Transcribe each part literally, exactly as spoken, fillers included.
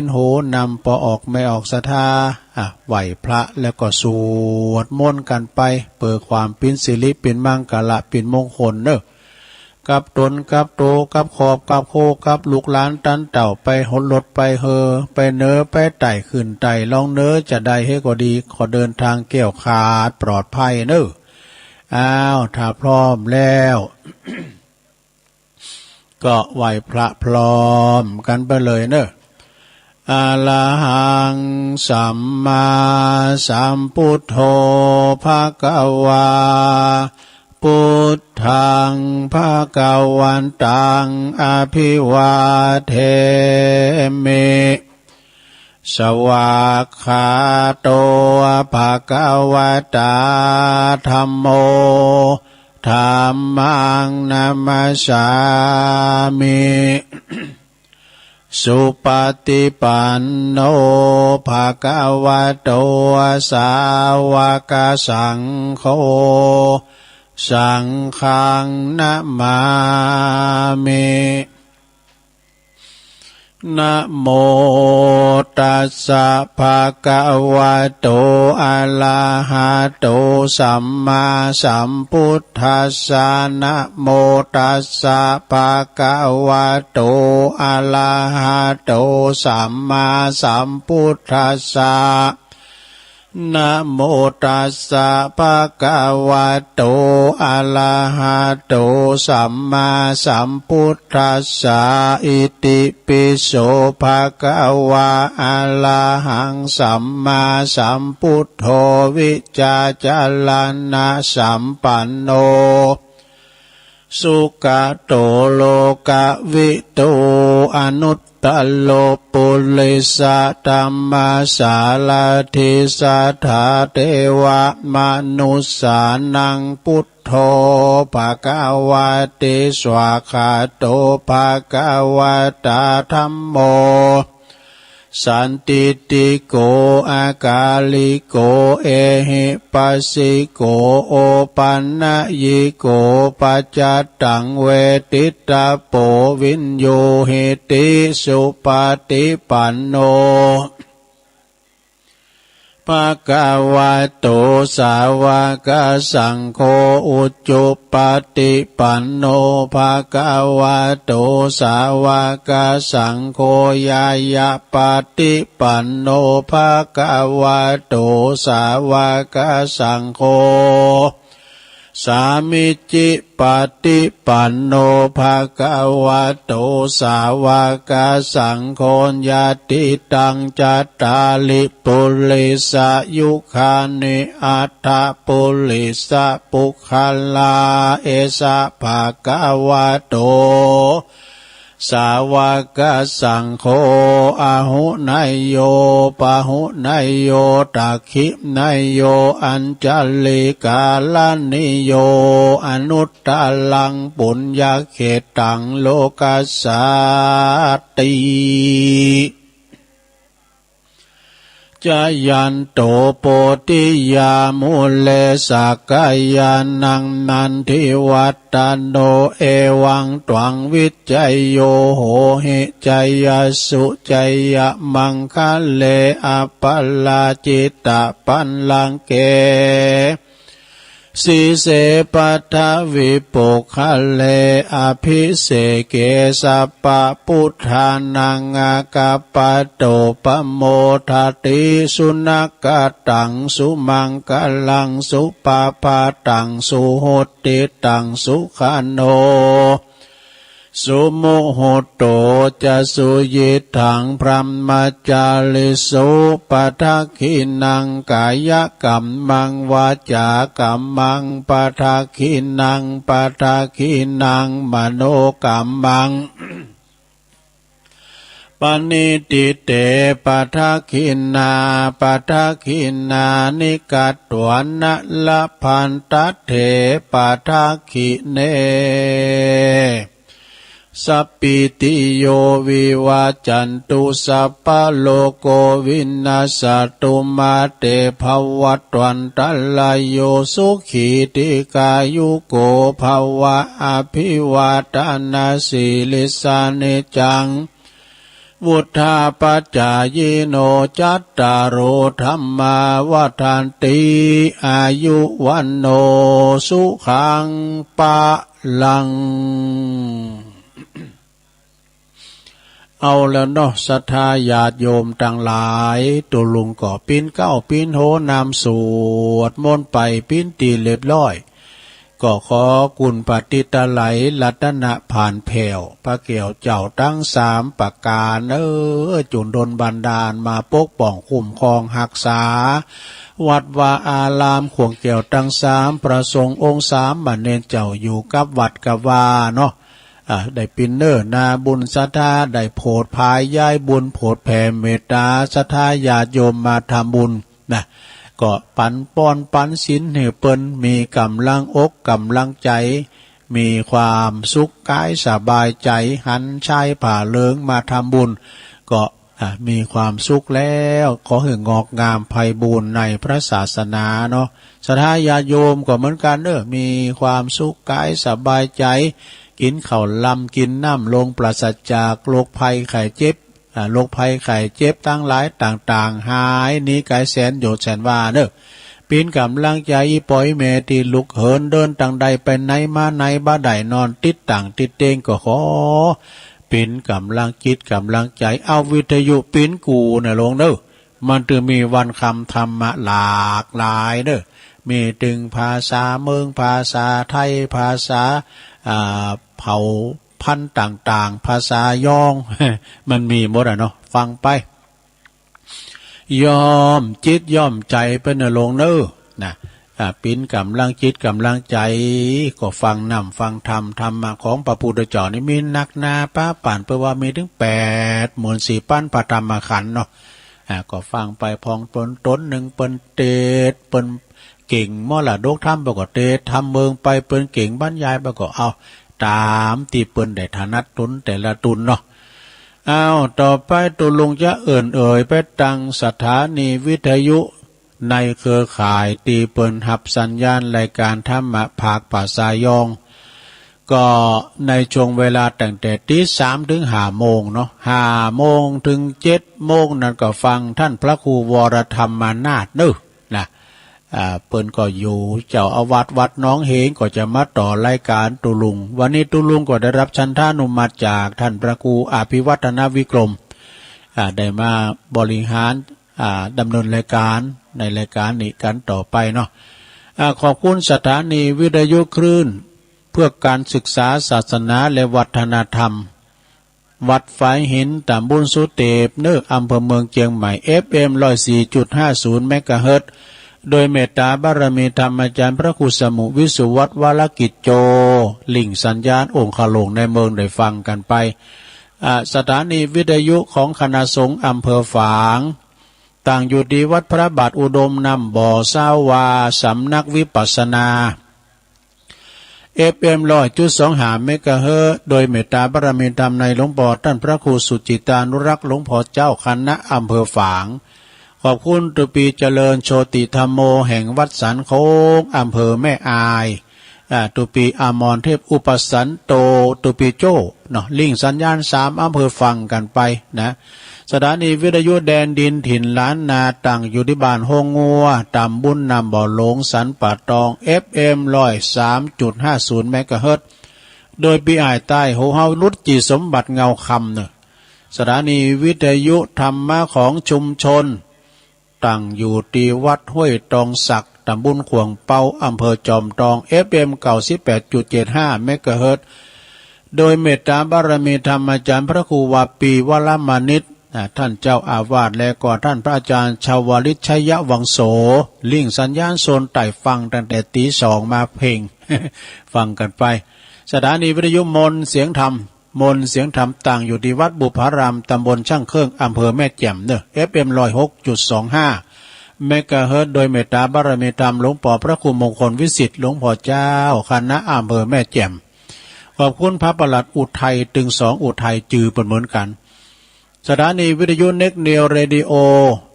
นโหนำ ปอออกแม่ออกศรัทธา อ่ะ ไหว้พระแล้วก็สวดมนต์กั๋นไป เปื้อความเป๋นสิริเป๋นมังคละเป๋นมงคลเน่อ กับต๋นกับโต กับครอบกับครัว กับลูกหลานตันเต้า ไปหนรถไปเฮือ ไปเหนือไปใต้ ขึ้นใต้ลงเหนือ จะใดเฮก็ดี ขอเดินทางแคล้วคลาดปลอดภัยเน่อ อ้าว ถ้าพร้อมแล้ว ก็ไหว้พระพร้อมกั๋นไปเลยเน่อ อะระหัง สัมมาสัมพุทโธ ภะคะวา พุทธัง ภะคะวันตัง อะภิวาเทมิ สวากขาโต ภะคะวะตา ธัมโม ธัมมัง นะมัสสามิ สุปะติปันโน ภะคะวะโต สาวะกะสังโฆ สังฆัง นะมามิ นะโมตัสสะ ภะคะวะโต อะระหะโต สัมมาสัมพุทธัสสะ นะโมตัสสะ ภะคะวะโต อะระหะโต สัมมาสัมพุทธัสสะ นะโมตัสสะ ภะคะวะโต อะระหะโต สัมมาสัมพุทธัสสะ อิติปิโส ภะคะวะ อะระหัง สัมมาสัมพุทโธ วิชาจะระณะสัมปันโน สุขะโต โลกะวิทู อนุตตะโร ปุริสะธัมมะสาระถี สัทธาเตวะมะนุสสานัง พุทโธ ภะคะวะติ สวากขาโต ภะคะวะตา ธัมโม สันทิฏฐิโก อะกาลิโก เอหิปัสสิโก โอปันนยิโก ปัจจัตตัง เวทิตตะโป วิญญูหิติ สุปะติปันโน ภะคะวะโต สาวะกะสังโฆ อุจุปะติปันโน ภะคะวะโต สาวะกะสังโฆ ญาณะปะติปันโน ภะคะวะโต สาวะกะสังโฆ สามิจฉิปะติปันโน ภะคะวะโต สาวะกะสังโฆ ญาติตัง จัตตาริ ปุริสะยุคานิ อัตถะปุริสะปุคคลา เอสะ ภะคะวะโต สาวะกะสังโฆ อาหุเนยโย ปาหุเนยโย ตักขิเนยโย อัญชลีกะรณีโย อนุตตะรัง ปุญญะเขตตัง โลกัสสาติ จะยันโต โพธิยา มูเล สักกายานัง นันทิวัตตะโน เอวังตวัง วิจโย โหหิ จยสสุ จยมังคะเล อะปะราจิตะปัลลังเก สีเส ปัทวิปุคคเล อะภิเสเก สัพพะปุทธานัง อากัปปะโต ปะโมทะติ สุนักขะตัง สุมังคะลัง สุปะพาตัง สุหุตติตัง สุขะโน สุมุหุตโต จะสุยิตถัง พรหมจาริสุ ปะทักขิณัง กายะกัมมัง วาจากัมมัง ปะทักขิณัง ปะทักขิณัง มโนกัมมัง ปะณิทิเต ปะทักขิณา ปะทักขิณานิ กัตถวานะ ละพันตัตเถ ปะทักขิเณ สัพพีติโย วิวัจจันตุ สัพพะโรโค วินัสสะตุ มาเต ภะวัตวันตะราโย สุขี ทีฆายุโก ภะวะ อะภิวาทะนะสีลิสสะ นิจจัง วุฑฒาปจายิโน จัตตาโร ธัมมา วัฑฒันติ อายุ วัณโณ สุขัง พลัง เอาแล้วเนาะ ศรัทธาญาติโยมตังหลาย ตุ๊ลุงก็ปิ๊นเก๊าปิ๊นโหนำสวดมนต์ไปปิ๊นตี้เรียบร้อย ก็ขอคุณพระติตไลยรัตนผานแผ้ว พระแก้วเจ้าตังสามประก๋าน เออ จุ่งดลบันดาลมาปกป้องคุ้มครองฮักษา วัดวาอาราม ข่วงแก้วตังสาม พระสงฆ์องค์สาม มะเณรเจ้าอยู่กับวัดกับวาเนาะ อ่า ได้ปิ๊นเน้อนาบุญศรัทธา ได้โผดผายย้ายบุญ โผดแผ่เมตตา ศรัทธาญาติโยมมาทำบุญนะ ก็ปันปอนปันศีลหื้อเปิ้น มีก๋ำลังอกก๋ำลังใจ๋ มีความสุขก๋ายสบายใจ๋ หันใช้ผ้าเหลืองมาทำบุญ ก็ อ่า มีความสุขแล้ว ขอหื้องอกงามไพบูลย์ในพระศาสนาเนาะ ศรัทธาญาติโยมก็เหมือนกั๋นเน้อ มีความสุขก๋ายสบายใจ๋ กิ๋นข้าวลำกิ๋นน้ำลง ปราศจากโรคภัยไข้เจ็บ อ่า โรคภัยไข้เจ็บตังหลายต่างๆ หายหนีก๋ายแสนโยชน์แสนวาเน้อ ปิ๊นก๋ำลังใจ๋ อีป๋อยแม่ตี้ลุกเหินเดินตังใดไปไหนมาไหนบ่ได้ นอนติดต่างติดเตียง ก็ขอปิ๊นก๋ำลังจิตก๋ำลังใจ๋ เอาวิทยุปิ๊นกู้นะหลวงเน้อ มันตึงมีวันคำธรรมะหลากหลายเน้อ มีตึงภาษาเมือง ภาษาไทย ภาษา อ่า เผ่าพันธุ์ต่างๆ ภาษายอง มันมีหมดอะเนาะ ฟังไป ย้อมจิตย้อมใจ๋ไปเน้อหลวงเน้อ นะ อ่า ปิ๊นก๋ำลังจิตก๋ำลังใจ๋ ก็ฟังน้ำฟังธรรม ธรรมะของพระพุทธเจ้านี่มีนักหนาปะปาน เปิ้นว่ามีตึงแปดหมื่นสี่ปันพระธรรมขันธ์เนาะ อ่า ก็ฟังไป พ่องต๋นต๋นนึ่งเปิ้นเตสน์ เปิ้นเก่งมรดกธรรม เปิ้นก็เตสน์ธรรมเมืองไป เปิ้นเก่งบรรยาย เปิ้นก็เอาต๋ามตี้เปิ้นได้ถนัดต๋นแต่ละต๋นเนาะ อ้าว ต่อไปตุ๊ลุงจะเอิ้นเอ่ยไปตังสถานีวิทยุในเครือข่ายตี้เปิ้นฮับสัญญาณรายก๋านธรรมะภาคภาษายอง ก็ในช่วงเวลาตั้งแต่ตี๋สามเถิงห้าโมงเนาะ ห้าโมงเถิงเจ็ดโมงนั้นก็ฟังต้านพระครูวรธรรมนาถเน้อ นะ อ่า เปิ้นก็อยู่เจ้าอาวาสวัดหนองเหง ก็จะมาต่อรายก๋านตุ๊ลุง วันนี้ตุ๊ลุงก็ได้ฮับฉันทานุมัติจากต้านพระครูอภิวัฒนวิกรม อ่า ได้มาบริหาร อ่า ดำเนินรายก๋านในรายก๋านนี้กั๋นต่อไปเนาะ อ่า ขอบคุณสถานีวิทยุคลื่นเพื่อการศึกษาศาสนาและวัฒนธรรม วัดฝายหิน ต๋ำบลสุเตปเน้อ อำเภอเมืองเจียงใหม่ เอฟเอ็ม ร้อยสี่จุดห้าศูนย์ เมกะเฮิรตซ์ โดยเมตตาบารมีธรรมอาจารย์พระครูสมุห์ วิสุวัฒน์ วรกิจโจ ริ่งสัญญาณองค์คาหลวงในเมืองได้ฟังกั๋นไป อ่า สถานีวิทยุของคณะสงฆ์อำเภอฝาง ตั้งอยู่ตี้วัดพระบาทอุดมน้ำบ่อ ซาวา สำนักวิปัสสนา เอฟเอ็ม ร้อยจุดสองห้า เมกะเฮิรตซ์ โดยเมตตาบารมีธรรมในหลวงป้อต้านพระครูสุจิตตานุรักษ์ หลวงป้อเจ้าคณะอำเภอฝาง ขอบคุณตุ๊ปีเจริญโชติธัมโม แห่งวัดสันโค้ง อำเภอแม่อาย อ่า ตุ๊ปีอมรเทพอุปสันโต ตุ๊ปีโจ้ เนาะ ริ่งสัญญาณสามอำเภอฟังกั๋นไปนะ สถานีวิทยุแดนดินถิ่นล้านนา ตั้งอยู่ตี้บ้านโฮงงัว ต๋ำบลน้ำบ่อหลง สันป่าตอง เอฟเอ็ม ร้อยสามจุดห้าศูนย์ เมกะเฮิรตซ์ โดยปี้อ้ายใต้หูเฮา รุจจีสมบัติ เงาคำเนาะ สถานีวิทยุธรรมะของชุมชน ตั้งอยู่ตี้วัดห้วยตองสัก ต๋ำบลข่วงเปา อำเภอจอมตอง เอฟเอ็ม เก้าสิบแปดจุดเจ็ดห้า เมกะเฮิรตซ์ โดยเมตตาบารมีธรรมอาจารย์พระครูวาปี วรมณิช อ่า ต้านเจ้าอาวาส และก็ต้านพระอาจารย์ชวลิต ชยวังโส ริ่งสัญญาณโซนใต้ฟังตั้งแต่ตี๋สองมาเพ็ง ฟังกั๋นไป สถานีวิทยุมนต์เสียงธรรม มนต์เสียงธรรม ตั้งอยู่ตี้วัดบุพพาราม ต๋ำบลช่างเครื่อง อำเภอแม่แจ่มเนาะ เอฟเอ็ม ร้อยหกจุดสองห้า เมกะเฮิรตซ์ โดยเมตตาบารมีธรรมหลวงป้อพระครูมงคลวิสิทธิ์ หลวงป้อเจ้าคณะอำเภอแม่แจ่ม ขอบคุณพระประหลัดอุทัย ตึงสองอุทัย จื้อเปิ้นเหมือนกั๋น สถานีวิทยุเน็กเนียวเรดิโอ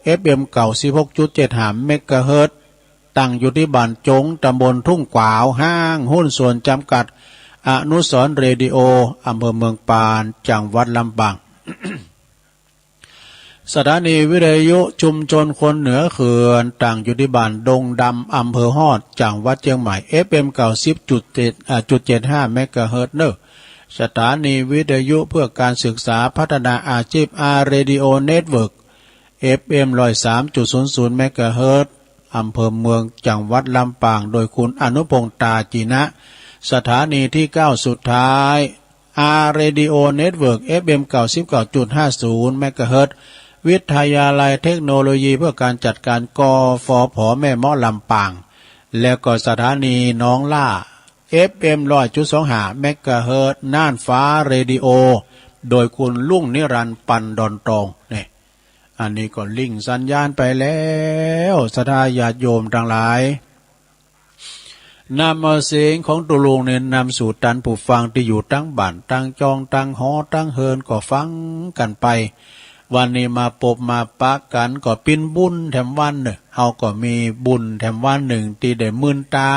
เอฟเอ็ม เก้าสิบหกจุดเจ็ดห้า เมกะเฮิรตซ์ ตั้งอยู่ตี้บ้านจง ต๋ำบลทุ่งกวาว ห้างหุ้นส่วนจำกัด อนุสรณ์เรดิโอ อำเภอเมืองปาน จังหวัดลำปาง สถานีวิทยุชุมชนคนเหนือเขื่อน ตั้งอยู่ตี้บ้านดงดำ อำเภอฮอด จังหวัดเจียงใหม่ เอฟเอ็ม เก้าสิบจุดเจ็ด อ่า จุดเจ็ดห้า เมกะเฮิรตซ์เน่อ สถานีวิทยุเพื่อการศึกษาพัฒนาอาชีพ อาร์ เรดิโอ เน็ตเวิร์ก เอฟเอ็ม ร้อยสามจุดศูนย์ศูนย์ เมกะเฮิรตซ์ อำเภอเมือง จังหวัดลำปาง โดยคุณอนุพงษ์ ตาจีนะ สถานีที่เก้าสุดท้าย อาร์ เรดิโอ เน็ตเวิร์ก เอฟเอ็ม เก้าสิบเก้าจุดห้าศูนย์ เมกะเฮิรตซ์ วิทยาลัยเทคโนโลยีเพื่อการจัดการ กฟผ แม่เมาะ ลำปาง แล้วก็สถานีหนองล่า เอฟเอ็ม ร้อยจุดสองห้า เมกะเฮิรตซ์ น่านฟ้า เรดิโอ โดยคุณรุ่งนิรันดร์ ปันดอนตอง เนี่ย อันนี้ก็ลิงก์สัญญาณไปแล้ว ศรัทธาญาติโยมตังหลาย นำเอาเสียงของตุ๊ลุงเนี่ย นำสู่ตันผู้ฟังตี้อยู่ตังบ้าน ตังจอง ตังหอ ตังเฮือน ก็ฟังกั๋นไป วันนี้มาปบมาปะกั๋น ก็ปิ๋นบุญแถมวันเน่อ เฮาก็มีบุญแถมวันนึ่ง ตี้ได้มื่นต๋า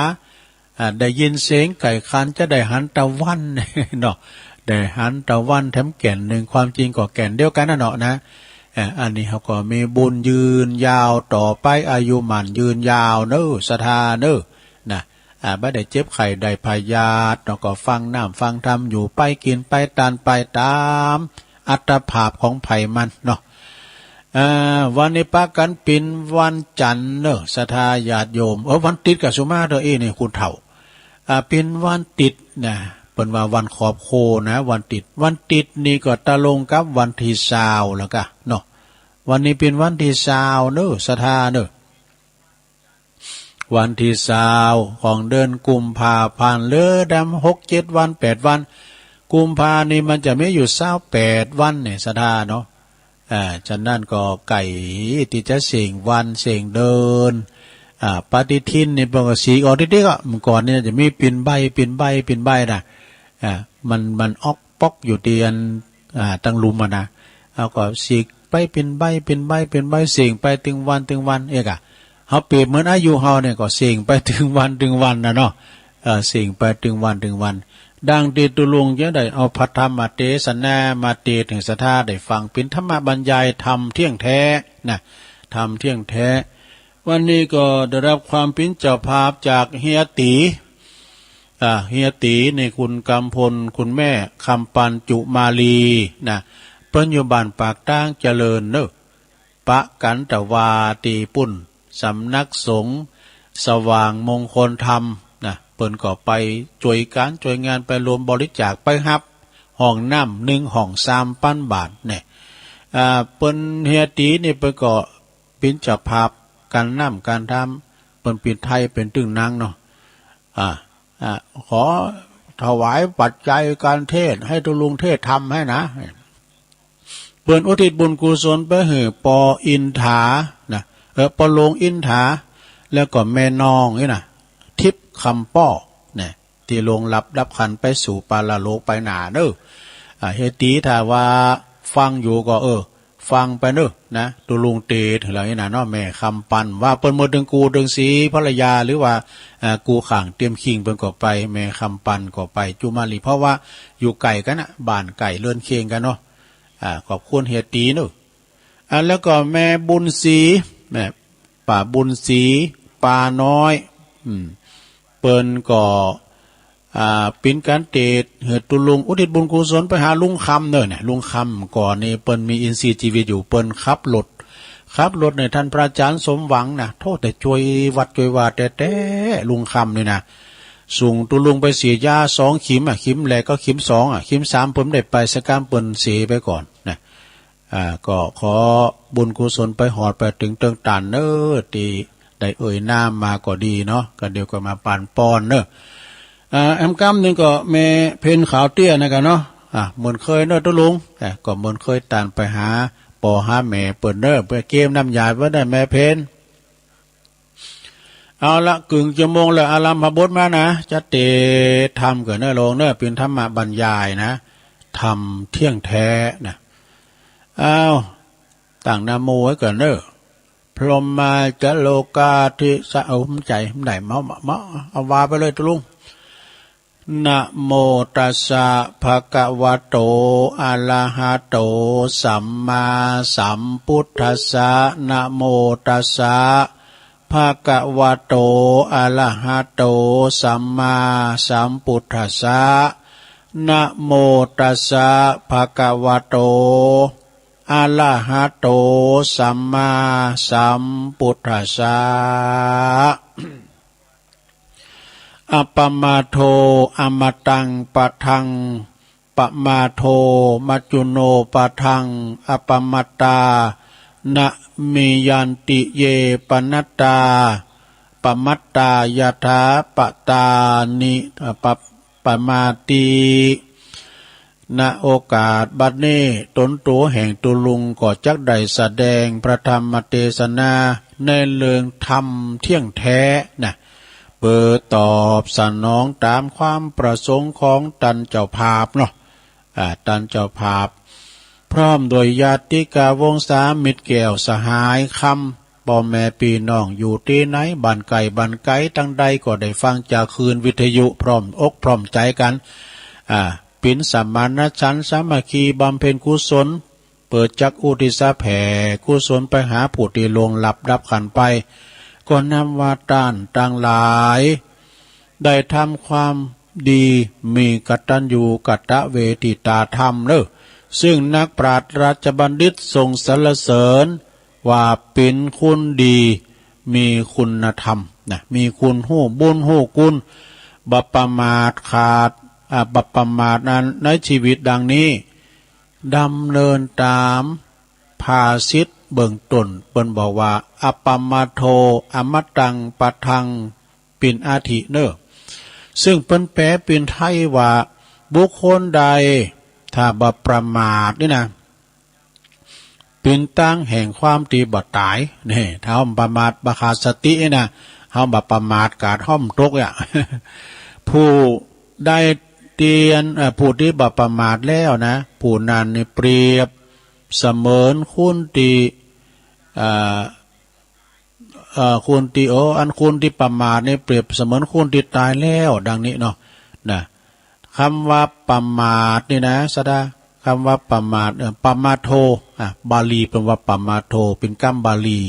อ่า ได้ยินเสียงไก่ขัน จะได้หันตะวันเนาะ ได้หันตะวันแถมแก่นนึ่ง ความจริงก็แก่นเดียวกั๋นน่ะเนาะนะ อ่า อันนี้เฮาก็มีบุญยืนยาวต่อไป อายุหมั้นยืนยาวเน่อ ศรัทธาเน่อ นะ อ่า บ่ได้เจ็บไข้ได้พยาธิเนาะ ก็ฟังน้ำฟังธรรมอยู่ไป กิ๋นไป ตานไปต๋ามอัตภาพของใผมันเนาะ อ่า วันนี้ปะกั๋นปิ๋นวันจันทร์เน่อ ศรัทธาญาติโยม เออ วันติ๊ดก็สุมาเถอะ อี้นี่คุณเฒ่า อ่า ปิ๋นวันติ๊ดนะ เปิ้นว่าวันขอบโคนะ วันติ๊ด วันติ๊ดนี่ก็ตรงกับวันตี้ซาวแล้วกะเนาะ วันนี้เป๋นวันตี้ซาวเน่อ ศรัทธาเน่อ วันตี้ซาวของเดือนกุมภาพันธ์ เหลือดำหกเจ็ดวัน แปดวัน กุมภานี่มันจะมีอยู่ซาวแปดวันเนี่ย ศรัทธาเนาะ อ่า ฉะนั้นก็ใก้ตี้จะเส้งวันเส้งเดือน อ่า ปฏิทินนี่เปิ้นก็สีกออกติ๊กๆ อะ เมื่อก่อนนี่จะมีปิ่นใบ้ ปิ่นใบ้ ปิ่นใบ้นะ อ่า มัน มันออกป๊อกอยู่ตี้อัน อ่า ตังลุ่มอะนะ เฮาก็สีกไปปิ่นใบ้ ปิ่นใบ้ ปิ่นใบ้ เส้งไปตึงวัน ตึงวัน เอกอะ เฮาเปรียบเหมือนอายุเฮาเนี่ยก็เส้งไปตึงวัน ตึงวันน่ะเนาะ เอ่อ เส้งไปตึงวัน ตึงวัน ดังตี้ตุ๊ลุงจะได้เอาพระธรรมเตสนามาเตสน์หื้อศรัทธาได้ฟัง เป๋นธรรมบรรยายธรรมเที่ยงแท้นะ ธรรมเที่ยงแท้ วันนี้ก็ได้รับความเป๋นเจ้าภาพจากเฮียตี๋ อ่า เฮียตี๋นี่คุณกำพล คุณแม่คำปัน จุมาลีนะ เปิ้นอยู่บ้านปากตางเจริญเน่อ ปะกั๋นตะวาตี้ปุ้น สำนักสงฆ์สว่างมงคลธรรมนะ เปิ้นก็ไปจ้วยก๋านจ้วยงาน ไปรวมบริจาค ไปฮับห้องน้ำนึ่งห้องสามปันบาทเนี่ย อ่า เปิ้นเฮียตี๋นี่เปิ้นก็เป๋นเจ้าภาพก๋านน้ำก๋านธรรม เปิ้นปิดไทยเป๋นตึงนังเนาะ อ่า อ่า ขอถวายปัจจัยก๋านเทศน์ หื้อตุ๊ลุงเทศน์ธรรมหื้อนะ เปิ้นอุทิศบุญกุศลไปหื้อปออินถานะ เออ ปอหลวงอินถา แล้วก็แม่น้องนี่นะ ทิพย์คำป้อ เนี่ย ตี้ล่วงลับดับขันธ์ไปสู่ปรโลกไปหนาเน่อ อ่า เฮียตี๋ถ้าว่าฟังอยู่ก็ เออ ฟังไปเน่อนะ ตุ๊ลุงเตสน์หื้อแล้วนี่นะเนาะ แม่คำปัน ว่าเปิ้นเมินตึงกู่ตึงสีภรรยา หรือว่า อ่า กู่ข่างเตียมคิง เปิ้นก็ไป แม่คำปันก็ไป จุมาลี เพราะว่าอยู่ใก้กั๋นนะ บ้านใก้เฮือนเคียงกั๋นเนาะ อ่า ขอบคุณเฮียตี๋เน่อ อ่า แล้วก็แม่บุญศรี แม่ป้าบุญศรี ป้าน้อย อืม เปิ้นก็ อ่า เป๋นก๋านเตสน์หื้อตุ๊ลุง อุทิศบุญกุศลไปหาลุงคำเน่อเนี่ย ลุงคำก่อนนี่เปิ้นมีอินทรีย์ชีวิตอยู่ เปิ้นขับรถ ขับรถเนี่ย ต้านพระอาจ๋ารย์สมหวังนะ โธ่ แต่จ้วยวัดจ้วยวาแต๊ๆ ลุงคำนี่นะ ส่งตุ๊ลุงไปสีดยาสองเข็มอะ เข็มแรกกับเข็มสองอะ เข็มสามเปิ้นได้ไปสักกำ เปิ้นเสไปก่อนนะ อ่า ก็ขอบุญกุศลไปฮอดไปเถิงเตื้องต้านเน่อ ตี้ได้เอ่ยนามมาก็ดีเนาะ ก็เดี๋ยวก็มาปานปอนเน่อ อ่า แอมกำนึ่งก็แม่เพ็ญขาวเตี้ยนะกั๋นเนาะ อ่า เหมือนเคยเน่อตุ๊ลุง อ่า ก็เหมือนเคยตานไปหาป้อหาแม่เปิ้นเน่อ ไปเก็บน้ำยาไว้เน่อแม่เพ็ญ เอาละ กึ่งจั่วโมงแล้ว อารัมภบทมานะ จะเตสน์ธรรมก่อนเน่อ โยมเน่อ เป๋นธรรมบรรยายนะ ธรรมเที่ยงแท้นะ อ้าว ตั้งนะโมไว้ก่อนเน่อ พรหมาจโลกาทิสะ เอา บ่ใจ้ บ่ได้ เมา เมา เอาว่าไปเลยตุ๊ลุง นะโมตัสสะ ภะคะวะโต อะระหะโต สัมมาสัมพุทธัสสะ นะโมตัสสะ ภะคะวะโต อะระหะโต สัมมาสัมพุทธัสสะ นะโมตัสสะ ภะคะวะโต อะระหะโต สัมมาสัมพุทธัสสะ อัปปะมาทโท อะมะตัง ปะทัง ปะมาทโท มัจจุโน ปะทัง อัปปะมาตตา นะ เมยันติ เย ปะนะตา ปะมัตตา ยะถา ปะตานิ ปะ ปะมาติ ณ โอกาสบัดนี้ ต๋นตั๋วแห่งตุ๊ลุงก็จักได้แสดงพระธรรมเตสนาในเรื่องธรรมเตี้ยงแท้นะ เปื้อตอบสนองต๋ามความประสงค์ของต้านเจ้าภาพเนาะ อ่า ต้านเจ้าภาพ พร้อมด้วยญาติกาวงศามิตรแก้วสหายคำ ป้อแม่ปี้น้องอยู่ตี้ไหน บ้านใก้บ้านไก๋ตังใดก็ได้ฟังจากคลื่นวิทยุพร้อมอกพร้อมใจ๋กั๋น อ่า ปิ๋นสมานฉันท์สามัคคีบำเพ็ญกุศล เปื้อจักอุทิศแผ่กุศลไปหาผู้ตี้ล่วงลับดับขันธ์ไป ก็นับว่าต้านตังหลาย ได้ทำความดี มีกตัญญูกตเวทิตาธรรมเนาะ ซึ่งนักปราชญ์ราชบัณฑิตทรงสรรเสริญว่าเป๋นคนดี มีคุณธรรมนะ มีคนฮู้บุญฮู้คุณ บ่ประมาทขาด อ่า บ่ประมาทนั้นในชีวิตดังนี้ ดำเนินต๋ามภาษิตเบื้องต้น เปิ้นบอกว่า อัปปะมาทโท อะมะตัง ปะทัง เป๋นอาทิเนาะ ซึ่งเปิ้นแปลเป๋นไทยว่า บุคคลใดถ้าบ่ประมาทนี่นะ เป๋นตางแห่งความตี้บ่ต๋าย นี่ ถ้าบ่ประมาทบ่ขาดสตินี่นะ เฮาบ่ประมาทกาดห้อมตกอะ ผู้ใดเตียน เอ่อ ผู้ตี้บ่ประมาทแล้วนะ ผู้นั้นนี่เปรียบเสมือนคนตี้ เอ่อ เอ่อ คนตี้ โอ้ อันคนตี้ประมาทนี่เปรียบเสมือนคนตี้ต๋ายแล้ว ดังนี้เนาะ นะ กำว่าประมาทนี่นะ ศรัทธา กำว่าประมาท เอ่อ ปะมาทโท อ่ะ บาลีเปิ้นว่าปะมาทโท เป๋นกำบาลี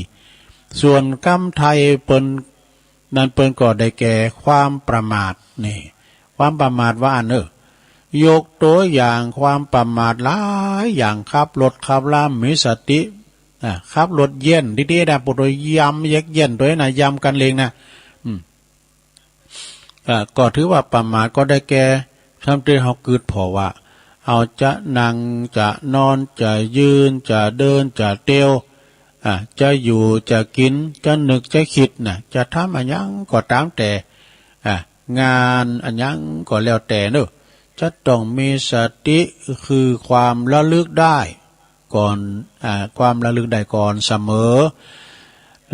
ส่วนกำไทยเปิ้น นั้นเปิ้นก็ได้แก่ความประมาท นี่ ความประมาทว่าอั้นเนาะ ยกตั๋วอย่างความประมาทหลายอย่าง ขับรถขับราบ่มีสติ อ่ะ ขับรถเยียนตี้ๆ นะ ปูโตยำเย็กเยียนตั๋วนะ ยำกั๋นเองนะ อืม อ่ะ ก็ถือว่าประมาทก็ได้แก่ ทำตี้เฮากึ๊ดผ่อว่า เฮาจะนั่ง จะนอน จะยืน จะเดิน จะเตียว อ่ะ จะอยู่ จะกิ๋น จะนึก จะกึ๊ดนะ จะทำอะหยังก็ต๋ามแต่ อ่ะ งานอะหยังก็แล้วแต่เนาะ จะต้องมีสติ คือความระลึกได้ ก่อน อ่า ความระลึกได้ก่อนเสมอ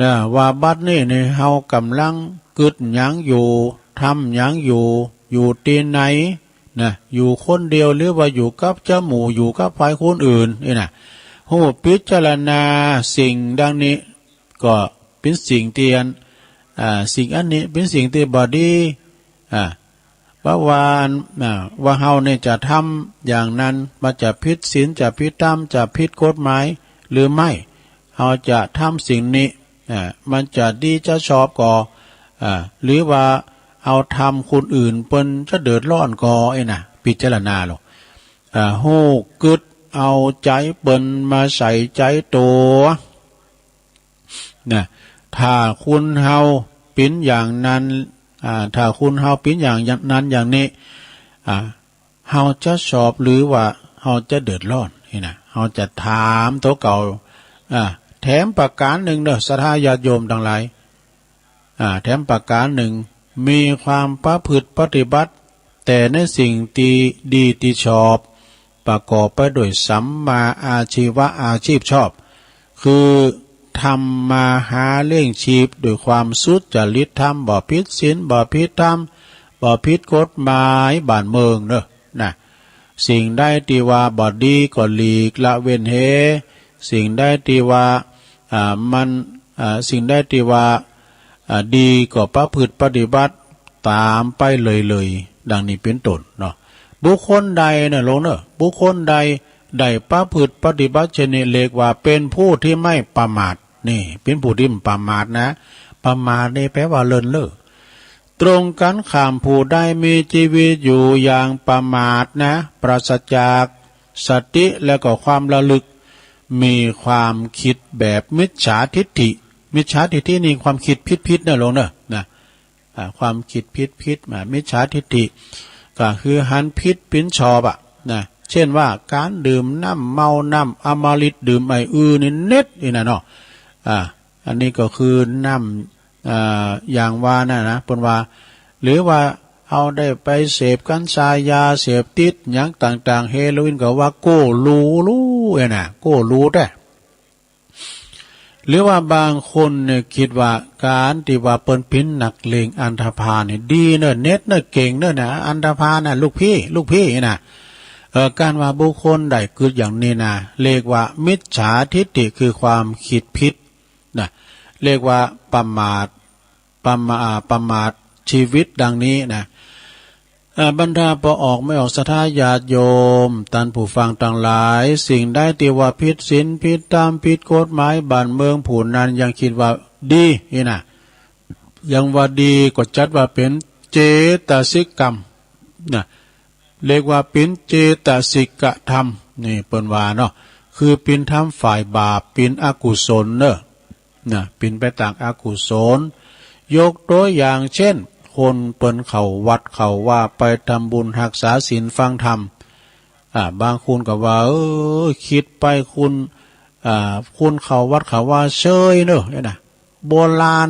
นะ ว่าบัดนี้นี่เฮากำลังกึ๊ดหยังอยู่ ทำหยังอยู่ อยู่ตี้ไหน นะ อยู่คนเดียวหรือว่าอยู่กับจาหมู่ อยู่กับใผคนอื่น นี่นะ ฮู้พิจารณาสิ่งดังนี้ ก็เป๋นสิ่งตี้อัน อ่า สิ่งอันนี้เป๋นสิ่งตี้บ่ดี อ่า เพราะว่าอัน อ่า ว่าเฮานี่จะทำอย่างนั้น มันจะผิดศีล จะผิดธรรม จะผิดกฎหมายหรือไม่ เฮาจะทำสิ่งนี้ อ่า มันจะดีจะชอบก่อ อ่า หรือว่าเฮาทำคนอื่นเปิ้นจะเดือดร้อนก่อ อี้นะ พิจารณาลง อ่า ฮู้กึ๊ดเอาใจ๋เปิ้นมาใส่ใจ๋ตั๋ว นะ ถ้าคนเฮาเป๋นอย่างนั้น อ่า ถ้าคนเฮาเป๋นอย่างนั้นอย่างนี้ อ่า เฮาจะชอบหรือว่าเฮาจะเดือดร้อน นี่นะ เฮาจะถามตั๋วเก่า อ่า แถมประก๋านนึ่งเนาะ ศรัทธาญาติโยมตังหลาย อ่า แถมประก๋านนึ่ง มีความประพฤติปฏิบัติ แต่ในสิ่งตี้ดีตี้ชอบ ประกอบไปด้วยสัมมาอาชีวะ อาชีพชอบ คือทำมาหาเลี้ยงชีพด้วยความสุจริตธรรม บ่ผิดศีล บ่ผิดธรรม บ่ผิดกฎหมายบ้านเมืองเนาะ นะ สิ่งใดตี้ว่าบ่ดีก็หลีกละเว้นเหีย สิ่งใดตี้ว่า อ่า มัน อ่า สิ่งใดตี้ว่า อ่า ดีก็ประพฤติปฏิบัติต๋ามไปเลยๆ ดังนี้เป๋นต้นเนาะ บุคคลใดเน่อหลวงเน่อ บุคคลใดได้ประพฤติปฏิบัติเช่นนี้ เรียกว่าเป๋นผู้ตี้ไม่ประมาท นี่เป๋นผู้ตี้บ่ประมาทนะ ประมาทนี่แปลว่าเลินเล่อ ตรงกั๋นข้าม ผู้ใดมีจีวิตอยู่อย่างประมาทนะ ปราศจากสติและก็ความระลึก มีความคิดแบบมิจฉาทิฏฐิ มิจฉาทิฏฐินี่ความคิดผิดๆ เน่อหลวงเน่อ นะ อ่า ความคิดผิดๆ มา มิจฉาทิฏฐิ ก็คือหันผิดเป๋นชอบอะ นะ เช่นว่าก๋านดื่มน้ำเมา น้ำอมฤต ดื่มไอ้อือนี่เน็ดนี่นะเนาะ อ่า อันนี้ก็คือน้ำ อ่า อย่างว่านั่นนะ เปิ้นว่า หรือว่าเฮาได้ไปเสพกัญชา ยาเสพติดหยังต่างๆ เฮโรอีน ก็ว่าโก้หรูหรู เอ้ยนะ โก้หรูแต๊ หรือว่าบางคนเนี่ยกึ๊ดว่าก๋านตี้ว่าเปิ้นเป๋นนักเลงอันธพาลนี่ดีเน่อ เน็ดเน่อ เก่งเน่อนะ อันธพาลนะ ลูกพี่ ลูกพี่นะ เออ ก๋านว่าบุคคลใดกึ๊ดอย่างนี้นะ เรียกว่ามิจฉาทิฏฐิ คือความคิดผิดนะ เรียกว่าประมาท ประมา ประมาทชีวิตดังนี้นะ อ่า บรรดาป้อออกแม่ออกศรัทธาญาติโยม ต้านผู้ฟังตังหลาย สิ่งใดตี้ว่าผิดศีลผิดธรรม ผิดกฎหมายบ้านเมือง ผู้นั้นยังกึ๊ดว่าดีนี่นะ ยังว่าดี ก็จัดว่าเป๋นเจตสิกกรรมนะ เรียกว่าเป๋นเจตสิกธรรม นี่เปิ้นว่าเนาะ คือเป๋นธรรมฝ่ายบาป เป๋นอกุศลเน่อ นะ เป๋นไปตางอกุศล ยกตั๋วอย่างเช่น คนเปิ้นเข้าวัดเข้าวา ไปทำบุญฮักษาศีลฟังธรรม อ่า บางคนก็ว่า เออ กึ๊ดไปคน อ่า คนเข้าวัดเข้าวาเซยเน่อ เอ้ยนะ โบราณ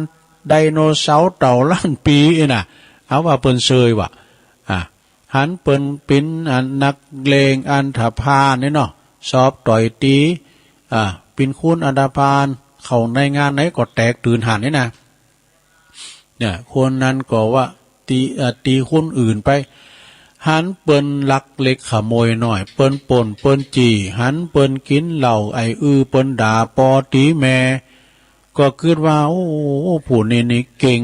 ไดโนเสาร์เต่าล้านปี๋ เอ้ยนะ เอาว่าเปิ้นเซยว่ะ อ่า หันเปิ้นเป๋น อ่า นักเลงอันธพาลนี่เนาะ ชอบต่อยตี๋ อ่า เป๋นคนอันธพาล เข้าในงานไหนก็แตกตื่นหั้นนี่นะ เนี่ย คนนั้นก็ว่าตี๋ อ่า ตี๋คนอื่นไป หันเปิ้นลักเล็กขโมยน้อย เปิ้นปล้นเปิ้นจี้ หันเปิ้นกิ๋นเหล้าไอ้อือ เปิ้นด่าป้อตี๋แม่ ก็กึ๊ดว่า โอ้ ผู้นี้นี่เก่ง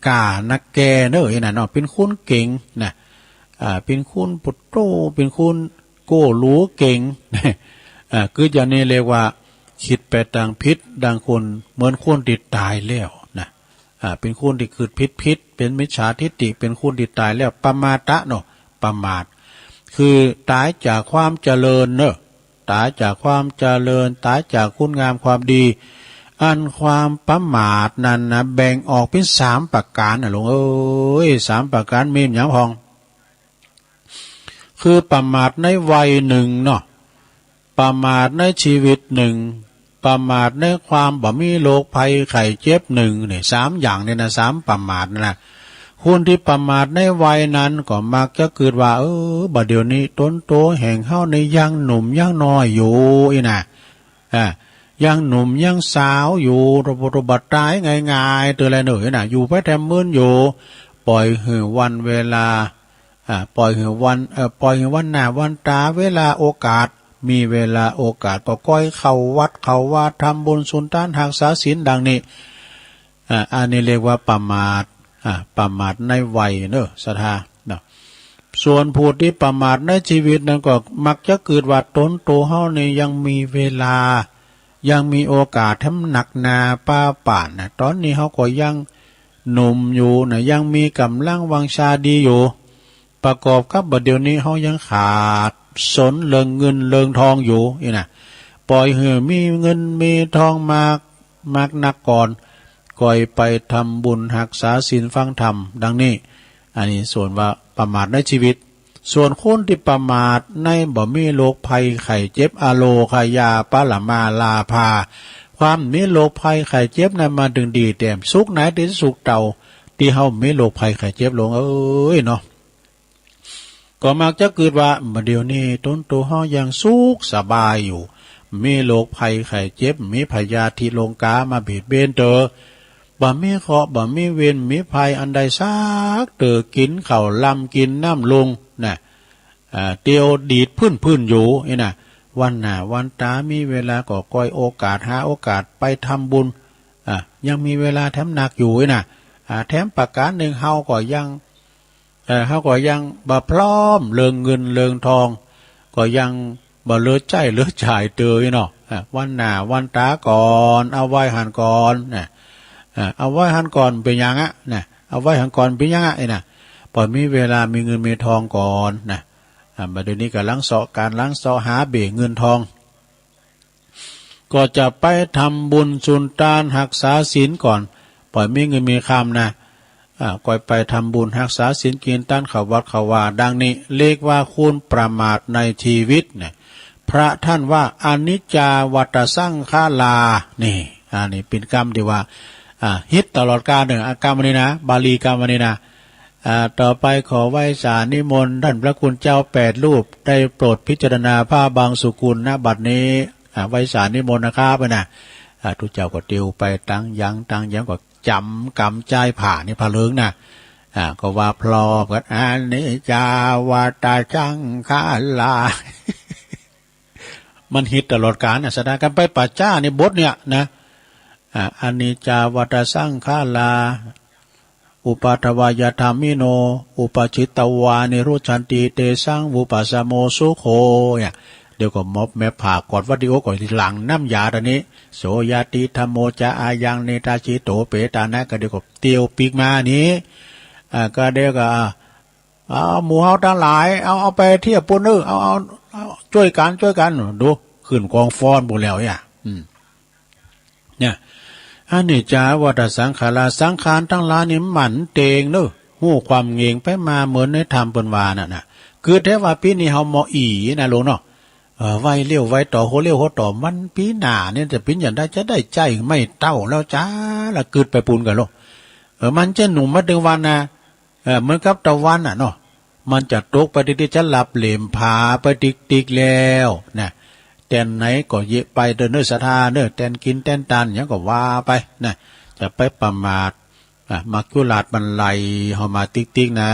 ก้านักแก่เน่อ เอ้ยนะเนาะ เป๋นคนเก่งนะ อ่า เป๋นคนปุโต เป๋นคนโก้หรูเก่ง อ่า กึ๊ดอย่างนี้เรียกว่ากึ๊ดไปตางผิด ดังคน เหมือนคนตี้ต๋ายแล้วนะ อ่า เป๋นคนตี้กึ๊ดผิดๆ เป๋นมิจฉาทิฏฐิ เป๋นคนตี้ต๋ายแล้ว ปมาทะเนาะ ประมาท คือต๋ายจากความเจริญเน่อ ต๋ายจากความเจริญ ต๋ายจากคุณงามความดี อันความประมาทนั้นนะ แบ่งออกเป๋นสามประก๋านนะหลวงเอ้ย สามประก๋านมีหยังพ่อง คือประมาทในวัยนึ่งเนาะ ประมาทในจีวิตนึ่ง ประมาทในความบ่มีโรคภัยไข้เจ็บนึ่ง เนี่ย สามอย่างเนี่ยนะ สามประมาทนะ คนตี้ประมาทในวัยนั้นก็มักจะกึ๊ดว่า เออ บ่าเดี่ยวนี้ต๋นโตแห่งเฮานี่ยังหนุ่มยังน้อยอยู่ อี้นะ อ่า ยังหนุ่มยังสาวอยู่ บ่ บ่ บ่ต๋ายง่ายๆ เตื้อแลเน่อ อี้นะ อยู่ไปแถมมึนอยู่ ป่อยหื้อวันเวลา อ่า ป่อยหื้อวัน เอ่อ ป่อยหื้อวันหน้าวันต๋า เวลาโอกาส มีเวลาโอกาสก็ก้อยเข้าวัดเข้าวา ทำบุญสุนตานฮักษาศีลดังนี้ อ่า อันนี้เรียกว่าประมาท อ่า ประมาทในวัยเน่อ ศรัทธา เนาะ ส่วนผู้ตี้ประมาทในจีวิตนั้นก็มักจะกึ๊ดว่าต๋นโตเฮานี่ยังมีเวลา ยังมีโอกาสแถมนักหนาปาป่านนะ ต๋อนนี้เฮาก็ยังหนุ่มอยู่นะ ยังมีก๋ำลังวังชาดีอยู่ ประกอบกับบ่าเดี่ยวนี้เฮายังขาดสนเรื่องเงินเรื่องทองอยู่ อี้นะ ป่อยหื้อมีเงินมีทองมาก มากนักก่อน ก้อยไปทำบุญฮักษาศีลฟังธรรม ดังนี้ อันนี้ส่วนว่าประมาทในจีวิต ส่วนคนตี้ประมาทในบ่มีโรคภัยไข้เจ็บ อโรคยาปรมาลาภา ความมีโรคภัยไข้เจ็บนั้นมาเถิงดีแต้ม สุขไหนตี้สุขเต้า ตี้เฮามีโรคภัยไข้เจ็บหลวงเอ้ยเนาะ ก็มักจะกึ๊ดว่า บ่าเดี่ยวนี้ต๋นโตเฮายังสุขสบายอยู่ มีโรคภัยไข้เจ็บ มีพยาธิโลงกามาเบียดเบียนเตอ บ่มีเคราะห์ บ่มีเวร มีภัยอันใดสักเตื้อ กิ๋นข้าวลำ กิ๋นน้ำลุงนะ อ่า เตียวดีดพื้นๆ อยู่ อี้นะ วันหน้าวันต๋ามีเวลาก็ก้อยโอกาส หาโอกาสไปทำบุญ อ่า ยังมีเวลาแถมนักอยู่ อี้นะ อ่า แถมประก๋านนึ่งเฮาก็ยัง เออ เฮาก็ยังบ่พร้อมเรื่องเงินเรื่องทอง ก็ยังบ่เหลือใจ๊เหลือจ่ายเตออี้เนาะ เออ วันหน้าวันต๋าก่อน เอาไว้หั้นก่อนนะ เออ เอาไว้หั้นก่อนเป๋นหยังอะนะ เอาไว้หั้นก่อนเป๋นหยังอะ ไอ้น่ะ ปล่อยมีเวลามีเงินมีทองก่อนนะ อ่า บ่าเดี่ยวนี้ก่ำลังเซาะก๋าน ลังเซาะหาเบ้เงินทอง ก็จะไปทำบุญสุนตานฮักษาศีลก่อน ปล่อยมีเงินมีคำนะ อ่า ก่อยไปทำบุญฮักษาศีลกิ๋นตานเข้าวัดเข้าวา ดังนี้ เรียกว่าคุณประมาทในชีวิตนะ พระท่านว่า อนิจจาวัตตสังขารา นี่ อันนี้เป๋นกำตี้ว่า อ่า ฮิตตลอดกาลเน่อ อ่ะ กำอันนี้นะ บาลีกำอันนี้นะ อ่า ต่อไปขอไหว้สานิมนต์ท่านพระคุณเจ้าแปดรูป ได้โปรดพิจารณาผ้าบางสุกุล ณ บัดนี้ อ่า ไหว้สานิมนต์นะครับ นะ อ่า ตุ๊เจ้าก็เตียวไปตังยังตังยัง ก็จ๋ำกำจ้ายผ้านี่ผ้าเหลืองนะ อ่า ก็ว่าพร้อมกั๋น อนิจจาวัตตสังขารา มันฮิตตลอดกาลนะ สดา กันไปป่าจ๊านี่บทเนี่ยนะ อ่า อนิจจาวัตตสังขารา อุปาทวายธรรมิโน อุปาทิตวานิรุจฉันติ เตสังวุปปะสะโมสุโข เนี่ย เดี๋ยวก็มอบแมพผ่ากอดวัดดิโอก่อนทีหลัง น้ำยาต๋อนนี้ โสญาติธัมโมจะอายัง นิทาชิโตเปตานะ ก็เดี๋ยวก็เตียวปิ๊กมานี้ อ่า ก็เดี๋ยวก็ เอาหมู่เฮาตังหลาย เอา เอาไปเตี้ยปู้นเน่อ เอา เอา เอา จ้วยกั๋น จ้วยกั๋น ดู ขึ้นกองฟ้อนปู้นแล้วเนี่ย อืม เนี่ย อนิจจาวัตตสังขารา สังขารตังหลายนี่มันเต็งเน่อ ฮู้ความเหง่งไปมาเหมือนในธรรมเปิ้นว่านั่นน่ะ คือแท้ว่าปี๋นี้เฮาเหมาะอี่นะลุงเนาะ เออ ไวเลี้ยวไวต่อ หัวเลี้ยวหัวต่อ มันปี๋หน้าเนี่ยจะเป๋นอย่างใด จะได้ใจ๊ไม่เฒ่าแล้วจ้า ละกึ๊ดไปปู้นกั๋นลุง เออ มันจะหนุ่มมาตึงวันนะ เออ เหมือนกับตะวันน่ะเนาะ มันจะตกไปติ๊กๆ จะลับเหลมผาไปติ๊กๆ แล้วนะ แตนไหนก็เยียะไปเต๊อะเน่อศรัทธาเน่อ แตนกิ๋นแตนตานหยังก็ว่าไปนะ จะไปประมาท อ่ะ มัจจุราชมันไล่เฮามาติ๊กๆ นะ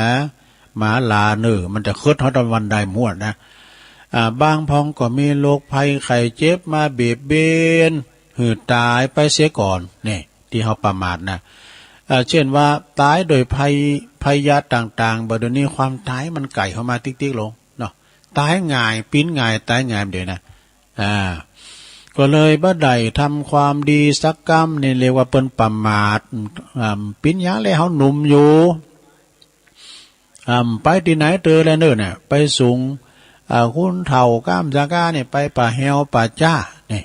มาลาเน่อ มันจะเคิดเฮาตะวันใดหมดนะ อ่า บางพ่องก็มีโรคภัยไข้เจ็บมาเบียดเบียน หื้อต๋ายไปเสียก่อน นี่ ตี้เฮาประมาทนะ เอ่อ เจ้นว่าต๋ายโดยภัย พยาธิต่างๆ บ่าเดี่ยวนี้ความต๋ายมันใก้เข้ามาติ๊กๆ ลงเนาะ ต๋ายง่าย ปิ๊นง่าย ต๋ายง่ายเดี๋ยวนะ อ่า ก็เลยบ่ได้ทำความดีสักกำ นี่เรียกว่าเปิ้นประมาท อ่า ปิ๊นหยังแลเฮาหนุ่มอยู่ อ่า ไปตี้ไหนเต๊อะแลเน่อเนี่ย ไปสุง อ่า คุณเฒ่าก้ามสาก้าเนี่ย ไปป่าแฮวป่าจ๊าเนี่ย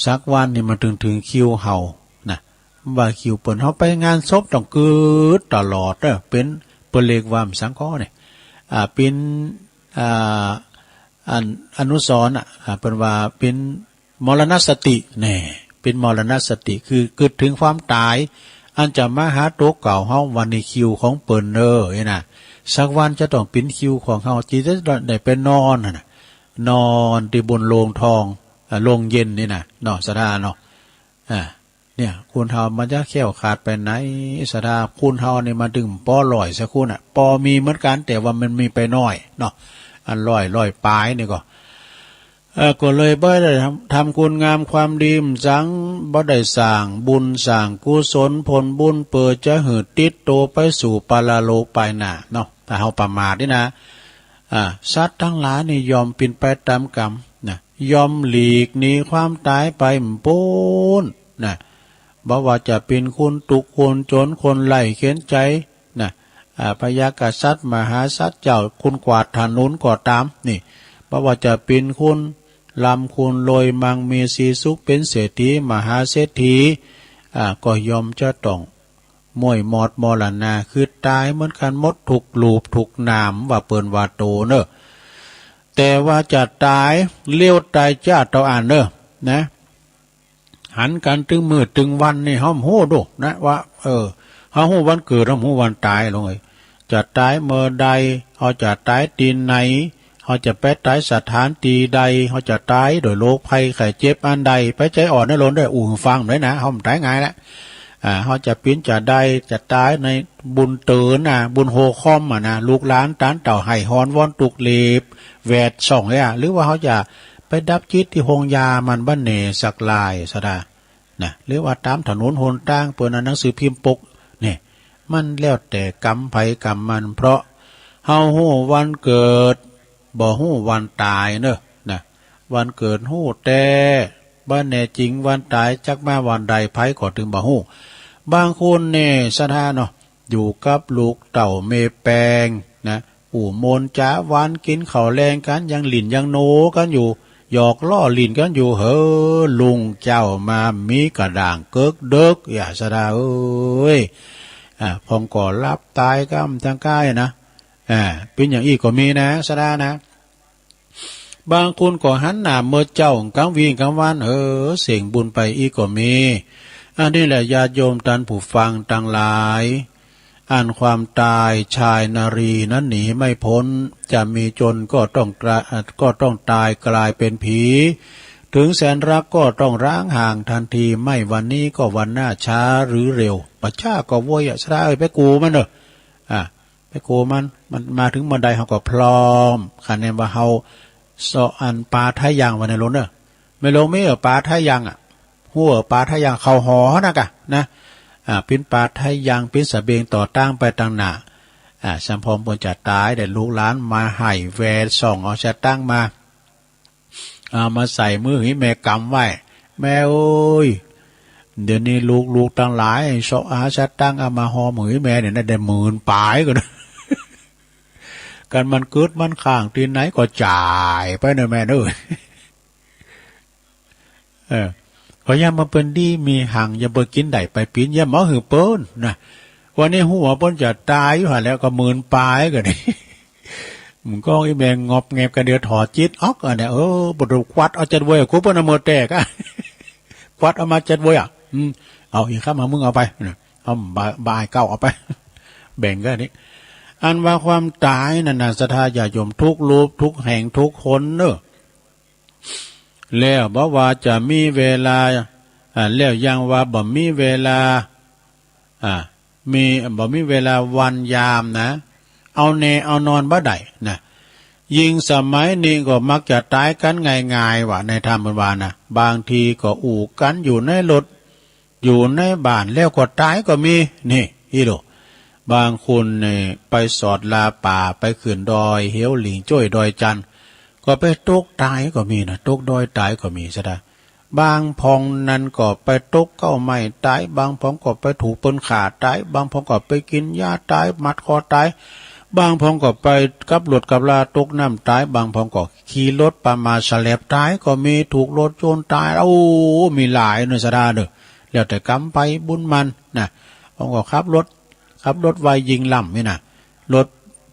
สักวันนี่มันเถิงเถิงคิวเฮานะ ว่าคิวเปิ้น เฮาไปงานศพต้องกึ๊ดตลอดเน่อ เป๋น เปิ้นเรียกว่าหยังสังเคราะห์เนี่ย อ่า เป๋น อ่า อัน อนุสรณ์อ่ะ อ่า เปิ้นว่าเป๋นมรณสติแน่ เป๋นมรณสติ คือกึ๊ดเถิงความต๋าย อันจะมาหาตั๋วเก่าเฮา วันนี้คิวของเปิ้นเน่อ นี่นะ สักวันจะต้องเป๋นคิวของเฮา ตี้จะได้ไปนอนหั่นน่ะ นอนตี้บนโลงทอง อ่า โลงเย็นนี่นะ เนาะ ศรัทธาเนาะ อ่า เนี่ย คนเฮามันจะแคล้วคลาดไปไหน ศรัทธา คนเฮานี่มันตึงปอล่อยสักคนน่ะ ปอมีเหมือนกั๋น แต่ว่ามันมีไปน้อยเนาะ อันร้อย ร้อยป๋ายนี่ก็ เอ่อ ก็เลยบ่ได้ทำ ทำคุณงามความดีหยัง บ่ได้สร้างบุญสร้างกุศลผลบุญ เปื้อจะหื้อติดตั๋วไปสู่ปรโลกไปหน้าเนาะ ถ้าเฮาประมาทนี่นะ อ่า สัตว์ตังหลายนี่ย่อมเป๋นไปต๋ามกรรมนะ ย่อมหลีกหนีความต๋ายไปบ่ป๊นนะ บ่ว่าจะเป๋นคนตุ๊กข์คนจ๋น คนไร้เข็ญใจ๋นะ อ่า พยาธิกษัตริย์ มหาสัตว์เจ้า คนกวาดถนนก็ต๋าม นี่ บ่ว่าจะเป๋นคนร่ำคนรวย มั่งมีสีสุข เป๋นเศรษฐี มหาเศรษฐี อ่า ก็ย่อมจะต้อง ม้วยมอดมรณา คือต๋ายเหมือนกั๋นหมดทุกรูปทุกนาม ว่าเปิ้นว่าโตเน่อ แต่ว่าจะต๋ายเลี้ยวต๋ายจ๊าเต้าอั้นเน่อ นะ หันกั๋นตึงมื้อตึงวันนี่ เฮาฮู้ดูนะ ว่า เออ เฮาฮู้วันเกิด เฮาฮู้วันต๋ายลงเอย จะต๋ายเมื่อใด เฮาจะต๋ายตี้ไหน เฮาจะไปต๋ายสถานตี้ใด เฮาจะต๋ายโดยโรคภัยไข้เจ็บอันใด ไปใจ๋อ่อนนะ หลงได้อู้หื้อฟังหน่อยนะ เฮาบ่ต๋ายง่ายละ อ่า เฮาจะปิ๊นจะได้ จะต๋ายในบุญเตินน่ะ บุญโฮคอมอะนะ ลูกหลานตานเต้าไห้ฮอนวอนตุ๊กข์เหล็บแหวดส่องเลยอะ หรือว่าเฮาจะไปดับจิตตี้โฮงยามันบ่แน่สักลายศรัทธา นะ หรือว่าต๋ามถนนหนตาง เปิ้นเอาหนังสือพิมพ์ปก เนี่ย มันแล้วแต่กรรมใผกรรมมัน เพราะ เฮาฮู้วันเกิด บ่ฮู้วันต๋ายเนาะ นะ วันเกิดฮู้แต๊ บ่แน่จริงวันต๋ายจักมาวันใด ใผก็ตึงบ่ฮู้ บางคนนี่ศรัทธาเนาะ อยู่กับลูกเต้าเมย์แปงนะ อู้มนจ๋าหวาน กิ๋นข้าวแลงกั๋น ยังหลิ้นยังโนกั๋นอยู่ หยอกล้อหลิ้นกั๋นอยู่ เฮ้อ รุ่งเจ๊ามามีกระด้างเกิกเดิก อย่าศรัทธาเอ้ย อ่า พ่องก็หลับต๋ายก้ำจังก้ายนะ อ่า เป๋นอย่างอี้ก็มีนะศรัทธานะ บางคนก็หันหน้าเมิดเจ๊า กั๋งวีกั๋งวัน เออ เส้งบุญไปอี้ก็มี อันนี้แหละญาติโยมต้านผู้ฟังตังหลาย อันความต๋ายชายนารีนั้นหนีไม่พ้น จะมีจนก็ต้องกลา- ก็ต้องต๋ายกลายเป๋นผี ถึงแสนรักก็ต้องร้างห่างทันที ไม่วันนี้ก็วันหน้า ช้าหรือเร็ว บ่ช้าก็ไวอะศรัทธาเอ้ย ไปกู่มันเน่อ อ่า ไปกู่มัน มันมาเถิงเมื่อใดเฮาก็พร้อม คะแนนว่าเฮาเซาะอันป๋าท้ายยางว่าในโลกเน่อ แม่หลวงมีเอ่อป๋าท้ายยางอะ ฮู้เอ่อป๋าท้ายยาง เข้าหอเฮานะก่ะ นะ อ่า เป๋นป๋าท้ายยาง เป๋นสะเบงต่อต้านไปตังหน้า อ่า สำพองเปิ้นจะต๋าย ได้ลูกหลานมาไห้แวส่องเอาสตางค์มา เอามาใส่มือหื้อแม่กำไว้ แม่เอ้ย เดี๋ยวนี้ลูกๆตังหลายเซาะหาสตางค์เอามาฮอมหื้อแม่เนี่ยนะ ได้หมื่นป๋ายก่อเน่อ กันมันกึ๊ดมันค้างตี้ไหนก็จ่ายไปเน่อแม่เน่อ เออ ขอยามมันเปิ้นดีมีหัง ยามเปิ้นกิ๋นได้ไปปิ๊น ยามเอาหื้อเปิ้นนะ วันนี้ฮู้ว่าเปิ้นจะต๋ายอยู่หั้นแล้ว ก็หมื่นป๋ายก่อเน่อ มึงก็อีแม่งอบแงบกัน เดี๋ยวถอดจิตออก อันเนี้ย เออ บ่ต้องควัดเอาเจ็ดเวย กูเปิ้นเอาเมิดแต๊ก่ะ ควัดเอามาเจ็ดเวยอะ อืม เอาอีกครับ มามึงเอาไปนะ เอาบ่า- บ่ายเก้าเอาไป แบ่งกันนี่ อันว่าความต๋ายนั่นน่ะ ศรัทธาญาติโยม ทุกรูป ทุกแห่ง ทุกคนเน่อ แล้วบ่ว่าจะมีเวลา อ่า แล้วยังว่าบ่มีเวลา อ่า มี บ่มีเวลาวันยามนะ เอาแน่เอานอนบ่ได้นะ ยิ่งสมัยนี้ก็มักจะต๋ายกั๋นง่ายๆ ว่าในธรรมเปิ้นว่านะ บางทีก็อู้กั๋นอยู่ในรถ อยู่ในบ้านแล้วก็ต๋ายก็มี นี่ อี้โหล บางคนนี่ไปสอดลาป่า ไปขึ้นดอยเหวหลิงจ้วย ดอยจันทน์ ก็ไปตกต๋ายก็มีนะ ตกดอยต๋ายก็มีศรัทธา บางพ่องนั้นก็ไปตกเก๊าไม้ต๋าย บางพ่องก็ไปถูกเปิ้นฆ่าต๋าย บางพ่องก็ไปกิ๋นยาต๋าย มัดคอต๋าย บางพ่องก็ไปกับรถกับราตกน้ำต๋าย บางพ่องก็ขี่รถประมาทแสลบต๋ายก็มี ถูกรถชนต๋าย โอ้ มีหลายเน่อศรัทธาเน่อ แล้วแต่กรรมไปบุญมันนะ พ่องก็ขับรถ ขับรถไวยิงล้ำนี่นะ รถ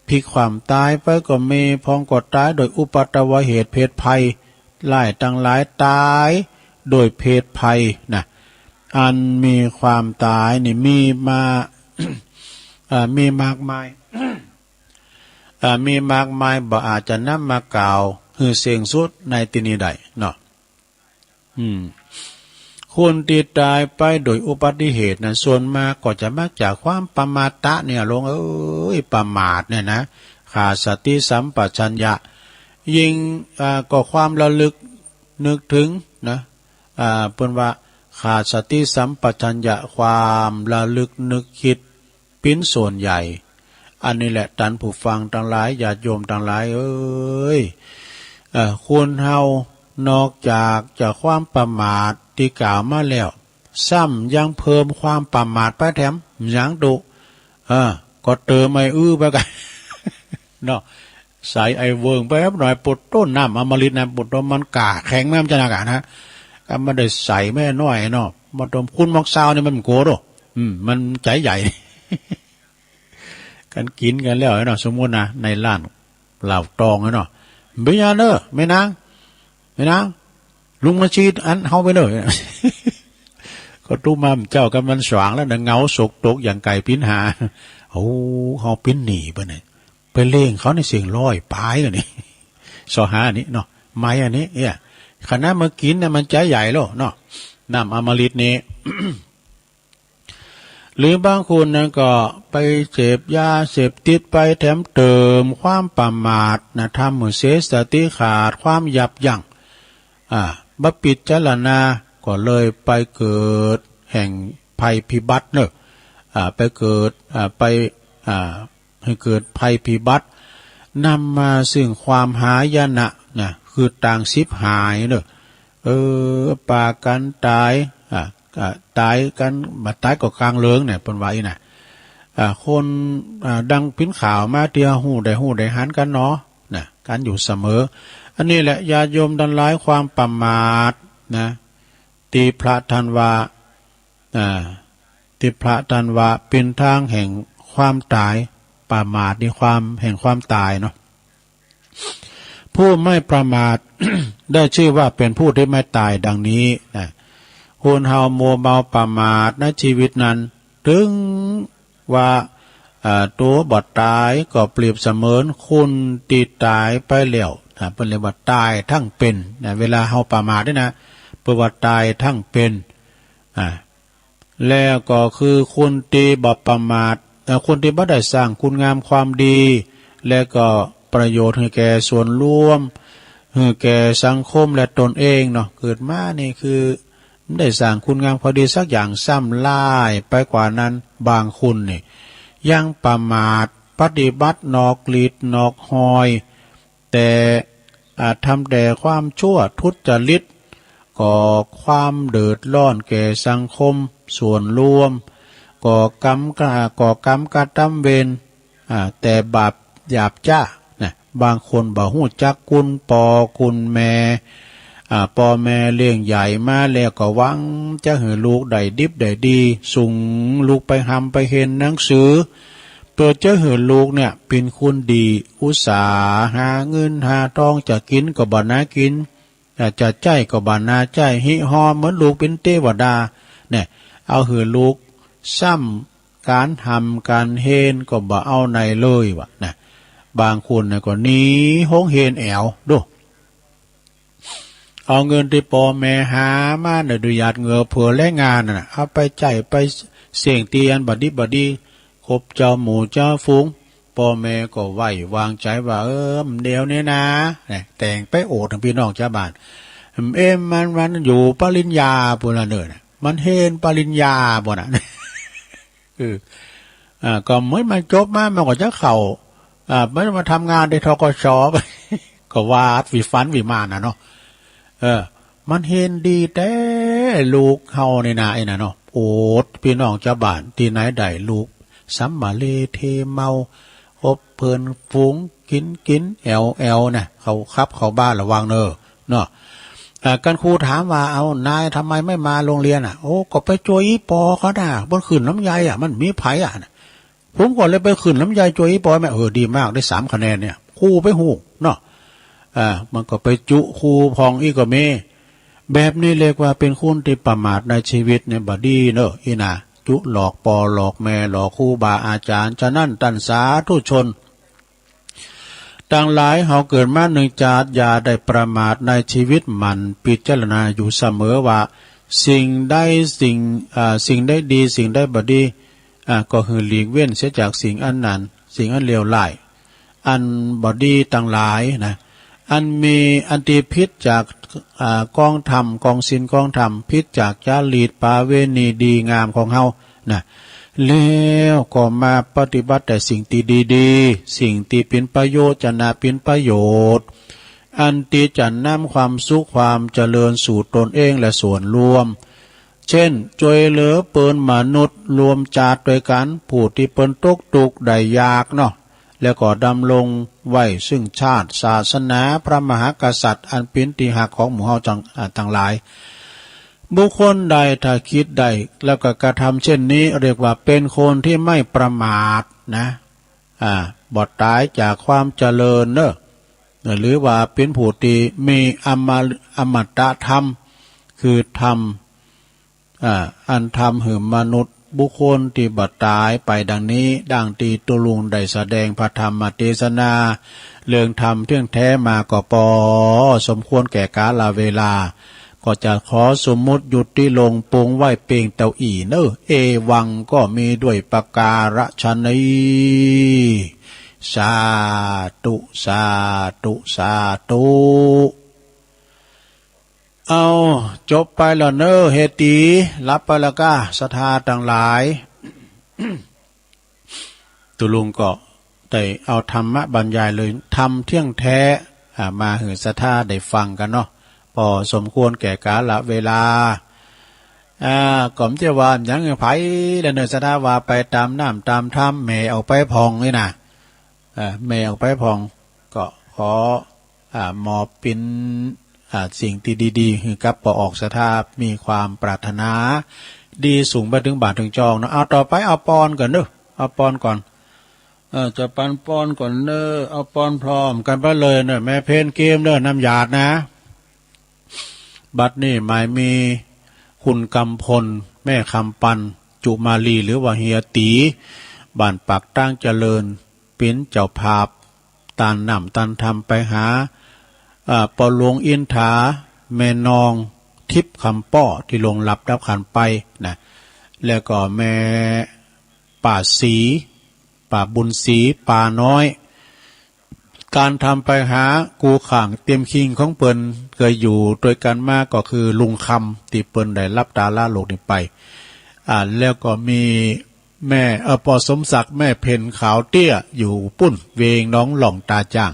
พลิกคว่ำต๋ายไปก็มี พ่องก็ต๋ายโดยอุปัตตวเหตุเพศภัย หลายตังหลาย ต๋ายโดยเพศภัยนะ อันมีความต๋ายนี่มีมา เอ่อ มีมากมาย เอ่อ มีมากมาย บ่อาจจะนำมากล่าวหื้อเส้งสุดในตี้นี้ได้เนาะ อืม คนตี้ต๋ายไปโดยอุบัติเหตุนั้น ส่วนมากก็จะมาจากความประมาทะเนี่ย หลวงเอ้ย ประมาทเนี่ยนะ ขาดสติสัมปชัญญะ ยิ่ง อ่า ก็ความระลึกนึกถึงนะ อ่า เปิ้นว่าขาดสติสัมปชัญญะ ความระลึกนึกคิด เป๋นส่วนใหญ่ อันนี้แหละ ต้านผู้ฟังตังหลาย ญาติโยมตังหลายเอ้ย เอ่อ คนเฮานอกจากจะความประมาทตี้กล่าวมาแล้ว ซ้ำยังเพิ่มความประมาทไปแถม หยังตุ๊ เออ ก็เติมไอ้อื้อไปก่ะ เนาะ ใส่ไอ้เวิ้งไปหน่อย ปุดโต้ น้ำอมฤตนะ ปุดโต้ มันก้าแข็งแม่ มันจะหนักอะนะ ก็มันได้ใส่แม่น้อยเนาะ มาต้มคุณหมอกซาวนี่มันโกรธโอ้ อืม มันใจ๋ใหญ่ กันกิ๋นกั๋นแล้วเนาะ สมมุตินะ ในร้านเหล้าตองเนาะ เบียร์เน่อ แม่นาง แม่นาง ลุงมาชีดอันเฮาไปเน่อ ก็ตุ๊มาเจ้ากันมันสว่างแล้วนะ เหงาสกตกอย่างไก่ปิ้นหา โอ้ เฮาปิ้นหนีไปเนี่ย ไปเล่งเขาในเส้งร้อยป๋ายอันนี้ ซอหาอันนี้เนาะ ไม้อันนี้ เอี้ย ขนาดมากิ๋นเนี่ยมันใจ๋ใหญ่แล้วเนาะ น้ำอมฤตนี่ หรือบางคนนั้นก็ไปเสพยาเสพติดไปแถมเติมความประมาทนะ ทำหื้อเสียสติขาดความยับยั้ง อ่า บ่พิจารณา ก็เลยไปเกิดแห่งภัยพิบัติเน่อ อ่า ไปเกิด อ่า ไป อ่า หื้อเกิดภัยพิบัติ นำมาซึ่งความหายนะ นะ คือตางฉิบหายเน่อ เออ ปากั๋นต๋าย อ่า อ่า ต๋ายกั๋น บ่าต๋ายก็ก๋างเลิงเนี่ย เปิ้นว่าอี้นะ อ่า คน อ่า ดังปิ๋นข่าวมา ตี้เฮาฮู้ได้ฮู้ได้หันกั๋นเนาะ นะ กั๋นอยู่เสมอ อันนี้แหละ ญาติโยมตังหลาย ความประมาทนะ ตี้พระต้านว่า อ่า ตี้พระต้านว่าเป๋นตางแห่งความต๋าย ประมาทนี่ความแห่งความต๋ายเนาะ ผู้ไม่ประมาท ได้ชื่อว่าเป๋นผู้ตี้ไม่ต๋ายดังนี้นะ คนเฮามัวเมาประมาทในจีวิตนั้น เถิงว่า อ่า ตั๋วบ่ต๋ายก็เปรียบเสมือนคนตี้ต๋ายไปแล้วนะ เปิ้นเรียกว่าต๋ายทั้งเป๋นนะ เวลาเฮาประมาทนี่นะ เปิ้นว่าต๋ายทั้งเป๋น อ่า แล้วก็คือคนตี้บ่ประมาท เอ่อ คนตี้บ่ได้สร้างคุณงามความดี แล้วก็ประโยชน์หื้อแก่ส่วนรวม หื้อแก่สังคมและตนเองเนาะ เกิดมานี่คือบ่ได้สร้างคุณงามความดีสักอย่าง ซ้ำร้ายไปกว่านั้น บางคนนี่ยังประมาท ปฏิบัตินอกลีดนอกฮอย แต่ อ่า ทำแต่ความชั่วทุจริต ก่อความเดือดร้อนแก่สังคมส่วนรวม ก่อกรรม ก่อกรรมกระตำเวร อ่า แต่บาปหยาบจ๊านะ บางคนบ่ฮู้จักคุณป้อคุณแม่ อ่า ป้อแม่เลี้ยงใหญ่มาแล้วก็หวังจะหื้อลูกได้ดิบได้ดี ส่งลูกไปฮ่ำไปเฮียนหนังสือ เปื้อจะหื้อลูกเนี่ยเป๋นคนดี อุตส่าห์หาเงินหาตอง จะกิ๋นก็บ่หนากิ๋น อ่า จะใจ๊ก็บ่หนาใจ๊ ฮิฮอเหมือนลูกเป๋นเตวดา เนี่ย เอาหื้อลูก ซ้ำก๋านฮ่ำก๋านเฮียนก็บ่เอาไหนเลยว่านะ บางคนน่ะก็หนีโฮงเฮียนแอ๋ว ดู เอาเงินตี้ป้อแม่หามาเนี่ย โดยหยาดเหงื่อเผื่อแรงงานน่ะ เอาไปใจ๊ไปเสี้ยงตี้อันบ่ดีบ่ดี คบเจ้าหมู่เจ้าฝูง ป้อแม่ก็ไว้วางใจ๋ว่า เออ เดี๋ยวนี้นะ เนี่ย แต่งไปโอดตังปี้น้องจาวบ้าน เอ็ม มัน มันอยู่ปริญญาปู้นละเน่อนะ มันเฮียนปริญญาปู้นน่ะ เออ อ่า ก็เหมือนมันจบมา มันก็จะเข้า อ่า มันมาทำงานใน ธ.ก.ส. ก็ว่าวิฝันวิมานน่ะเนาะ เออ มันเฮียนดีแต๊ ลูกเฮานี่นา ไอ้น่ะเนาะ โอดปี้น้องจาวบ้าน ตี้ไหนได้ลูกสำมะเลเทเมา คบเปื้อนฝูง กิ๋นกิ๋นแอ๋วแอ๋วนะ เข้าคับเข้าบาร์ระวังเน่อ เนาะ อ่า กั๋นครูถามว่า เอา นายทำไมไม่มาโรงเรียนอ่ะ โอ้ ก็ไปจ้วยอี่ป้อเขาน่ะ บนขึ้นลำไยอ่ะ มันมีใผอ่ะนะ ผมก็เลยไปขึ้นลำไยจ้วยอี่ป้อแม่ เออ ดีมาก ได้สามคะแนนเนี่ย ครูไปฮู้เนาะ อ่า มันก็ไปจุครูพ่องอี้ก็มี แบบนี้เรียกว่าเป๋นคนตี้ประมาทในจีวิตเนี่ย บ่ดีเน่อ อี้นา จุหลอกป้อหลอกแม่ หลอกครูบาอาจ๋ารย์ ฉะนั้นต้านสาธุชนตังหลาย เฮาเกิดมานึ่งจาติ อย่าได้ประมาทในจีวิต หมั่นพิจารณาอยู่เสมอว่า สิ่งใดสิ่ง อ่า สิ่งใดดี สิ่งใดบ่ดี อ่า ก็หื้อหลีกเว้นเสียจากสิ่งอันนั้น สิ่งอันเลวร้าย อันบ่ดีตังหลายนะ อันมี อันตี้ผิดจาก อ่า กองธรรม กองศีลกองธรรม ผิดจากจารีตประเวณีดีงามของเฮานะ แล้วก็มาปฏิบัติแต่สิ่งตี้ดีๆ สิ่งตี้เป๋นประโยชน์ จะนาเป๋นประโยชน์ อันตี้จะนำความสุขความเจริญสู่ตนเองและส่วนรวม เช่น จ้วยเหลือเปิ้นมนุษย์ร่วมจาติตวยกั๋น ผู้ตี้เปิ้นตกตุ๊กข์ได้ยากเนาะ แล้วก็ดำรงไว้ซึ่งชาติ ศาสนา พระมหากษัตริย์ อันเป๋นตี้ฮักของหมู่เฮาตัง อ่า ตังหลาย บุคคลใดถ้าคิดได้ แล้วก็กระทำเช่นนี้ เรียกว่าเป๋นคนตี้ไม่ประมาทนะ อ่า บ่ต๋ายจากความเจริญเน่อ หรือว่าเป๋นผู้ตี้มีอม- อมตะธรรม คือธรรม อ่า อันทำหื้อมนุษย์บุคคลตี้บ่ต๋ายไปดังนี้ ดังตี้ตุ๊ลุงได้แสดงพระธรรมเตสนา เรื่องธรรมเตี้ยงแท้มาก็ปอสมควรแก่กาลเวลา ก็จะขอสมมุติหยุดตี้ลงปงไว้เปียงเต้าอี้เน่อ เอวังก็มีด้วยประการฉะนี้ สาธุ สาธุ สาธุ เอา จบไปแล้วเน่อ เฮตี หลับไปแล้วก้า ศรัทธาตังหลาย ตุ๊ลุงก็ ต ได้เอาธรรมะบรรยายเลย ธรรมเที่ยงแท้ อ่า มาหื้อศรัทธาได้ฟังกั๋นเนาะ ปอสมควรแก่กาละเวลา อ่า ก็บ่ใจ้ว่าหยังหื้อใผแล้วเนาะ ศรัทธาว่าไปต๋ามน้ำต๋ามธรรม แหมออกไปพ่องนี่นะ เอ่อ แหมออกไปพ่อง ก็ขอ อ่า มอบเป๋น อ่า สิ่งตี้ดีๆ หื้อกับป้อออกศรัทธา มีความปรารถนาดีสูงไปเถิงบ้านเถิงจองเนาะ เอาต่อไป เอาปอนก่อนเนาะ เอาปอนก่อน เอ่อ จะปันปอนก่อนเนาะ เอาปอนพร้อมกั๋นไปเลยเนาะ แม่เพ็ญเกมเนาะ น้ำหยาดนะ บัดนี้หมายมีคุณกำพล แม่คำปัน จุมาลี หรือว่าเฮียตี๋ บ้านปากตางเจริญ เป๋นเจ้าภาพ ต้านน้ำต้านธรรมไปหา อ่า ป้อหลวงอินทรา แม่นองทิพย์คำป้อ ตี้ล่วงลับดับขันธ์ไปนะ แล้วก็แม่ป้าศรี ป้าบุญศรี ป้าน้อย ก๋านธรรมไปหากู่ข้างเตียมคิงของเปิ้น เกยอยู่ตวยกั๋นมาก็คือลุงคำ ตี้เปิ้นได้ลับต๋าละโลกนี้ไป อ่า แล้วก็มีแม่ เอ่อ ป้อสมศักดิ์ แม่เพ็ญขาวเตี้ย อยู่ปู๊น เวงหนองหล่องต๋าจ้าง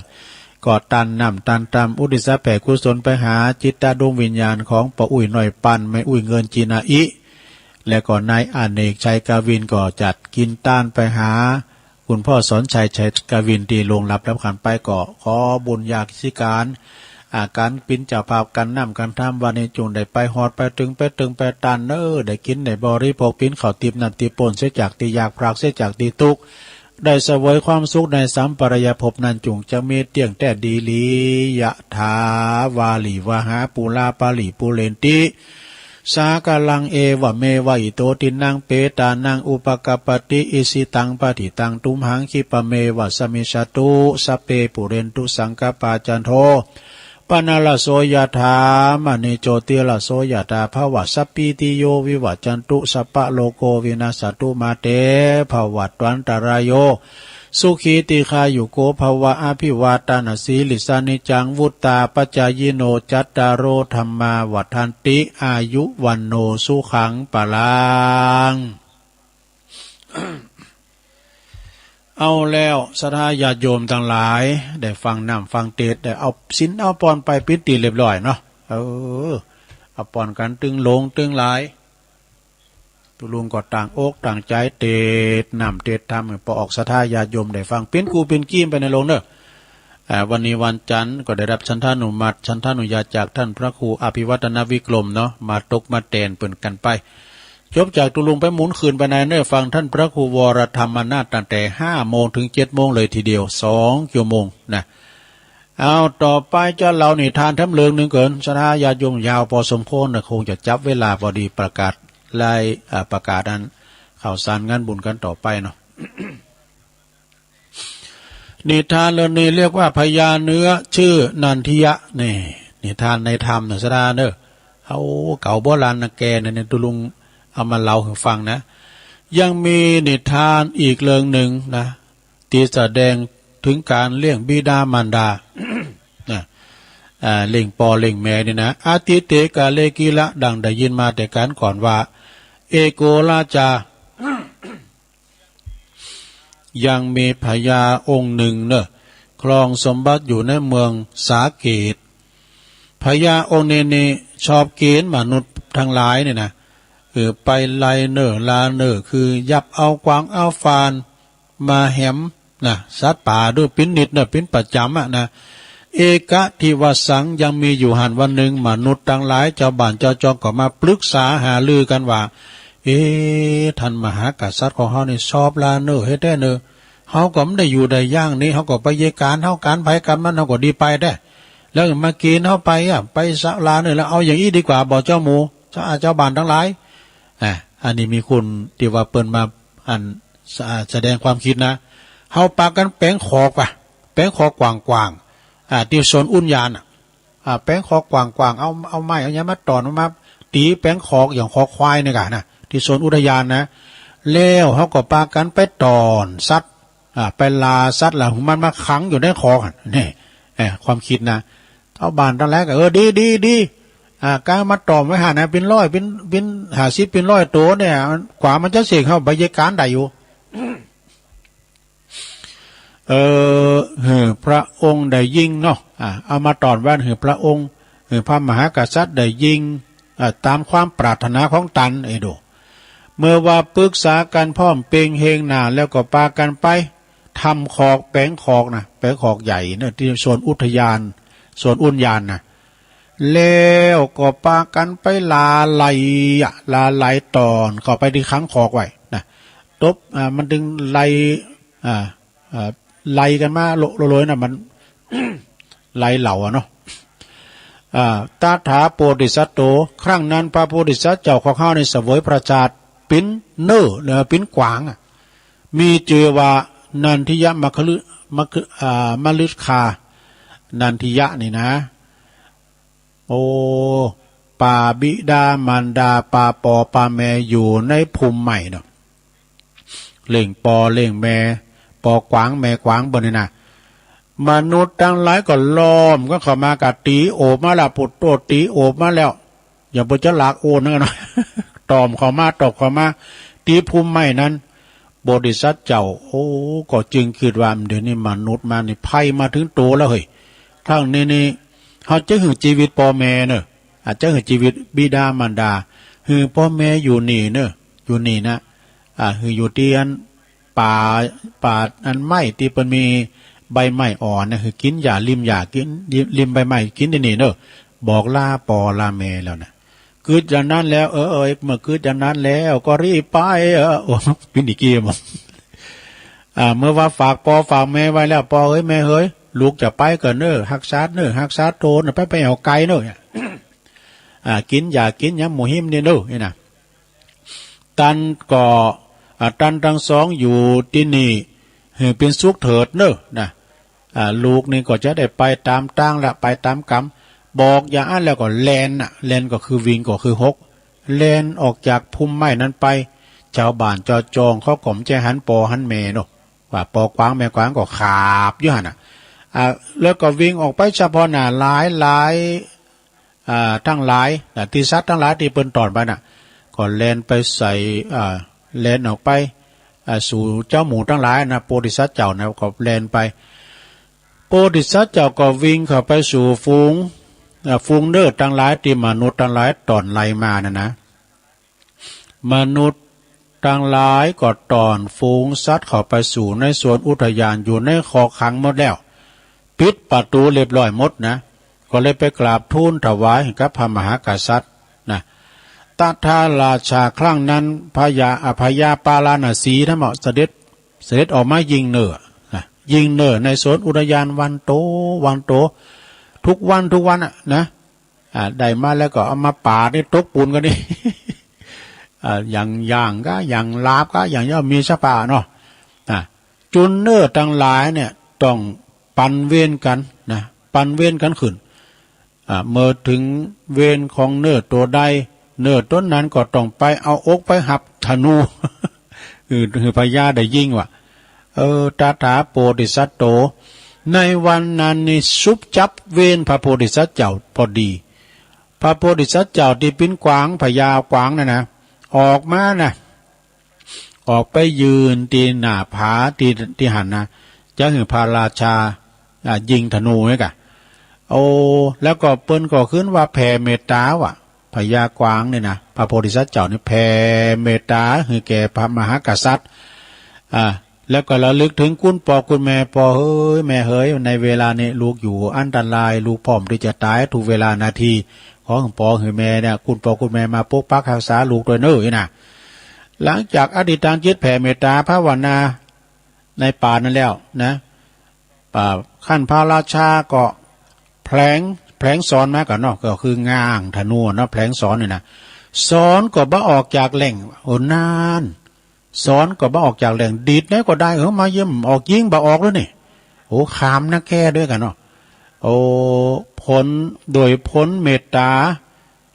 ก็ต้านน้ำต้านธรรม อุทิศแผ่กุศลไปหาจิตดวงวิญญาณของป้ออุ๊ยน้อยปัน แม่อุ๊ยเงินจีนาอิ แล้วก็นายอเนกชัยกวิน ก็จัดกิ๋นต้านไปหา คุณพ่อสอนชัย ชัยกวิน ตี้ล่วงลับดับขันธ์ไป ก็ขอบุญญาสิก๋าน อ่า ก๋านเป๋นเจ้าภาพก๋านน้ำก๋านธรรมวันนี้ จุ่งได้ไปฮอดไปเถิงไปเถิงไปตานเน่อ ได้กิ๋นได้บริโภค เป๋นข้าวตี๋บน้ำตี๋บป้น เสียจากตี้ยาก ปราศจากตี้ตุ๊กข์ ได้เสวยความสุขในสัมปรายภพนั้น จุ่งจะมีเตี้ยงแต๊ดีหลี ยะถา วาริวหา ปูรา ปะริปูเรนติ สากะรัง เอวะเมวะ อิโต ทินนัง เปตานัง อุปะกัปปะติ อิชิตัง ปะถิตัง ตุมหัง คิปะเมวะ สะมิชฌะตุ สัพเพ ปูเรนตุ สังกะปปา จันโท ปะนะระโส ยะถา มะณิ โชติระโส ยะถา ภะวะ สัพพีติโย วิวะจันตุ สัพพะโรโค วินัสสะตุ มาเต ภะวัตวันตะราโย สุขี ตีฆายุโก ภะวะ อะภิวาตะนะสีลิสสะ นิจจัง วุตตาปะจายิโน จัตตาโร ธัมมา วัฑฒันติ อายุ วัณโณ สุขัง พะลัง เอาแล้ว ศรัทธาญาติโยมตังหลาย ได้ฟังน้ำฟังเตสน์ ได้เอาศีลเอาปอนไปเป๋นตี้เรียบร้อยเนาะ เออ เอาปอนกั๋นตึงหลวงตึงหลาย ตุ๊ลุงก็ตั้งอกตั้งใจ๋เตสน์น้ำเตสน์ธรรม ป้อออกศรัทธาญาติโยมได้ฟัง เป๋นกูเป๋นกี๋ไปเน่อหลวงเน่อ อ่า วันนี้วันจันทร์ก็ได้ฮับฉันทานุมัติ ฉันทานุญาตจากต้านพระครูอภิวัฒนวิกรมเนาะ มาตกมาแตนเปิ้นกั๋นไป จบจากตุ๊ลุงไปหมุนคืนไปในเน่อ ฟังต้านพระครูวรธรรมนาถตั้งแต่ห้าโมงเถิงเจ็ดโมงเลยทีเดียว สองชั่วโมงนะ เอา ต่อไปจะเล่านิทานแถมเรื่องนึ่งเกิน ศรัทธาญาติโยม ยาวปอสมควรนะ คงจะจับเวลาปอดี ประกาศไล่ อ่า ประกาศอันข่าวสารงานบุญกั๋นต่อไปเนาะ นิทานเรื่องนี้เรียกว่าพญาเนื้อชื่อนันทิยะ นี่ นิทานในธรรมเน่อ ศรัทธาเน่อ เอาเก่าโบราณนาแกเนี่ย ตุ๊ลุงเอามาเล่าหื้อฟังนะ ยังมีนิทานอีกเรื่องนึ่งนะ ตี้แสดงเถิงก๋านเลี้ยงบิดามารดา นะ อ่า เลี้ยงป้อเลี้ยงแม่นี่นะ อตีเต กาเล กิละ ดังได้ยินมาแต่ก๋านก่อนว่า เอโกราจา ยังมีพญาองค์นึ่งเน่อ ครองสมบัติอยู่ในเมืองสาเกต พญาองค์นี้นี่ชอบเกณฑ์มนุษย์ตังหลายนี่นะ เออ ไปไล่เน่อล่าเน่อ คือยับเอาขวางเอาฝานมาแหมนะ สัตว์ป่าโดยเป๋นนิตย์เน่อ เป๋นประจ๋ำอะนะ เอกะทิวสัง ยังมีอยู่หั้นวันนึ่ง มนุษย์ตังหลาย จาวบ้านจาวจองก็มาปรึกษาหารือกั๋นว่า เอ๊ะ ต้านมหากษัตริย์ของเฮานี่ชอบล่าเน่อแต๊ๆ เน่อ เฮาก็บ่ได้อยู่ได้อย่างนี้ เฮาก็ไปเยียะก๋านเฮาก๋านไผก๋านมัน เฮาก็ดีไปแต๊ แล้วมาเกณฑ์เฮาไปอะ ไปสะ ล่าเน่อ แล้วเอาอย่างอี้ดีกว่า บ่เจ้าหมู่ จาว จาวบ้านตังหลาย อ่า อันนี้มีคนตี้ว่าเปิ้นมา อัน สะ แสดงความกึ๊ดนะ เฮาปากั๋นแป๋งขอกปะ แป๋งขอกกว้างๆ อ่า ตี้สวนอุทยานอะ อ่า แป๋งขอกกว้างๆ เอา เอาไม้เอาหยังมาต่อน เอามาตี๋แป๋งขอก อย่างขอควายนี่ก่ะนะ ตี้สวนอุทยานนะ แล้วเฮาก็ปากั๋นไปต่อนสัตว์ อ่า ไปล่าสัตว์ แล้วหื้อมันมาขังอยู่ในขอกหั้น นี่ เอ่อ ความกึ๊ดนะ จาวบ้านตังหลายก็ เออ ดี ดี ดี อ่า กางมาต่อนไว้หั้นนะ เป๋นร้อย เป๋น เป๋นห้าสิบ เป๋นร้อยตั๋วเนี่ย กว่ามันจะเสร็จ เฮาไปเยียะก๋านได้อยู่ เอ่อ หื้อพระองค์ได้ยิงเนาะ อ่า เอามาต้อนว่าหื้อพระองค์ หื้อพระมหากษัตริย์ได้ยิง อ่า ต๋ามความปรารถนาของตัน เอ้ยดู เมื่อว่าปึกษากั๋นพร้อมเป่งเฮงนา แล้วก็ปากั๋นไปทำขอก แป๋งขอกนะ แป๋งขอกใหญ่นะ ตี้สวนอุทยาน สวนอุทยานนะ แล้วก็ปากั๋นไปหล่าไหล่อะ หล่าไหล่ต้อนเข้าไปตี้ขังขอกไว้นะ ตบ อ่า มันตึงไล่ อ่า อ่า ไล่กั๋นมาโล โลยนะ มัน ไล่เหล่าอะเนาะ อ่า ตถาโพธิสัตโต ครั้งนั้นพระโพธิสัตว์เจ้าของเฮานี่เสวยพระชาติเป๋นเนื้อ เอ่อ เป๋นกวางอะ มีจื้อว่านันทิยะมะคฤ มะคฤ อ่า มะฤคา นันทิยะนี่นะ โอ้ ปาบิดามารดา ปาปอปาแม่อยู่ในพุ่มไม้เนาะ เลี้ยงปอเลี้ยงแม่ ปอกวางแม่กวางเปิ้นนี่นะ มนุษย์ตังหลายก็ล้อมกั๋นเข้ามา ก็ตี๋โอบมาแล้ว ปุตโตตี๋โอบมาแล้ว อย่างเปิ้นจะหลากโอนนั่นเนาะ ต่อมเข้ามา ตบเข้ามา ตี้พุ่มไม้นั้น โพธิสัตว์เจ้า โอ้ ก็จึงกึ๊ดว่า เดี๋ยวนี้มนุษย์มานี่ ภัยมาเถิงตั๋วแล้วเฮ้ย ครั้งนี้นี่ เฮาจะหื้อจีวิตปอแม่เนาะ อาจจะหื้อจีวิตบิดามารดา หื้อปอแม่อยู่นี่เนาะ อยู่นี่นะ อ่า หื้ออยู่ตี้อันป่า ป่าอันไม้ตี้เปิ้นมีใบไม้อ่อนนะ หื้อกิ๋นหญ้าริมหญ้า กิ๋นริมใบไม้ กิ๋นตี้นี่เนาะ บอกลาปอลาแม่แล้วนะ กึ๊ดอย่างนั้นแล้ว เออ เออ เมื่อกึ๊ดอย่างนั้นแล้ว ก็รีบไป เออ โอ้ ปิ้นอีกกี้ อ่า เมื่อว่าฝากปอฝากแม่ไว้แล้ว ปอเฮ้ยแม่เฮ้ย ลูกจะไปก่อนเนาะ ฮักษาเนาะ ฮักษาตั๋วเนาะ ไป ไปเอาไก่เนาะ อ่า กิ๋นหญ้ากิ๋นหยังหมู่หิมนี่เนาะ นี่นะ ตันก็ อ่า ตันตังสองอยู่ตี้นี่ หื้อเป๋นสุขเถิดเนาะ นะ อ่า ลูกนี่ก็จะได้ไปต๋ามตางละ ไปต๋ามกรรม บอกอย่างอั้นแล้วก็แล่นน่ะ แล่นก็คือวิ่งก็คือหก แล่นออกจากพุ่มไม้นั้นไป จาวบ้านจาวจองเขาก็บ่ใจ้หันปอหันแม่เนาะ ว่าปอกวางแม่กวางก็ขาบอยู่หั้นน่ะ อ่า แล้วก็วิ่งออกไปเฉพาะหน้าหลายหลาย อ่า ตังหลายน่ะ ตี้สัตว์ตังหลายตี้เปิ้นต้อนไปน่ะ ก็แล่นไปใส่ อ่า แล่นออกไป อ่า สู่เจ้าหมู่ตังหลายนะ โพธิสัตว์เจ้านะ ก็แล่นไป โพธิสัตว์เจ้าก็วิ่งเข้าไปสู่ฝูง อ่า ฝูงเนื้อตังหลายตี้มนุษย์ตังหลายต้อนไล่มานั่นนะ มนุษย์ตังหลายก็ต้อนฝูงสัตว์เข้าไปสู่ในสวนอุทยาน อยู่ในคอกขังหมดแล้ว ปิดประตู๋เรียบร้อยหมดนะ ก็เลยไปกราบทูลถวายกับพระมหากษัตริย์นะ ตถาราชาครั้งนั้น พญา อ่า พญาปาราณสีนั้นเสด็จ เสด็จออกมายิงเนื้อนะ ยิงเนื้อในสวนอุทยานวันโต วันโต ทุกวัน ทุกวันอะนะ อ่า ได้มาแล้วก็เอามาปาดนี่ตกปูนกั๋นนี่ อ่า อย่างย่างก็ อย่างลาบก็ อย่างย่อมมีสภาพเนาะ อ่า จุนเนื้อตังหลายเนี่ยต้องปันเวรกั๋นนะ ปันเวรกั๋นขึ้น อ่า เมื่อเถิงเวรของเนื้อตั๋วใด เนื้อตั๋วนั้นก็ต้องไปเอาอกไปหับธนู หื้อ หื้อพญาได้ยิงว่า เออ ตถาโพธิสัตโต ในวันนั้นนี่สุบจับเวรพระโพธิสัตว์เจ้าพอดี พระโพธิสัตว์เจ้าตี้เป๋นกวาง พญากวางนั่นนะ ออกมานะ ออกไปยืนตี้หน้าผาตี้ ตี้หั้นนะ จะหื้อพระราชา อ่า ยิงธนูไว้ก่ะ โอ้ แล้วก็เปิ้นก็ขึ้นว่าแผ่เมตตาว่ะ พญากวางนี่นะ พระโพธิสัตว์เจ้านี่แผ่เมตตาหื้อแก่พระมหากษัตริย์ อ่า แล้วก็ระลึกเถิงคุณปอคุณแม่ ปอเฮ้ย แม่เฮ้ย ในเวลานี้ลูกอยู่อันตราย ลูกพร้อมตี้จะต๋ายทุกเวลานาที ขอหื้อปอหื้อแม่เนี่ย คุณปอคุณแม่มาปกปักฮักษาลูกตวยเน้อ นี่นะ หลังจากอธิษฐานจิตแผ่เมตตาภาวนาในป่านั้นแล้วนะ อ่า ขั้นพระราชาก็แผลง แผลงศรมาก่ะเนาะ ก็คือง้างธนูเนาะ แผลงศรนี่นะ ศรก็บ่ออกจากแหล่ง โอ้ นาน ศรก็บ่ออกจากแหล่ง ดีดไหนก็ได้ เออ มาเยี่ยมออกยิงบ่ออกแล้วนี่ โอ้ ขามนักแก้ด้วยก่ะเนาะ โอ้ ผล โดยผลเมตตา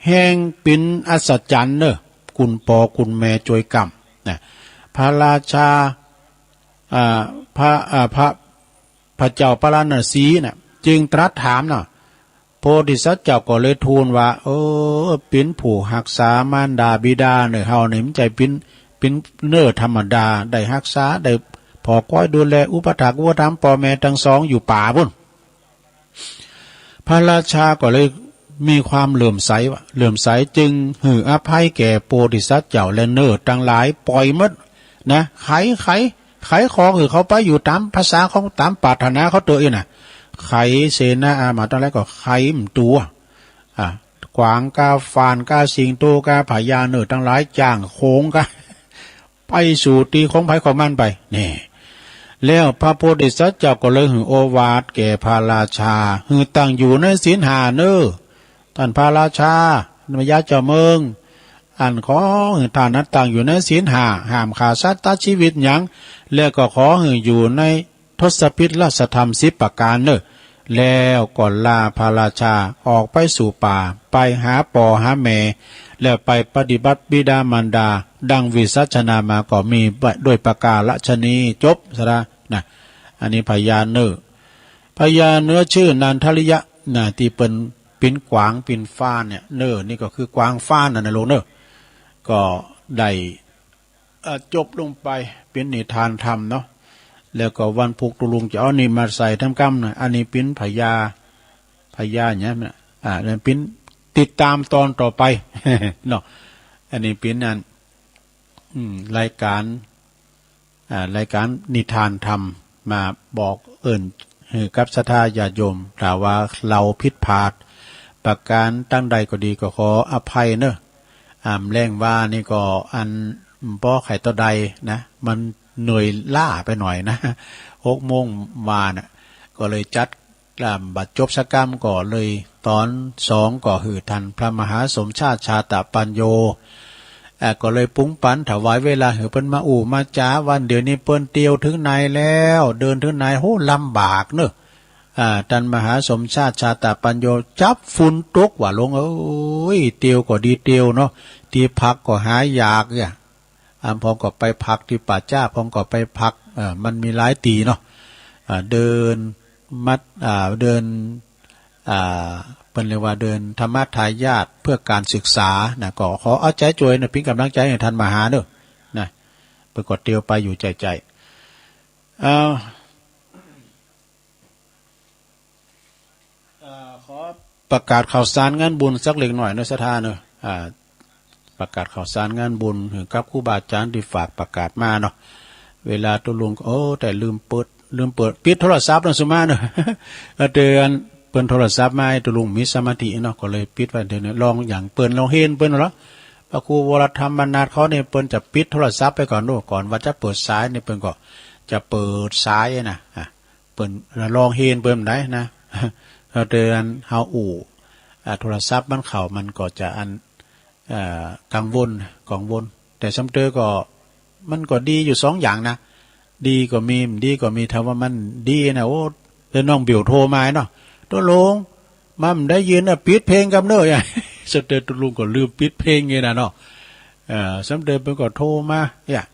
แห่งเป๋นอัศจรรย์เน้อ คุณปอคุณแม่จ้วยกำนะ พระราชา อ่า พระ อ่า พระ พระเจ้าปาราณสีน่ะ จึงตรัสถามเนาะ โพธิสัตว์เจ้าก็เลยทูลว่า เออ เป๋นผู้ฮักษามารดาบิดาเน้อ เฮานี่มันบ่ใจ้เป๋น เป๋นเนื้อธรรมดา ได้ฮักษา ได้ ผ่อก๊อยดูแลอุปัฏฐากอุปถัมภ์ป้อแม่ตังสองอยู่ป่าปู๊น พระราชาก็เลยมีความเหลื่อมใสว่า เหลื่อมใสจึงหื้ออภัยแก่โพธิสัตว์เจ้าและเน่อตังหลาย ป่อยหมดนะ ไข ไข ไขขอหื้อเขาไปอยู่ต๋ามภาษาของ ต๋ามปรารถนาเขาเต๊อะอี้นะ ไขเสนาอามาตย์ตังหลายก็ไขบ่ตั๋ว อ่า กวางก้า ฟานก้า สิงโตก้า พญาเน่อตังหลาย จ้างโขงก้า ไปสู่ตี้ของใผของมันไป นี่ แล้วพระโพธิสัตว์เจ้าก็เลยหื้อโอวาทแก่พระราชา หื้อตั้งอยู่ในศีลห้าเน่อ ต้านพระราชา พญาเจ้าเมือง อันขอหื้อต้านนั้นตั้งอยู่ในศีลห้า ห้ามฆ่าสัตว์ตัดชีวิตหยัง แล้วก็ขอหื้ออยู่ในทศพิธราชธรรมสิบประการเน่อ แล้วก็ลาพระราชาออกไปสู่ป่า ไปหาป้อหาแม่ แล้วไปปฏิบัติบิดามารดา ดังวิสัชนามาก็มีด้วยประการฉะนี้ จบซะละนะ อันนี้พญาเน่อ พญาเน่อชื่อนันทริยะนะ ตี้เปิ้นปิ้นกวางปิ้นฟานเนี่ย เน่อนี่ก็คือกวางฟานน่ะนะลูกเน่อ ก็ได้ เอ่อ จบลงไป ปิ้นนิทานธรรมเนาะ แล้วก็วันพุธตุ๊ลุงจะเอานี่มาใส่ต๋ามกำนะ อันนี้ปิ้นพญา พญาเนี่ยนะ อ่า นั่นปิ้นติดต๋ามตอนต่อไป เนาะ อันนี้ปิ้นอัน อืม รายก๋าน อ่า รายก๋านนิทานธรรมมาบอกเอิ้นหื้อกับศรัทธาญาติโยม ถ้าว่าเฮาผิดพลาดประก๋านตังใดก็ดีก็ขออภัยเนาะ อ่า แหมว่านี่ก็อันบ่ใค่เต้าใดนะ มันเหนื่อยล้าไปหน่อยนะ หกโมงวาน่ะ ก็เลยจัด อ่า บ่จบสักกำก็เลยต๋อนสองก็หื้อต้านพระมหาสมชาติชาตปัญโญ อ่า ก็เลยปรุงปั๋นถวายเวลาหื้อเปิ้นมาอู้มาจ๋า วันเดียวนี้เปิ้นเตียวเถิงไหนแล้ว เดินเถิงไหน โห ลำบากเนาะ อ่า ต้านมหาสมชาติชาตปัญโญ จั๊บฝุ่นตกว่าลูกเอ้ย เตียวก็ดีเตียวเนาะ ตี้พักก็หายากเนี่ย อ่า พ่องก็ไปพักตี้ป่าจ๊า พ่องก็ไปพัก เอ่อ มันมีหลายตี้เนาะ อ่า เดินมัด อ่า เดิน อ่า เปิ้นเรียกว่าเดินธรรมทายาทเพื่อการศึกษานะ ก็ขอเอาใจ๋จ้วยนะ เป๋นก๋ำลังใจ๋หื้อต้านมหาเนาะนะ เปิ้นก็เตียวไปอยู่ใจ๋ๆ เอ่อ เอ่อ ขอประกาศข่าวสารงานบุญสักเล็กหน่อยเนาะศรัทธาเนาะ อ่า ประกาศข่าวสารงานบุญหื้อกับครูบาอาจ๋ารย์ตี้ฝากประกาศมาเนาะ เวลาตุ๊ลุง โอ้ แต่ลืมเปิด ลืมเปิด ปิดโทรศัพท์เนาะสุมาเนาะ เออ เตือน เปิ้นโทรศัพท์มา ตุ๊ลุงมีสมาธิเนาะ ก็เลยปิดไว้ เดี๋ยวนี้ลองอย่างเปิ้น ลองเฮนเปิ้นเนาะ พระครูวรธรรมบรรณาถเขานี่เปิ้นจะปิดโทรศัพท์ไปก่อนเนาะ ก่อนว่าจะเปิดสายนี่เปิ้นก็จะเปิดสายนะ อ่ะ เปิ้นลองเฮนเปิ้นได้นะ เฮาเตือน เฮาอู้ อ่า โทรศัพท์มันเข้า มันก็จะอัน เอ่อ กังวล กังวล แต่สำเตอก็ มันก็ดีอยู่สองอย่างนะ ดีก็มี บ่ดีก็มี ถ้าว่ามันดีนะ โอ้ แล้วน้องเบลโทรมาเนาะ ตุ๊ลุง มาบ่ได้ยินนะ ปิดเพลงก่ำเน่อ สำเตอตุ๊ลุงก็ลืมปิดเพลงไงนะเนาะ เอ่อ สำเตอเปิ้นก็โทรมา เนี่ย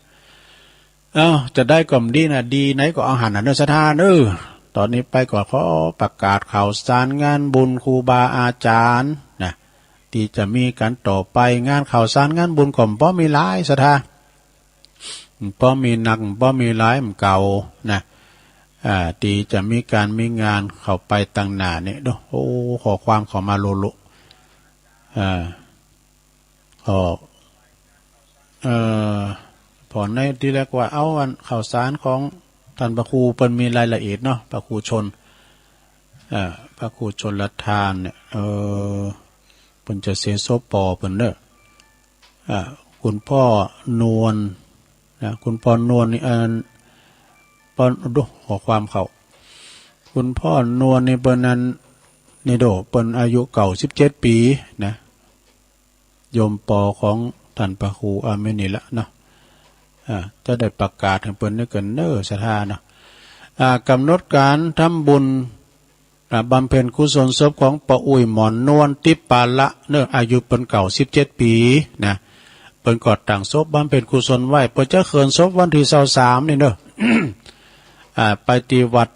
เอ้า จะได้ก่อมดีนะ ดีไหนก็เอาหั้นน่ะเนาะศรัทธาเนาะ ต๋อนนี้ไปก็ขอประกาศข่าวสารงานบุญครูบาอาจ๋ารย์นะ ตี้จะมีกั๋นต่อไป งานข่าวสารงานบุญก็บ่มีหลายศรัทธา บ่มีนัก บ่มีหลาย บ่เก่านะ อ่า ตี้จะมีก๋านมีงานเข้าไปตังหน้านี่เนาะ โอ้ ข้อความเข้ามาโลโล อ่า ก็ เอ่อ ผ่อนในตี้แรกว่าเอาอันข่าวสารของต้านพระครูเปิ้นมีรายละเอียดเนาะ พระครูชล เอ่อ พระครูชลทานเนี่ย เอ่อ เปิ้นจะเสียศพป้อเปิ้นเนาะ อ่า คุณพ่อนวลนะ คุณพ่อนวลนี่อัน ป้อ ดูข้อความเข้า คุณพ่อนวลนี่เปิ้นอัน นี่โด เปิ้นอายุเก้าสิบเจ็ดปี๋นะ โยมป้อของต้านพระครูอาเมนิละเนาะ อ่า จะได้ประกาศหื้อเปิ้นนึกกั๋นเนาะศรัทธาเนาะ อ่า ก๋ำหนดก๋านทำบุญ อ่า บำเพ็ญกุศลศพของป้ออุ๊ยหมอนนวล ติ๊บปาละเนาะ อายุเปิ้นเก้าสิบเจ็ดปี๋นะ เปิ้นก็ตั้งศพบำเพ็ญกุศลไว้ เปิ้นจะเขินศพวันตี้ซาวสามนี่เนาะ อ่า ไปตี้วัด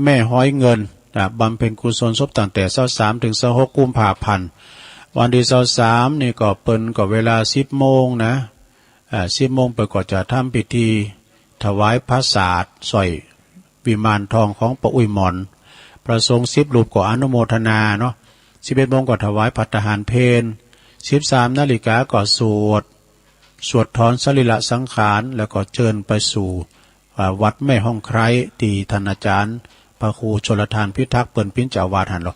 แม่ฮ้อยเงิน อ่า บำเพ็ญกุศลศพตั้งแต่ซาวสามเถิงซาวหกกุมภาพันธ์ วันตี้ซาวสามนี่ก็เปิ้นก็เวลาสิบโมงนะ อ่า สิบโมงเปิ้นก็จะทำพิธี ถวายผาสาทสร้อยวิมานทองของป้ออุ๊ยหมอน พระสงฆ์สิบรูปก็อนุโมทนาเนาะ สิบเอ็ดโมงก็ถวายภัตตาหารเพล สิบสามนาฬิกาก็สวด สวดถอนสรีระสังขาร แล้วก็เจิญไปสู่ อ่า วัดแม่ฮ่องไคร้ ตี้ต้านอาจ๋ารย์พระครูชลทานพิทักษ์เปิ้นเป๋นเจ้าอาวาสหั้นลอ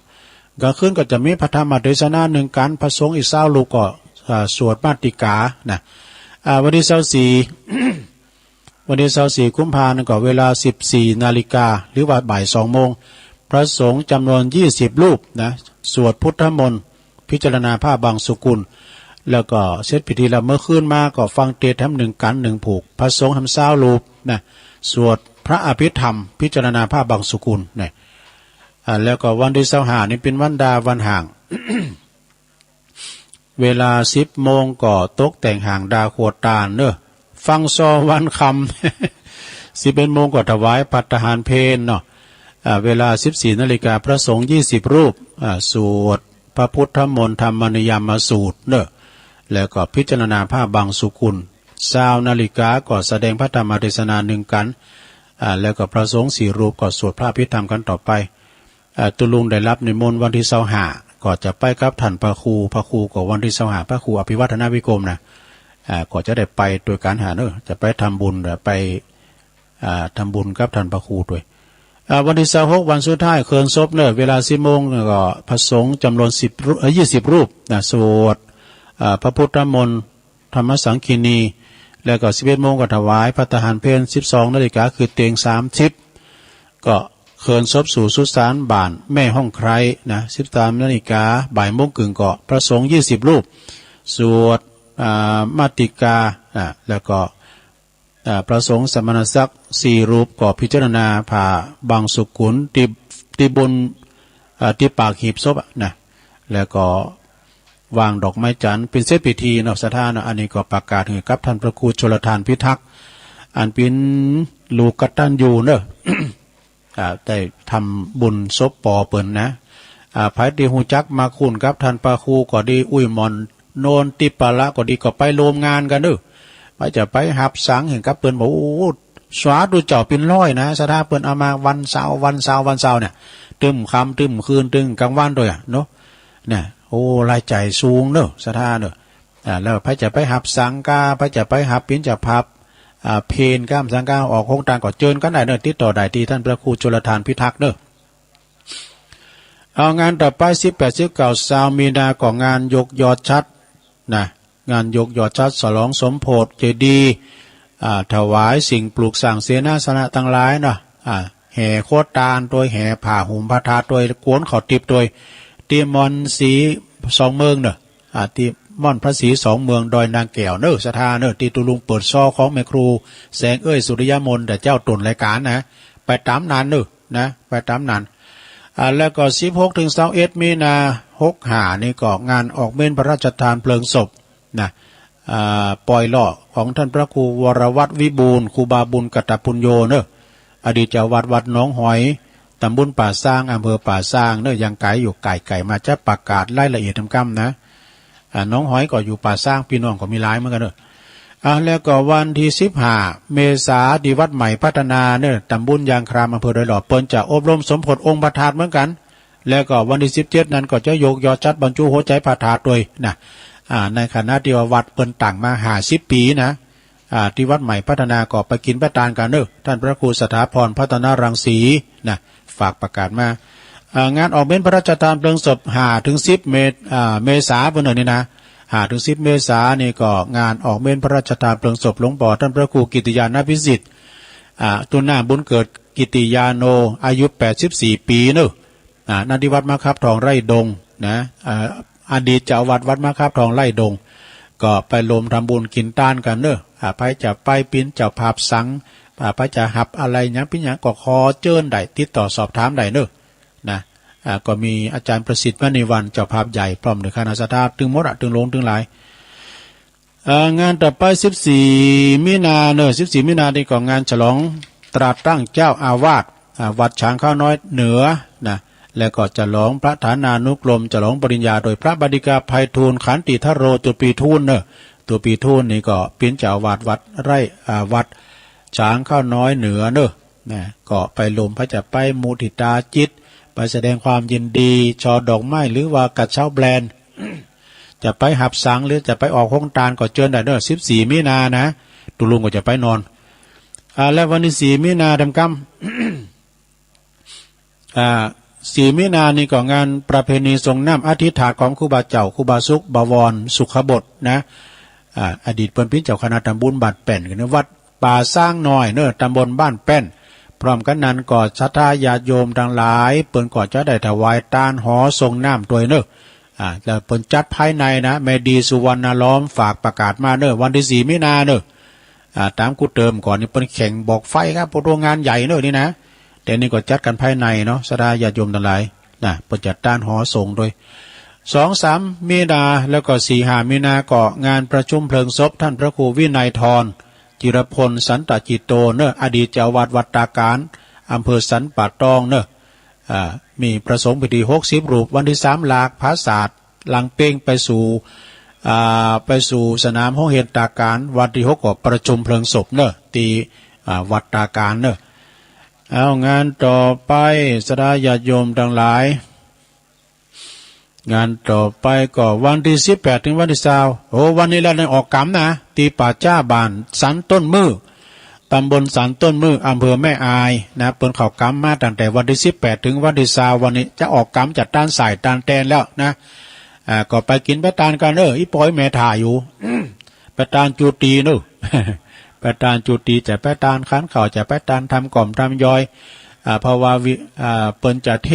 ก๋างคืนก็จะมีพระธรรมเตสนานึ่งกัณฑ์ พระสงฆ์อีกซาวรูปก็ อ่า สวดมาติกานะ อ่า วันตี้ซาวสี่ วันตี้ซาวสี่กุมภาพันธ์ก็เวลาสิบสี่นาฬิกา หรือว่าบ่ายสองโมง พระสงฆ์จ๋ำนวนยี่สิบรูปนะ สวดพุทธมนต์ พิจารณาผ้าบังสุกุล แล้วก็เสร็จพิธีแล้วเมื่อคืนมาก็ฟังเตสน์แถมนึ่งกัณฑ์นึ่งผูก พระสงฆ์แถมซาวรูปนะ สวดพระอภิธรรม พิจารณาผ้าบังสุกุลนะ อ่า แล้วก็วันตี้ซาวห้านี่เป๋นวันดาวันฮ้าง เวลาสิบโมงก็ตกแต่งฮ้างดาครัวตานเนาะ ฟังซอวันคำ สิบเอ็ดโมงก็ถวายภัตตาหารเพลเนาะ อ่า เวลาสิบสี่นาฬิกา พระสงฆ์ยี่สิบรูป อ่า สวดพระพุทธมนต์ธรรมนิยามสูตรเนาะ แล้วก็พิจารณาผ้าบังสุกุล ซาวนาฬิกาก็แสดงพระธรรมเตสนานึ่งกัณฑ์ อ่า แล้วก็พระสงฆ์สี่รูปก็สวดพระอภิธรรมกั๋นต่อไป อ่า ตุ๊ลุงได้ฮับนิมนต์วันตี้ซาวห้า ก็จะไปกับต้านพระครู พระครูก็วันตี้ซาวห้า พระครูอภิวัฒนวิกรมนะ อ่า ก็จะได้ไปตวยกั๋นหั้นเนาะ จะไปทำบุญ ไป อ่า ทำบุญกับต้านพระครูตวย อ่า วันตี้ซาวหก วันสุดท้ายเคินศพเนาะ เวลาสิบโมงก็พระสงฆ์จ๋ำนวนสิบรูป เอ่อ ยี่สิบรูปนะ สวด อ่า พระพุทธมนต์ ธรรมสังคีณี แล้วก็สิบเอ็ดโมงก็ถวายภัตตาหารเพล สิบสองนาฬิกาคือเตียงสามสิบ ก็เคินศพสู่สุสานบ้านแม่ฮ่องไคร้นะ สิบสามนาฬิกา บ่ายโมงครึ่งก็พระสงฆ์ยี่สิบรูป สวด อ่า มาติกา อ่า แล้วก็ อ่า พระสงฆ์สมณศักดิ์สี่รูปก็พิจารณาผ้าบังสุกุลตี้ ตี้บน อ่า ตี้ปากหีบศพอะนะ แล้วก็ วางดอกไม้จันทร์เป๋นเสร็จพิธีเนาะ ศรัทธาเนาะ อันนี้ก็ประกาศหื้อกับต้านพระครูชลทานพิทักษ์ อันเป๋นลูกกตัญญูเนาะ อ่า ได้ทำบุญศพป้อเปิ้นนะ อ่า ใผตี้ฮู้จักมาคุ้นกับต้านพระครูก็ดี อุ๊ยหมอนโนนทิพละก็ดี ก็ไปร่วมงานกั๋นเนาะ ใผจะไปฮับสังเห็นกับเปิ้นบอก โอ้ สาธุเจ้าเป๋นร้อยนะ ศรัทธา เปิ้นเอามาวันเสาร์ วันเสาร์ วันเสาร์เนี่ย ตึ้มค่ำตึ้มคืน ตึงกลางวันตวยอะเนาะ เนี่ย โอ้ รายจ่ายสูงเนาะ ศรัทธาเนาะ อ่า แล้วใผจะไปฮับสังกา ใผจะไปฮับเป๋นเจ้าภาพ อ่า เพลกา สังกา ออกโฮงตานก็เจิญกั๋นได้เนาะ ติดต่อได้ตี้ต้านพระครูชลทานพิทักษ์เนาะ เอา งานต่อไป สิบแปด สิบเก้า ซาวมีนา ก็งานยกยอดฉัตรนะ งานยกยอดฉัตรฉลองสมโภชเจดีย์ อ่า ถวายสิ่งปลูกสร้างเสนาสนะตังหลายเนาะ อ่า แห่ครัวตานตวย แห่ผ้าห่มพระธาตุตวย กวนข้าวตี๋บตวย ตี้ม่อนสีสองเมืองเนาะ อ่า ตี้ม่อนพระศรีสองเมืองดอยนางแก้วเนาะ ศรัทธาเนาะ ตี้ตุ๊ลุงเปิดซอของแม่ครูแสงเอื้อยสุริยมนต์ แต่เจ้าต้นรายก๋านนะ ไปต๋ามนั้นเนาะ นะ ไปต๋ามนั้น อ่า แล้วก็ สิบหก ถึง ซาวเอ็ด มีนา หกห้า นี่ก็งานออกเมรุพระราชทานเพลิงศพนะ อ่า ปอยหล่อของต้านพระครูวรวัฒน์วิบูลย์ ครูบาบุญกัตตปุญโญเนาะ อดีตเจ้าวัดวัดหนองหอย ต๋ำบลป่าซาง อำเภอป่าซางเนาะ ยังไก๋อยู่ ไก๋ๆ มา จะประกาศรายละเอียดต๋ามกำนะ อ่า หนองหอยก็อยู่ป่าซาง ปี้น้องก็มีหลายเหมือนกั๋นเนาะ อ่า แล้วก็วันตี้ สิบห้า เมษา ตี้วัดใหม่พัฒนาเนาะ ต๋ำบลยางคราม อำเภอดอยหล่อ เปิ้นจะอบรมสมโภชองค์พระธาตุเหมือนกั๋น แล้วก็วันตี้ สิบเจ็ด นั้นก็จะยกยอดฉัตรบรรจุหัวใจ๋พระธาตุตวยนะ อ่า ในขณะตี้ว่าวัดเปิ้นตั้งมาห้าสิบปี๋นะ อ่า ตี้วัดใหม่พัฒนาก็ไปกิ๋นไปตานกั๋นเนาะ ต้านพระครูสถาพรพัฒนรังสีนะ ฝากประกาศมา อ่า งานออกเมรุพระราชทานเพลิงศพ ห้า ถึง สิบ เมษ- อ่า เมษา เปิ้นเนาะนี่นะ ห้า ถึง สิบ เมษา นี่ก็งานออกเมรุพระราชทานเพลิงศพหลวงป้อต้านพระครูกิตติยานพิสิทธิ์ อ่า ตุ๊หน้าบุญเกิดกิตติยาโน อายุ แปดสิบสี่ ปี๋เนาะ อ่า นั้นตี้วัดมะขับทองไร่ดงนะ อ่า อดีตเจ้าวัดวัดมะขับทองไร่ดง ก็ไปรวมทำบุญกิ๋นตานกั๋นเนาะ อ่า ใผจะไปเป๋นเจ้าภาพสัง อ่า ใผจะฮับอะไรหยังเป๋นหยังก็ขอเจิญได้ ติดต่อสอบถามได้เนาะ นะ อ่า ก็มีอาจ๋ารย์ประสิทธิ์มณีวรรณ เจ้าภาพใหญ่ พร้อมด้วยคณะศรัทธา ตึงหมดอะ ตึงหลวงตึงหลาย เอ่อ งานต่อไป สิบสี่ มีนาเนาะ สิบสี่ มีนานี่ก็งานฉลองตราตั้งเจ้าอาวาส อ่า วัดฉางข้าวน้อยเหนือนะ แล้วก็ฉลองพระฐานานุกรม ฉลองปริญญาโดยพระบัณฑิกาไพฑูรย์ ขันติธโร ตุปีทูนเนาะ ตุปีทูนนี่ก็เป๋นเจ้าอาวาสวัดไร่ อ่า วัด ฉางข้าวน้อยเหนือเน่อ นะ ก็ไปลม ใผจะไปมุทิตาจิต ไปแสดงความยินดี ช่อดอกไม้ หรือว่ากระเช้าแบรนด์ จะไปหับสัง หรือจะไปออกโฮงตานก็เจิญได้เน่อ สิบสี่มีนานะ ตุ๊ลุงก็จะไปนอน อ่า และวันตี้สี่มีนาดำกำ อ่า สี่มีนานี่ก็งานประเพณีส่งน้ำอธิษฐานของครูบาเจ้า ครูบาสุข บวร สุขบดนะ อ่า อดีตเปิ้นเป๋นเจ้าคณะตำบลบ้านแป้น ในวัดป่าซ้างน้อยเน่อ ตำบลบ้านแป้น พร้อมกั๋นนั้นก็ศรัทธาญาติโยมตังหลาย เปิ้นก็จะได้ถวายตานหอส่งน้ำตวยเน่อ อ่า แล้วเปิ้นจัดภายในนะ แม่ดีสุวรรณล้อมฝากประกาศมาเน่อ วันตี้สี่มีนาเน่อ อ่า ต๋ามกูเติมก่อนนี่เปิ้นแข่งบอกไฟครับ พวกโรงงานใหญ่เน่อนี่นะ แต่นี่ก็จัดกั๋นภายในเนาะ ศรัทธาญาติโยมตังหลายนะ เปิ้นจัดตานหอส่งตวย สองสามมีนา แล้วก็สี่ห้ามีนาก็งานประชุมเพลิงศพท่านพระครูวินัยธร จิรพล สันตจิตโตเน่อ อดีตเจ้าอาวาสวัดตาการ อำเภอสันป่าตองเน่อ อ่า มีพระสงฆ์พิธีหกสิบรูป วันตี้สามหลากผาสาท หลังเป๊งไปสู่ อ่า ไปสู่สนามโฮงเฮียนตาการ วันตี้หกก็ประชุมเพลิงศพเน่อ ตี้ อ่า วัดตาการเน่อ เอางานต่อไป ศรัทธาญาติโยมตังหลาย งานต่อไปก็วันตี้สิบแปดเถิงวันตี้ซาว โอ้ วันนี้แหละได้ออกกรรมนะ ตี้ป่าจ๊าบ้านสันต้นมื้อ ตำบลสันต้นมื้อ อำเภอแม่อายนะ เปิ้นเข้ากรรมมาตั้งแต่วันตี้สิบแปดเถิงวันตี้ซาว วันนี้จะออกกรรมจัดตานส่ายตานแตนแล้วนะ อ่า ก็ไปกิ๋นไปตานกั๋นเน่อ อี่ปอยแม่ถ่ายอยู่ ไปตานจุติเน่อ ไปตานจุติ จะไปตานขันข้าว จะไปตานทำก่อมทำยอย อ่า เพราะว่าวิ อ่า เปิ้นจะเท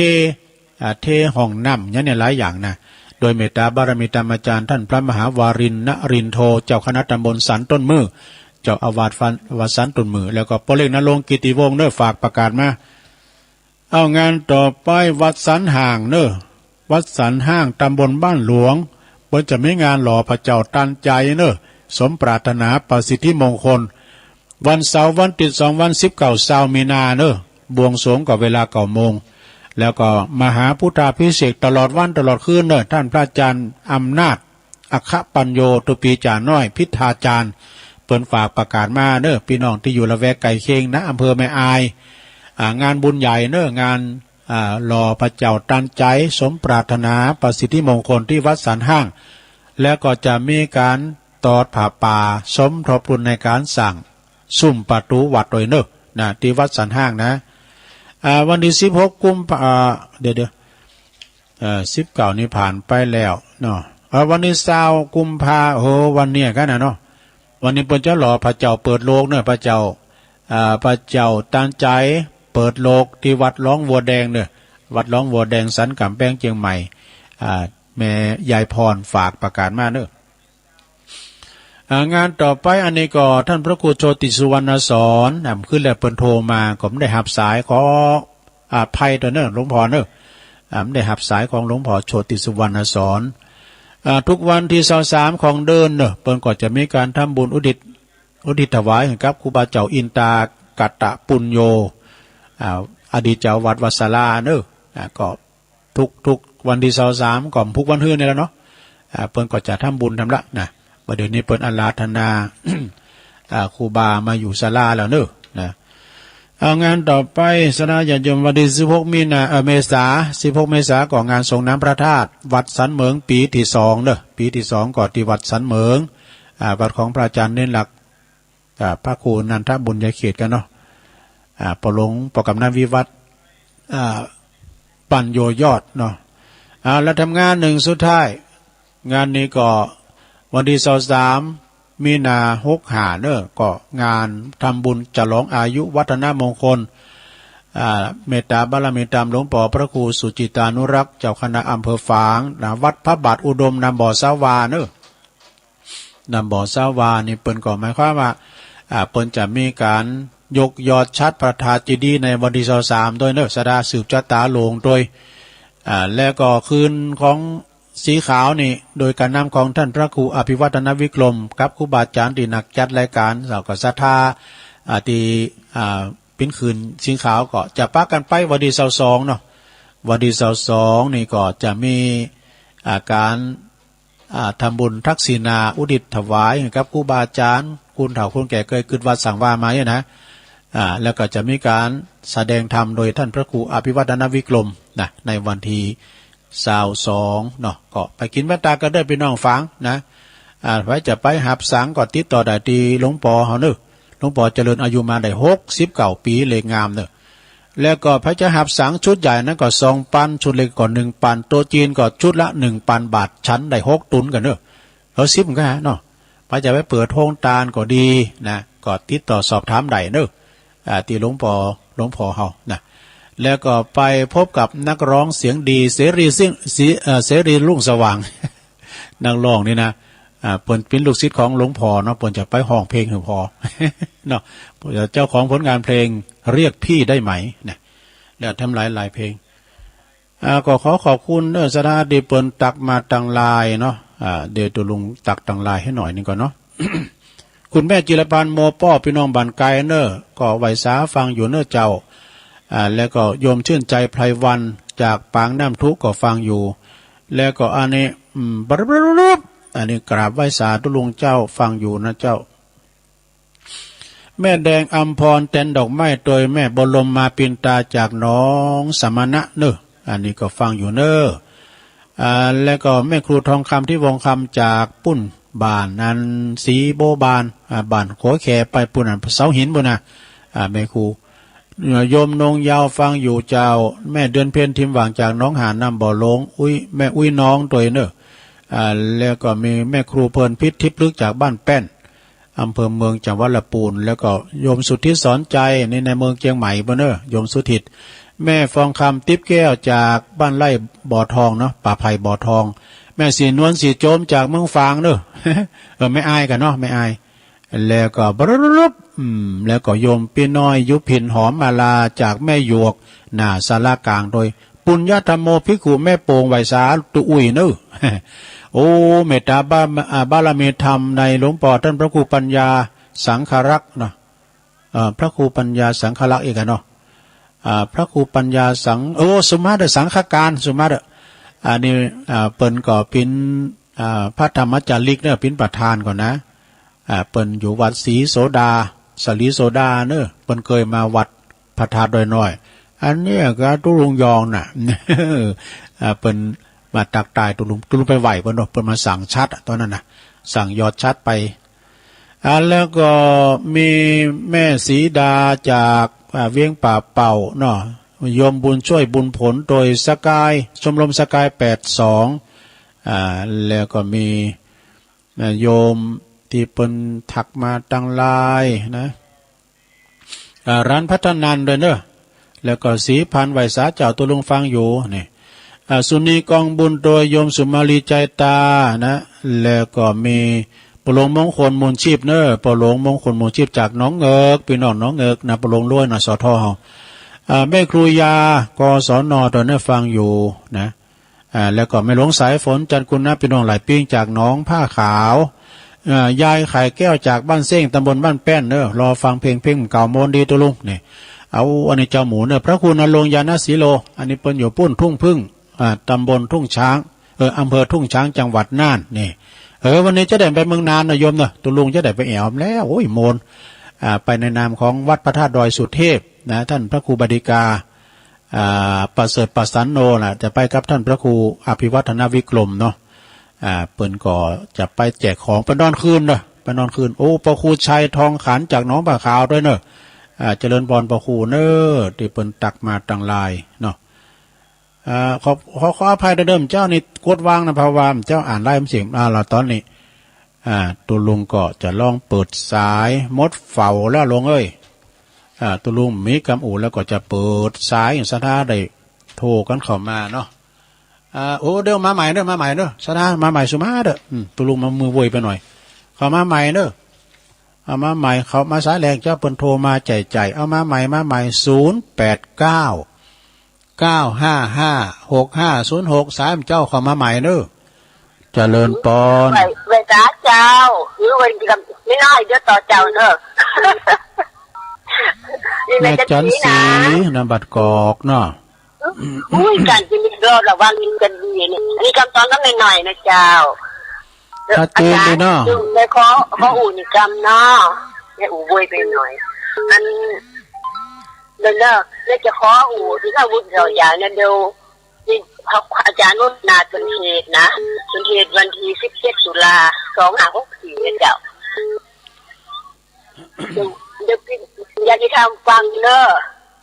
อ่า เทห้องน้ำอย่างเนี่ยหลายอย่างนะ โดยเมตตาบารมีธรรมอาจารย์ท่านพระมหาวารินทร์นรินโท เจ้าคณะตำบลสันต้นมื้อ เจ้าอาวาสวัดสันต้นมื้อ แล้วก็ป้อเล็กนรงค์กิติวงศ์เน่อ ฝากประกาศมา เอางานต่อไปวัดสันห้างเน่อ วัดสันห้างตำบลบ้านหลวง เปิ้นจะมีงานหล่อพระเจ้าตันใจ๋เน่อ สมปรารถนาประสิทธิมงคล วันเสาร์วันตี้สองวัน สิบเก้าซาวมีนาเน่อ บวงสรวงก็เวลาเก้าโมง แล้วก็มหาพุทธาภิเษกตลอดวันตลอดคืนเน่อ ท่านพระอาจารย์อำนาจ อัคคปัญโญ ตุปีจ่าน้อย พิธาจารย์ เปิ้นฝากประกาศมาเน่อ ปี้น้องตี้อยู่ละแวกใก้เคียงนะ อำเภอแม่อาย อ่า งานบุญใหญ่เน่อ งาน อ่า หล่อพระเจ้าตันใจ๋ สมปรารถนาประสิทธิมงคลตี้วัดสันห้าง แล้วก็จะมีก๋านตอดผ้าป่า สมทบทุนในก๋านสร้าง ซุ่มประตู๋วัดตวยเน่อ นะ ตี้วัดสันห้างนะ อ่า วันตี้สิบหกกุมภา อ่า เดี๋ยวๆ เอ่อ สิบเก้านี่ผ่านไปแล้วเนาะ อ่า วันตี้ซาวกุมภา โอ้ วันเนี้ยกั๋นนะเนาะ วันนี้เปิ้นจะหล่อพระเจ้าเปิดโลกเน่อ พระเจ้า อ่า พระเจ้าตันใจ๋เปิดโลกตี้วัดหลองวัวแดงเน่อ วัดหลองวัวแดงสันก๋ำแพงเจียงใหม่ อ่า แม่ยายพรฝากประกาศมาเน่อ อ่า งานต่อไปอันนี้ก็ท่านพระครูโชติสุวรรณสอน อ่า ขึ้นแล้วเปิ้นโทรมา ก็บ่ได้หับสาย ขออภัยตวยเน่อ หลวงพ่อเน่อ อ่า บ่ได้หับสายของหลวงพ่อโชติสุวรรณสอน อ่า ทุกวันตี้ซาวสามของเดือนเน่อ เปิ้นก็จะมีก๋านทำบุญอุทิศ อุทิศถวายให้กับครูบาเจ้าอินตากตปุญโญ อ่า อดีตเจ้าวัดวัดสาราเน่อ อ่า ก็ ทุกๆ วันตี้ซาวสาม ก็พุกวันฮื้อนี่แหละเนาะ อ่า เปิ้นก็จะทำบุญทำละนะ บ่าเดี๋ยวนี้เปิ้นอาราธนา อ่า ครูบามาอยู่ศาลาแล้วเนาะ นะ เอางานต่อไป ศรัทธาญาติโยม วันตี้สิบหกมีนา เอ่อ เมษา สิบหกเมษา ก็งานส่งน้ำพระธาตุ วัดสันเหมิง ปี๋ตี้สองเนาะ ปี๋ตี้สอง ก็ตี้วัดสันเหมิง อ่า วัดของพระอาจารย์เณรหลักษณ์ อ่า พระครูนันทบุญญาเขตกั๋นเนาะ อ่า ป้อหลวง ป้อกำนันวิวัฒน์ อ่า ปัญโญยอดเนาะ อ่า แล้วทำงานนึ่งสุดท้าย งานนี้ก็วันตี้ซาวสาม มีนา หกห้าเนาะ ก็งานทำบุญฉลองอายุวัฒนมงคล อ่า เมตตาบารมีตามหลวงป้อพระครูสุจิตานุรักษ์ เจ้าคณะอำเภอฝาง นะ วัดพระบาทอุดม นำบ่อสาวาเนาะ นำบ่อสาวานี่เปิ้นก็หมายความว่า อ่า เปิ้นจะมีก๋านยกยอดฉัตรพระธาตุเจดีย์ในวันตี้ซาวสามตวยเนาะ ศรัทธาสืบชะตาหลวงตวย อ่า แล้วก็คืนของสีขาวนี่ โดยก๋านนำของต้านพระครูอภิวัฒนวิกรม กับครูบาอาจ๋ารย์ตี้นักจัดรายก๋าน แล้วก็ศรัทธา อ่า ตี้ อ่า เป๋นคืนสีขาวก็จะปะกั๋นไปวันตี้ซาวสองเนาะ วันตี้ซาวสองนี่ก็จะมี อ่า ก๋าน อ่า ทำบุญทักษิณาอุทิศถวายให้กับครูบาอาจ๋ารย์ คนเฒ่าคนแก่เกยกึ๊ดวัดสังวามาเนี่ยนะ อ่า แล้วก็จะมีก๋านแสดงธรรมโดยต้านพระครูอภิวัฒนวิกรมนะ ในวันตี้ซาวสองเนาะ ก็ไปกิ๋นไปตากกั๋นเน่อปี้น้องฟังนะ อ่า ใผจะไปหับสังก็ติดต่อได้ตี้หลวงปอเฮาเน่อ หลวงปอเจริญอายุมาได้หกสิบเก้าปี๋ เล็กงามเน่อ แล้วก็ใผจะหับสังชุดใหญ่นั้นก็สองปัน ชุดเล็กก็หนึ่งปัน โต๊ะจีนก็ชุดละหนึ่งปันบาท ฉันได้หกตุ๊นกั๋นเน่อ เออ สิบกั๋นเนาะ ใผจะไปเปิดโฮงตานก็ดีนะ ก็ติดต่อสอบถามได้เน่อ อ่า ตี้หลวงปอ หลวงปอเฮานะ แล้วก็ไปพบกับนักร้องเสียงดี เสรีสิ่ง สี เอ่อ เสรีรุ่งสว่าง นักร้องนี่นะ อ่า เปิ้นเป๋นลูกศิษย์ของหลวงปอเนาะ เปิ้นจะไปฮ้องเพลงหื้อปอ เนาะ เจ้าของผลงานเพลงเรียกพี่ได้ไหมนะ แล้วแถมหลายๆ เพลง อ่า ก็ขอขอบคุณเน่อ ศรัทธาตี้เปิ้นตักมาตางไลน์เนาะ อ่า เดี๋ยวตุ๊ลุงตักตางไลน์หื้อหน่อยนึ่งก่อนเนาะ คุณแม่จิรพันธ์ โมป้อ ปี้น้องบ้านไกลเน่อ ก็ไหว้สาฟังอยู่เน่อเจ้า อ่า แล้วก็โยมชื่นใจไพรวรรณ จากปางน้ำทุก็ฟังอยู่ แล้วก็อันนี้ อืม บรึบ อันนี้กราบไหว้สาตุ๊ลุงเจ้า ฟังอยู่นะเจ้า แม่แดงอำพร แตนดอกไม้ โตยแม่บรมมาปินตา จากหนองสมณะเน่อ อันนี้ก็ฟังอยู่เน่อ อ่า แล้วก็แม่ครูทองคำ ทิพย์วงศ์คำ จากปุ้นบ้านอันสีโบบ้าน อ่า บ้านขัวแขไปปุ้นอันเสาหินปุ้นนะ อ่า แม่ครู โยมนงเยาว์ฟังอยู่เจ้า แม่เดือนเพ็ญ ทิมหว่าง จากหนองหาน น้ำบ่อหลง อุ๊ย แม่อุ๊ยน้องโตยเน่อ อ่า แล้วก็มีแม่ครูเพลินพิษ ทิพย์ลึก จากบ้านแป้น อำเภอเมือง จังหวัดละปูน แล้วก็โยมสุทธิสอนใจ นี่ในเมืองเจียงใหม่ปุ้นเน่อ โยมสุทธิ แม่ฟองคำ ติ๊บแก้ว จากบ้านไร่บ่อทองเนาะ ป่าไผ่บ่อทอง แม่ศรีนวล ศรีโจม จากเมืองฝางเน่อ เออ แม่อายกั๋นเนาะ แม่อาย แล้วก็บรึบ อืม แล้วก็โยมปี้น้อย ยุพิน หอมมาลา จากแม่หยวก หน้าศาลากลางโตย ปุญญธัมโม ภิกขุ แม่โป่ง ไหว้สาตุ๊อุ๊ยเน่อ โอ้ เมตตาบา อ่า บารมีธรรมในหลวงปอต้านพระครูปัญญาสังฆรักษ์เนาะ เอ่อ พระครูปัญญาสังฆรักษ์อีกอะเนาะ อ่า พระครูปัญญาสัง โอ้ สุมาเด้อ สังฆการ สุมาเด้อ อันนี้ อ่า เปิ้นก็เป๋น อ่า พระธรรมจาริกเน่อ เป๋นประธานก่อนนะ อ่า เปิ้นอยู่วัดศรีโสดา สลีโสดาเน่อ เปิ้นเกยมาวัดพระธาตุดอยน้อย อันเนี้ยก็ตุ๊ลุงยองน่ะ อ่า เปิ้นมาตักตายตุ๊ลุง ตุ๊ลุงไปไหว้เปิ้นเนาะ เปิ้นมาสั่งฉัตรอะ ตอนนั้นน่ะ สั่งหยอดฉัตรไป อ่า แล้วก็มีแม่ศรีดาจาก อ่า เวียงป่าเป่าเนาะ โยมบุญช่วยบุญผล โตยสกาย ชมรมสกายแปดสอง อ่า แล้วก็มี นะ โยมตี้เปิ้นทักมาตางไลน์นะ อ่า รันพัฒนันด้วยเนอะ แล้วก็ศรีพันธ์ ไหว้สาเจ้า ตุ๊ลุงฟังอยู่นี่ อ่า สุนีกองบุญ โดยโยมสุมาลีใจตานะ แล้วก็มีป้อหลวงมงคลมูลชีพเนอะ ป้อหลวงมงคลมูลชีพจากหนองเงิก ปี้น้องหนองเงิกนะ ป้อหลวงล้วยนะ สท เฮา อ่า แม่ครูยา กศน ตอนนี้ฟังอยู่นะ อ่า แล้วก็แม่หลวงสายฝน จันทร์กุลนะ ปี้น้องหลายปิ้งจากหนองผ้าขาว อ่า ยายไข่แก้วจากบ้านเซ้ง ตำบลบ้านแป้นเนอะ รอฟังเพลง เพลงเก่าโมนดีตุ๊ลุงนี่ เอา อันนี้เจ้าหมูเนอะ พระครูณรงค์ ญาณสีโล อันนี้เปิ้นอยู่ปุ้นทุ่งผึ้ง อ่า ตำบลทุ่งช้าง เออ อำเภอทุ่งช้าง จังหวัดน่านนี่ เออ วันนี้จะได้ไปเมืองน่านนะโยมเนอะ ตุ๊ลุงจะได้ไปแอวแล้ว โอ้ย โมน อ่า ไปในนามของวัดพระธาตุดอยสุเทพนะ ท่านพระครูบดิกา อ่า ประเสริฐประสันโนน่ะ จะไปกับท่านพระครูอภิวัฒนวิกรมเนาะ อ่า เปิ้นก็จะไปแจกของ ไปนอนคืนเนอะ ไปนอนคืน โอ้ พระครูชัยทองขันจากหนองผ้าขาวด้วยเนอะ อ่า เจริญพรพระครูเนอะ ตี้เปิ้นตักมาตางไลน์เนาะ อ่า ขอ ขอ ขออภัยเดิมเจ้านี่กดวางนะ เพราะว่าเจ้าอ่านไลน์มันเสียง อ่า ละตอนนี้ อ่า ตุ๊ลุงก็จะลองเปิดสาย หมดเฝ้าแล้วลุงเอ้ย อ่า ตุ๊ลุงมีกำอู่แล้วก็จะเปิดสาย ศรัทธาได้โทรกั๋นเข้ามาเนาะ อ่า โอ้ เดี๋ยวมาใหม่เนอะ มาใหม่เนอะ ศรัทธามาใหม่สุมาเด้อ อืม ตุ๊ลุงมามือโวยไปหน่อย เข้ามาใหม่เนอะ เอามาใหม่ เข้ามาสายแรกเจ้าเปิ้นโทรมาใจ๋ๆ เอามาใหม่ มาใหม่ ศูนย์แปดเก้า เก้าห้าห้า หกห้าศูนย์หก สายเจ้าเข้ามาใหม่เนอะ เจริญปอน ไหว้ ไหว้สาเจ้า หรือว่ากับแม่น้อย เดี๋ยวต่อเจ้าเนอะ นี่แม่ แม่จันทร์ศรี จันทร์ศรีนะ นามบัตรกอกเนาะ อุ้ย การที่มีรอดระวังกินกันดีนี่ อันนี้กำตอนก็แม่น้อยนะเจ้า ชัดเจนดีเนาะ อาจ๋ารย์ แม่ขอ ขออู้หนึ่งกำเนาะ แม่อู้เว่ยไปหน่อย อัน เดี๋ยวเนาะ แม่จะขออู้ ถึงอาวุธเก่าอย่างนั้น เดี๋ยว นี่ อาจ๋ารย์อนุนาถเปิ้นเทศน์นะ เปิ้นเทศน์วันตี้สิบเจ็ดตุลา สองห้าหกสี่ นะเจ้า เดี๋ยว เดี๋ยวญาติธรรมฟังเน่อ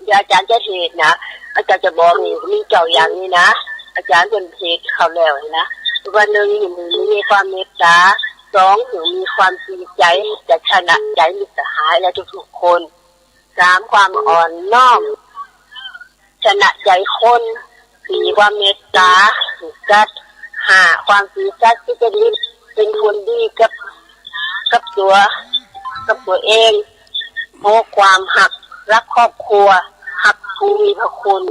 เดี๋ยวอาจ๋ารย์จะเทศน์นะ อาจ๋ารย์จะบอกนี่ มีเก้าอย่างนี้นะ อาจ๋ารย์เปิ้นเทศน์เข้าแล้วนะ ว่าหนึ่ง นี่มีความเมตตา สอง นี่มีความจริงใจ๋ จะชนะใจ๋มิตรสหายและทุกๆ คน สาม ความอ่อนน้อม ชนะใจ๋คน สี่ ความเมตตา ซื่อสัตย์ ห้า ความซื่อสัตย์สุจริต เป๋นคนดีกับ กับตั๋ว กับตั๋วเอง หก ความฮัก ฮักครอบครัว ฮักผู้มีพระคุณ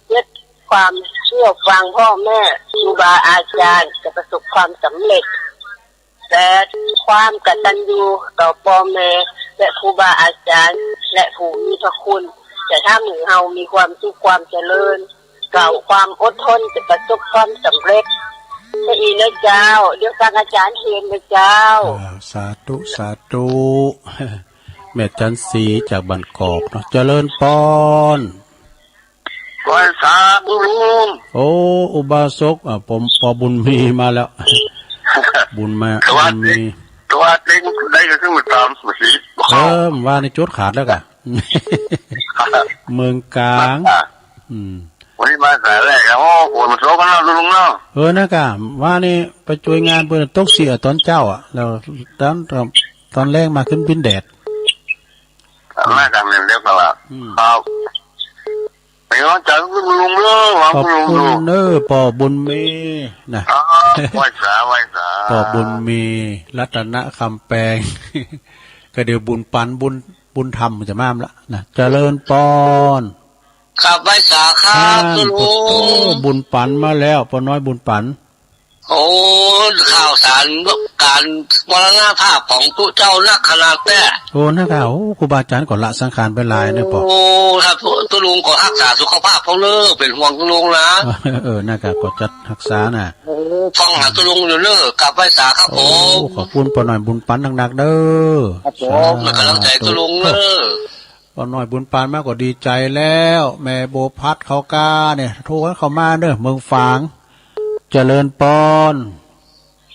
เจ็ด ความเชื่อฟังพ่อแม่ ครูบาอาจ๋ารย์ จะประสบความสำเร็จ แปด ความกตัญญูต่อป้อแม่ และครูบาอาจ๋ารย์ และผู้มีพระคุณ จะทำหื้อเฮามีความสุขความเจริญ เก้า ความอดทนจะประสบความสำเร็จ จะอี้เน่อเจ้า เดี๋ยวฟังอาจ๋ารย์เทศน์เน่อเจ้า อ่า สาธุ สาธุ แม่จันทร์ศรีจากบ้านกอกเนาะ เจริญปอน ไหว้สาธุลุง โอ้ อุบาสก อ่ะ ผม ปอบุญมีมาแล้ว บุญมา สวัสดี บุญมี สวัสดี ได้ก็คือตามสุสี เออ ว่านี่จุดขาดแล้วกะ เมืองกลาง อ่ะ อืม วันนี้มาสายแรกอะ โอ้ ฝนมันตกแล้วลุงเนาะ เออ นะกะ ว่านี่ไปจ้วยงานเปิ้นตกเสียตอนเจ๊าอะ แล้วตอน ตอนแลงมาขึ้นบินแดด มากันเดียวกันละ อืม ครับ เป็นกำลังใจ๋หื้อลุงเน่อ ขอบคุณลุงเน่อ ปอบุญมีนะ อ๋อ ไหว้สา ไหว้สา ปอบุญมี รัตนคำแปง ก็เดี๋ยวบุญปัน บุญ บุญธรรมจะมาละนะ เจริญปอน ครับ ไหว้สาครับ อ่า ตุ๊ลุง โอ้ บุญปันมาแล้ว ป้อน้อยบุญปัน โอ้ ข่าวสารการมรณภาพของตุ๊เจ้านักขนาดแต๊ โอ้ นักข่าว โอ้ ครูบาอาจ๋ารย์ก็ละสังขารไปหลายเน่อปอ โอ้ ครับ ตุ๊ลุงก็ฮักษาสุขภาพพ่องเน่อ เป๋นห่วงตุ๊ลุงนะ เออ นักข่าวก็จัดฮักษานะ โอ้ ฟังหาตุ๊ลุงอยู่เน่อ กราบไหว้สาครับผม โอ้ ขอบคุณป้อน้อยบุญปันนักๆ เน่อ ครับผม สาธุ เป๋นกำลังใจ๋ตุ๊ลุงเน่อ ป้อน้อยบุญปันมาก็ดีใจ๋แล้ว แม่บัวพัดเขาก้าเนี่ย โทรเข้ามาเน่อ เมืองฝาง เจริญปอน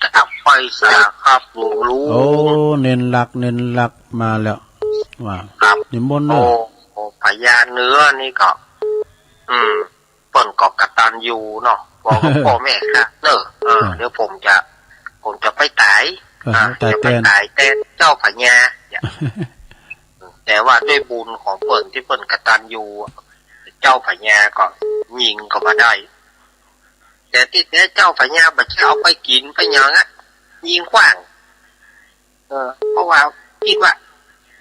กราบไหว้สาครับลุง โอ้ เณรลักษณ์ เณรลักษณ์มาแล้ว ว่า ครับ นิมนต์เน่อ โอ้ โอ้ พญาเนื้อนี่ก็ อืม เปิ้นก็กตัญญูเนาะ บอกกับป้อแม่ครับเน่อ เออ อ่า เดี๋ยวผมจะ ผมจะไปต๋าย เออ อ่า ต๋าย จะไป แตน ต๋ายแตนเจ้าพญา เนี่ย แต่ว่าด้วยบุญของเปิ้นตี้เปิ้นกตัญญู เจ้าพญาก็ยิงเข้ามาได้ แต่ตี้แต๊เจ้าพญาบ่ใจ้เอาไปกิ๋นไปหยังอะ ยิงขว้าง เออ เพราะว่าคิดว่า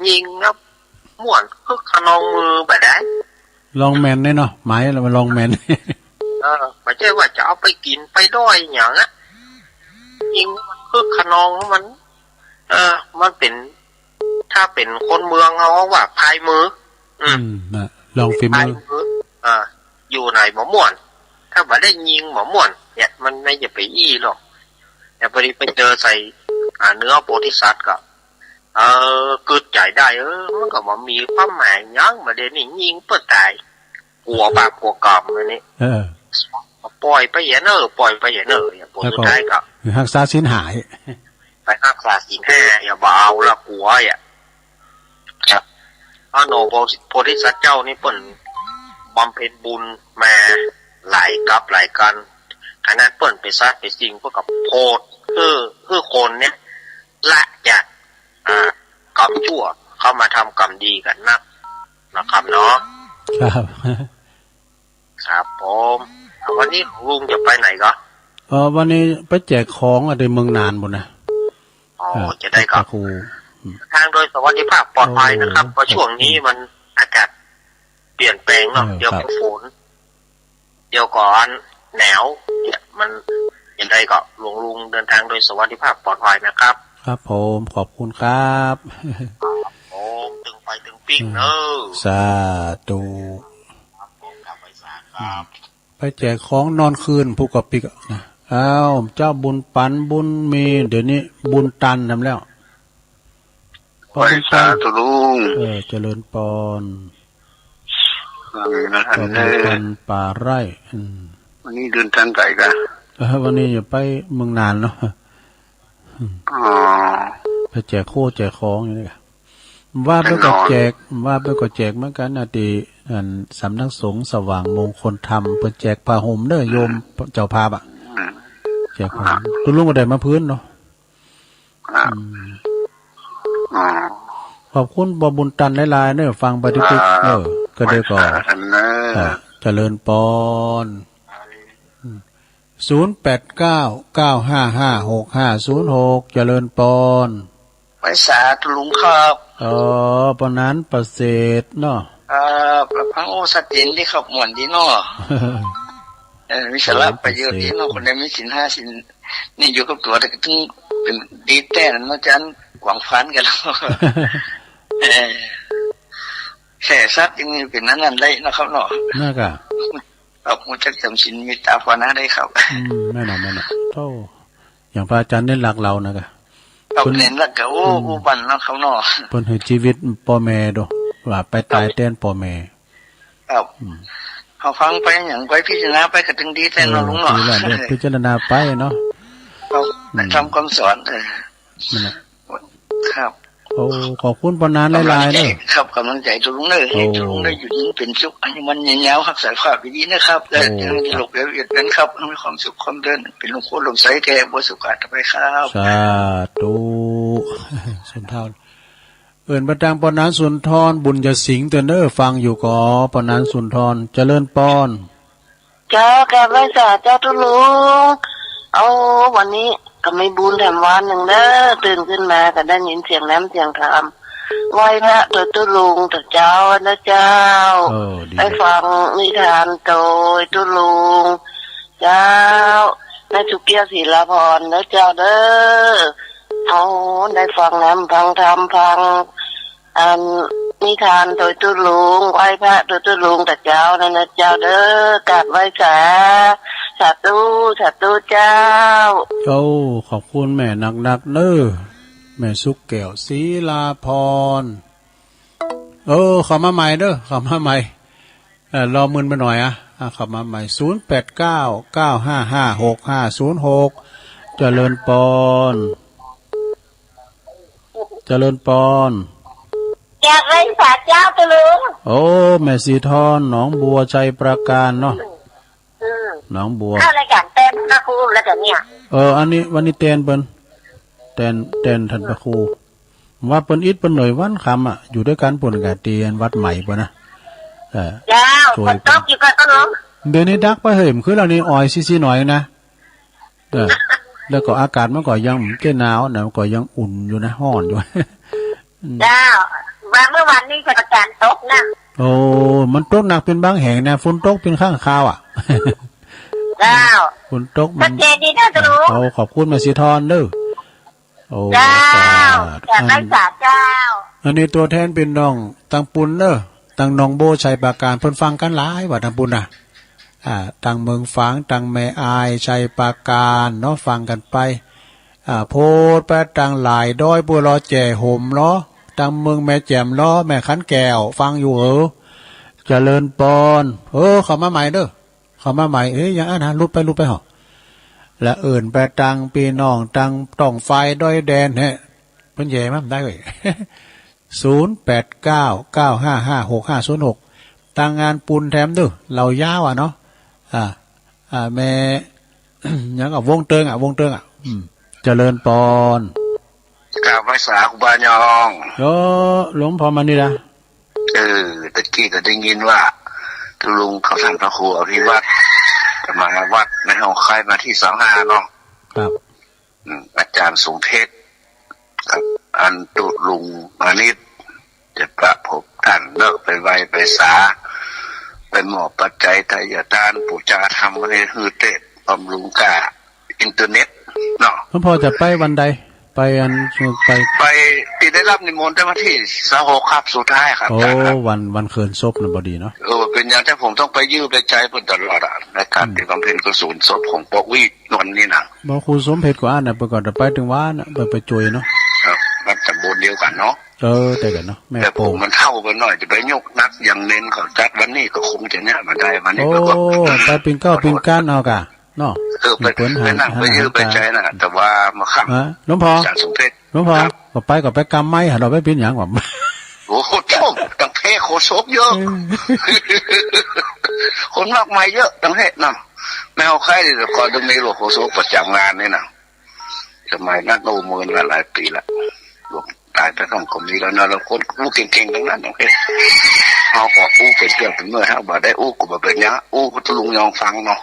ยิงแล้วม่วนคึกคะนองหมู่บ่ได้ ลองแม่นเนี่ยเนาะ หมายว่าลองแม่น เออ บ่ใจ้ว่าจะเอาไปกิ๋นไปด้อยหยังอะ ยิงคึกคะนองมัน เออ มันเป๋น ถ้าเป๋นคนเมืองเฮาว่าพายมือ อืม อืม น่ะ ลองฝีมือ พายมือ อ่า อยู่ไหนบ่ม่วน ถ้าบ่ได้ยิงบ่ม่วน เนี่ย มันไม่จะไปอี้หรอก แต่พอดีไปเจอใส่ อ่า เนื้อโพธิสัตว์ก็ เออ กึ๊ดใจ๋ได้ เออ มันก็บ่มีความหมายหยัง บ่ได้นี่ยิงเปิ้นต๋าย กั๋วบาปกั๋วกรรมอันนี้ เออ ป่อยไปเหียเน่อ ป่อยไปเหียเน่อ เนี่ย ผลสุดท้ายก็ แล้วก็ฮักษาศีลห้า ไปฮักษาศีลห้า อย่าบ่เอาละกั๋วอ่ะ ครับ พระโนโพธิสัตว์เจ้านี่เปิ้นบำเพ็ญบุญมาหลายกัปหลายกัณฑ์ ขนาดเปิ้นไปสัตว์ไปสิ่ง เปิ้นก็โผดหื้อ หื้อคนเนี่ย ละจาก อ่า กรรมชั่ว เข้ามาทำกรรมดีกั๋นนัก นะครับเนาะ ครับ ครับผม วันนี้ของลุงจะไปไหนก็ เออ วันนี้ไปแจกของอะ ตี้เมืองน่านปู้นนะ อ๋อ อ่า จะได้ก็ พระครู อืม ทางโดยสวัสดิภาพปลอดภัยนะครับ โอ้ เพราะช่วงนี้มันอากาศเปลี่ยนแปลงเนาะ เออ เดี๋ยว ครับ ก็ฝน เดี๋ยวก็หนาว เนี่ย มันจะได้ก็ลุงๆ เดินทางโดยสวัสดิภาพปลอดภัยนะครับ ครับผม ขอบคุณครับ ครับผม ตึงไปตึงปิ้งเนอะ สาธุ ครับผม ครับ ไปสาครับ ไปแจกของนอนคืน ผู้กะปิกอะนะ อ้าว เจ้าบุญปัน บุญมี เดี๋ยวนี้บุญตันแถมแล้ว ไหว้สาธุลุง เออ เจริญปอน ว่าไงนะท่าน เจ้าบุญตัน เออ ป่าไร่ อืม วันนี้เดินทางไกลกะ เออ วันนี้จะไปเมืองน่านเนาะ อ๋อ ไปแจกโค้แจกของอยู่นี่กะ ว่าไปก็แจก ว่าไปก็แจกเหมือนกั๋นนะ ตี้อันสำนักสงฆ์สว่างมงคลธรรม เปิ้นแจกผ้าห่มเด้อ โยมเจ้าภาพอะ อืม แจกผ้าห่ม ตุ๊ลุงก็ได้มาผืนเนาะ ครับ อืม อ๋อ ขอบคุณป้อบุญตันหลายๆ เด้อ ฟังไปติ๊กๆ เออ ก็ได้ก็ ไหว้สาท่านเนอะ อ่ะ เจริญปอน อืม ศูนย์แปดเก้า เก้าห้าห้า หกห้าศูนย์หก เจริญปอน ไหว้สาตุ๊ลุงครับ อ๋อ ป้อหนานประเสริฐเนาะ ครับ ฟัง โอ้ ชัดเจนดีครับ ม่วนดีเนาะ เออ มีสาระประโยชน์ดีเนาะ คนใดมีศีลห้าศีลนี่อยู่กับตั๋ว แต่ก็ตึงเป๋นดีแต๊เนาะ อาจ๋ารย์ กว้างขวางกั๋นแล้ว เออ แค่สัตว์ยังมีเป๋นอันนั้นได้นะครับเนาะ นั่นกะ ครับ ฮู้จักจ๋ำศีลเมตตาภาวนาได้ครับ อืม แม่นน่ะ แม่นน่ะ โธ่ อย่างพระอาจ๋ารย์เน้นหลักเหล่านะกะ ครับ เปิ้น เน้นหลักกะ โอ้ อืม อุบัติเนาะครับเนาะ เปิ้นหื้อจีวิตป้อแม่โด ว่าไปต๋าย ครับ แตนป้อแม่ ครับ อืม เฮาฟังไปหยังไปพิจารณาไปก็ตึงดีแต๊เนาะ เออ ลุงเนาะ ดีแล้วเนี่ย พิจารณาไปเนาะ ครับ อืม ทำคำสอน เออ นั่นแหละ ครับ โอ้ ขอบคุณป้อหนานหลายๆ เน้อ กำลังใจ๋ ครับ กำลังใจ๋ตุ๊ลุงเน้อ โอ้ ตุ๊ลุงเน้อ อยู่เย็นเป๋นสุข อายุมั่นยืนยาว ฮักษาสุขภาพดีๆ นะครับ โอ้ และยังมีโรคภัยเบียดเบียนครับ มีความสุขความเจริญ เป๋นหลวงปู่หลวงใสแท้ บ่สุขอาตไปครับ สาธุ สุนทร เอิ้นไปตางป้อหนานสุนทร บุญญสิงห์เตื้อเน้อ ฟังอยู่ก่อ ป้อหนานสุนทร เจริญปอน เจ้า กราบไหว้สาเจ้าตุ๊ลุง เอา วันนี้ก็มีบุญแถมวันนึ่งเน้อ ตื่นขึ้นมาก็ได้ยินเสียงแหลมเสียงธรรม ไหว้พระโตตุ๊ลุงเต๊อะเจ้า นะเจ้า เออ ดี ได้ฟังนิทานโตยตุ๊ลุง เจ้า แม่สุเกี้ยว ศิลาพร นะเจ้าเน้อ เอา ได้ฟังแหลมฟังธรรมฟัง อันนิทานโตยตุ๊ลุง ไหว้พระโตยตุ๊ลุงเต๊อะเจ้า นะ นะเจ้าเน้อ กราบไหว้สา สาธุ สาธุเจ้า เจ้า ขอบคุณแม่นักๆ เน้อ แม่สุเกี้ยว ศิลาพร เออ เข้ามาใหม่เน้อ เข้ามาใหม่ เออ รอมึนไปหน่อยอะ อ่ะ เข้ามาใหม่ ศูนย์แปดเก้า เก้าห้าห้า หกห้าศูนย์หก เจริญปอน เจริญปอน กราบไหว้สาเจ้าตุ๊ลุง โอ้ แม่สีทอน หนองบัว ชัยปราการเนาะ อืม หนองบัว เข้ารายก๋านแตนพระครูแล้วกะเนี่ย เออ อันนี้ วันนี้แตนเปิ้น แตน แตนต้านพระครู ว่าเปิ้นอิดเปิ้นหน่อยวันค่ำอะ อยู่ตวยกั๋นปู๊นกะตี้วัดใหม่ปู๊นนะ เออ เจ้า ช่วยกั๋น ฝนตกอยู่ก่อตุ๊ลุง เดี๋ยวนี้ดักไปเหย เมื่อคืนเฮานี่อ่อยซี้ๆ หน่อยนะ เออ แล้วก็อากาศมันก็ยังบ่หนาวนะ มันก็ยังอุ่นอยู่นะ ฮ้อนอยู่ อืม เจ้า ว่าเมื่อวานนี้ชัยปราการตกนะ โอ้ มันตกหนักเป๋นบางแห่งนะ ฝนตกเป๋นครั้งคราวอะ เจ้า ฝนตกมัน ชัดเจนดีนะตุ๊ลุง โอ้ ขอบคุณแม่สีทอนเน้อ โอ้ เจ้า สาธุ กราบไหว้สาเจ้า อัน อันนี้ตั๋วแตนปี้น้องตางปู๊นเน้อ ตางหนองบัว ชัยปราการ เปิ้นฟังกั๋นหลายว่าตางปู๊นนะ อ่า ตางเมืองฝาง ตางแม่อาย ชัยปราการเนาะ ฟังกั๋นไป อ่า โพดไปตางหลายดอย ปัวลอแจ่ห่มเนาะ ตางเมืองแม่แจ่มเนาะ แม่ขันแก้ว ฟังอยู่เออ เจริญปอน เออ เข้ามาใหม่เน้อ เข้ามาใหม่ เอ๊ะ อย่างอั้นนะ หลุดไป หลุดไปเหาะ และเอิ้นไปตางปี้น้อง ตางต้องฟ้ายดอยแดนแฮะ เปิ้นแหย่มาบ่ได้เว้ย ศูนย์แปดเก้า เก้าห้าห้า หกห้าศูนย์หก ตางงานปู๊นแถมเน้อ เหล่ายาวอะเนาะ อ่า อ่า แม่ หยังอะ วงเติงอะ วงเติงอะ อืม เจริญปอน กราบไหว้สาครูบาญอง เออ หลวงพ่อมานี่นะ เออ ตะกี้ก็ได้ยินว่าตุ๊ลุงเขาต้านพระครูอภิวัตร มาวัดในห้องคายมาที่เสาห้าเนาะ ครับ อืม อาจ๋ารย์สมเพชร กับอันตุ๊ลุงมานิต จะประพบต้านเนาะ ไปไหว้ไปสา ไปมอบปัจจัยไทยทาน ปู๋จาธรรมอันนี้หื้อเต๊อะ บำรุงก้าอินเทอร์เน็ตเนาะ หลวงพ่อจะไปวันใด ไปอัน ไป ไป ตี้ได้ฮับนิมนต์แต่วันตี้ซาวหกครับ สุดท้ายครับ โอ้ อาจ๋ารย์ครับ วัน วันเขินศพน่ะ บ่ดีเนาะ เออ เป๋นหยังแต่ผมต้องไปยื้อไปใจ๊เปิ้นตลอดอะ ในก๋าน อืม ตี้บำเพ็ญกุศลศพของป้ออุ๊ยวันนี้นะ บ่ ครูสมเพชรก็อั้นน่ะ เปิ้นก็จะไปตึงวาน่ะ เปิ้นไปจ้วยเนาะ ครับ วัดตำบลเดียวกั๋นเนาะ เออ ใจ้กั๋นเนาะ แม่โป่ง แต่ผมมันเฒ่าไปหน่อย จะไปยกนักอย่างเน้นเขาจัดวันนี้ก็คงจะเนี่ยมาได้ วันนี้ก็ โอ้ ไปปิ่นเกล้าปิ่นก้านเอาก่ะ เนาะ เออ ไป มีคน ไปนั่ง หัน ไปยื้อ หัน ไปใจ๊น่ะ แต่ว่ามาค่ำ ฮะ หลวงพ่อ อาจ๋ารย์สมเพชร หลวงพ่อ ครับ ก็ไป ก็ไปกำไม้ หันเอาไปเป๋นหยังวะ โอ้โห โจ้ ตังแพร่โฆษกเยอะ เออ คนมากมายเยอะ ตังแพร่น่ะ แม่เอาใครดี แต่ก่อนต้องมีหลวงโฆษกประจ๋ำงานนี่น่ะ สมัยนั้น โอ้ เมินละหลายปี๋ละ หลวงต๋ายไปก่อนก็มีแล้วนะ แล้วคนอู้เก่งๆ ตังนั้น ตังแพร่ เฮาก็อู้เป๋นเตื้องเป๋นเมื่อ ถ้าบ่ได้อู้ก็บ่เป๋นหยัง อู้ก็ตะลุงยองฟังเนาะ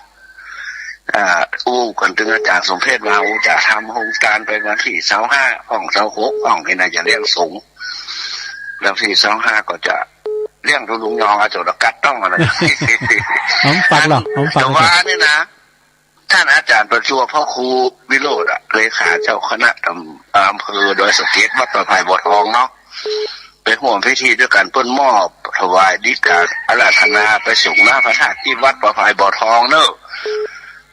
อ่า อู้กั๋นตึงอาจ๋ารย์สมเพชรว่า อู้จะทำโฮงก๋านไปวันตี้ซาวห้า ของซาวหก ของนี่นะ จะเลี้ยงสงฆ์ แล้วตี้ซาวห้าก็จะเลี้ยงตะลุงยองอาโจรกัดต้องอะไร หอมปากเหรอ หอมปาก แต่ว่านี่นะ ต้านอาจ๋ารย์ประจวบพระครูวิโรจน์อะ เลขาเจ้าคณะตำ อำเภอดอยสะเก็ด วัดป่าไผ่บ่อทองเนาะ ไปฮ่วมพิธีตวยกั๋น เปิ้นมอบถวายฎีกาอาราธนาไปสรงน้ำพระธาตุตี้วัดป่าไผ่บ่อทองเนาะ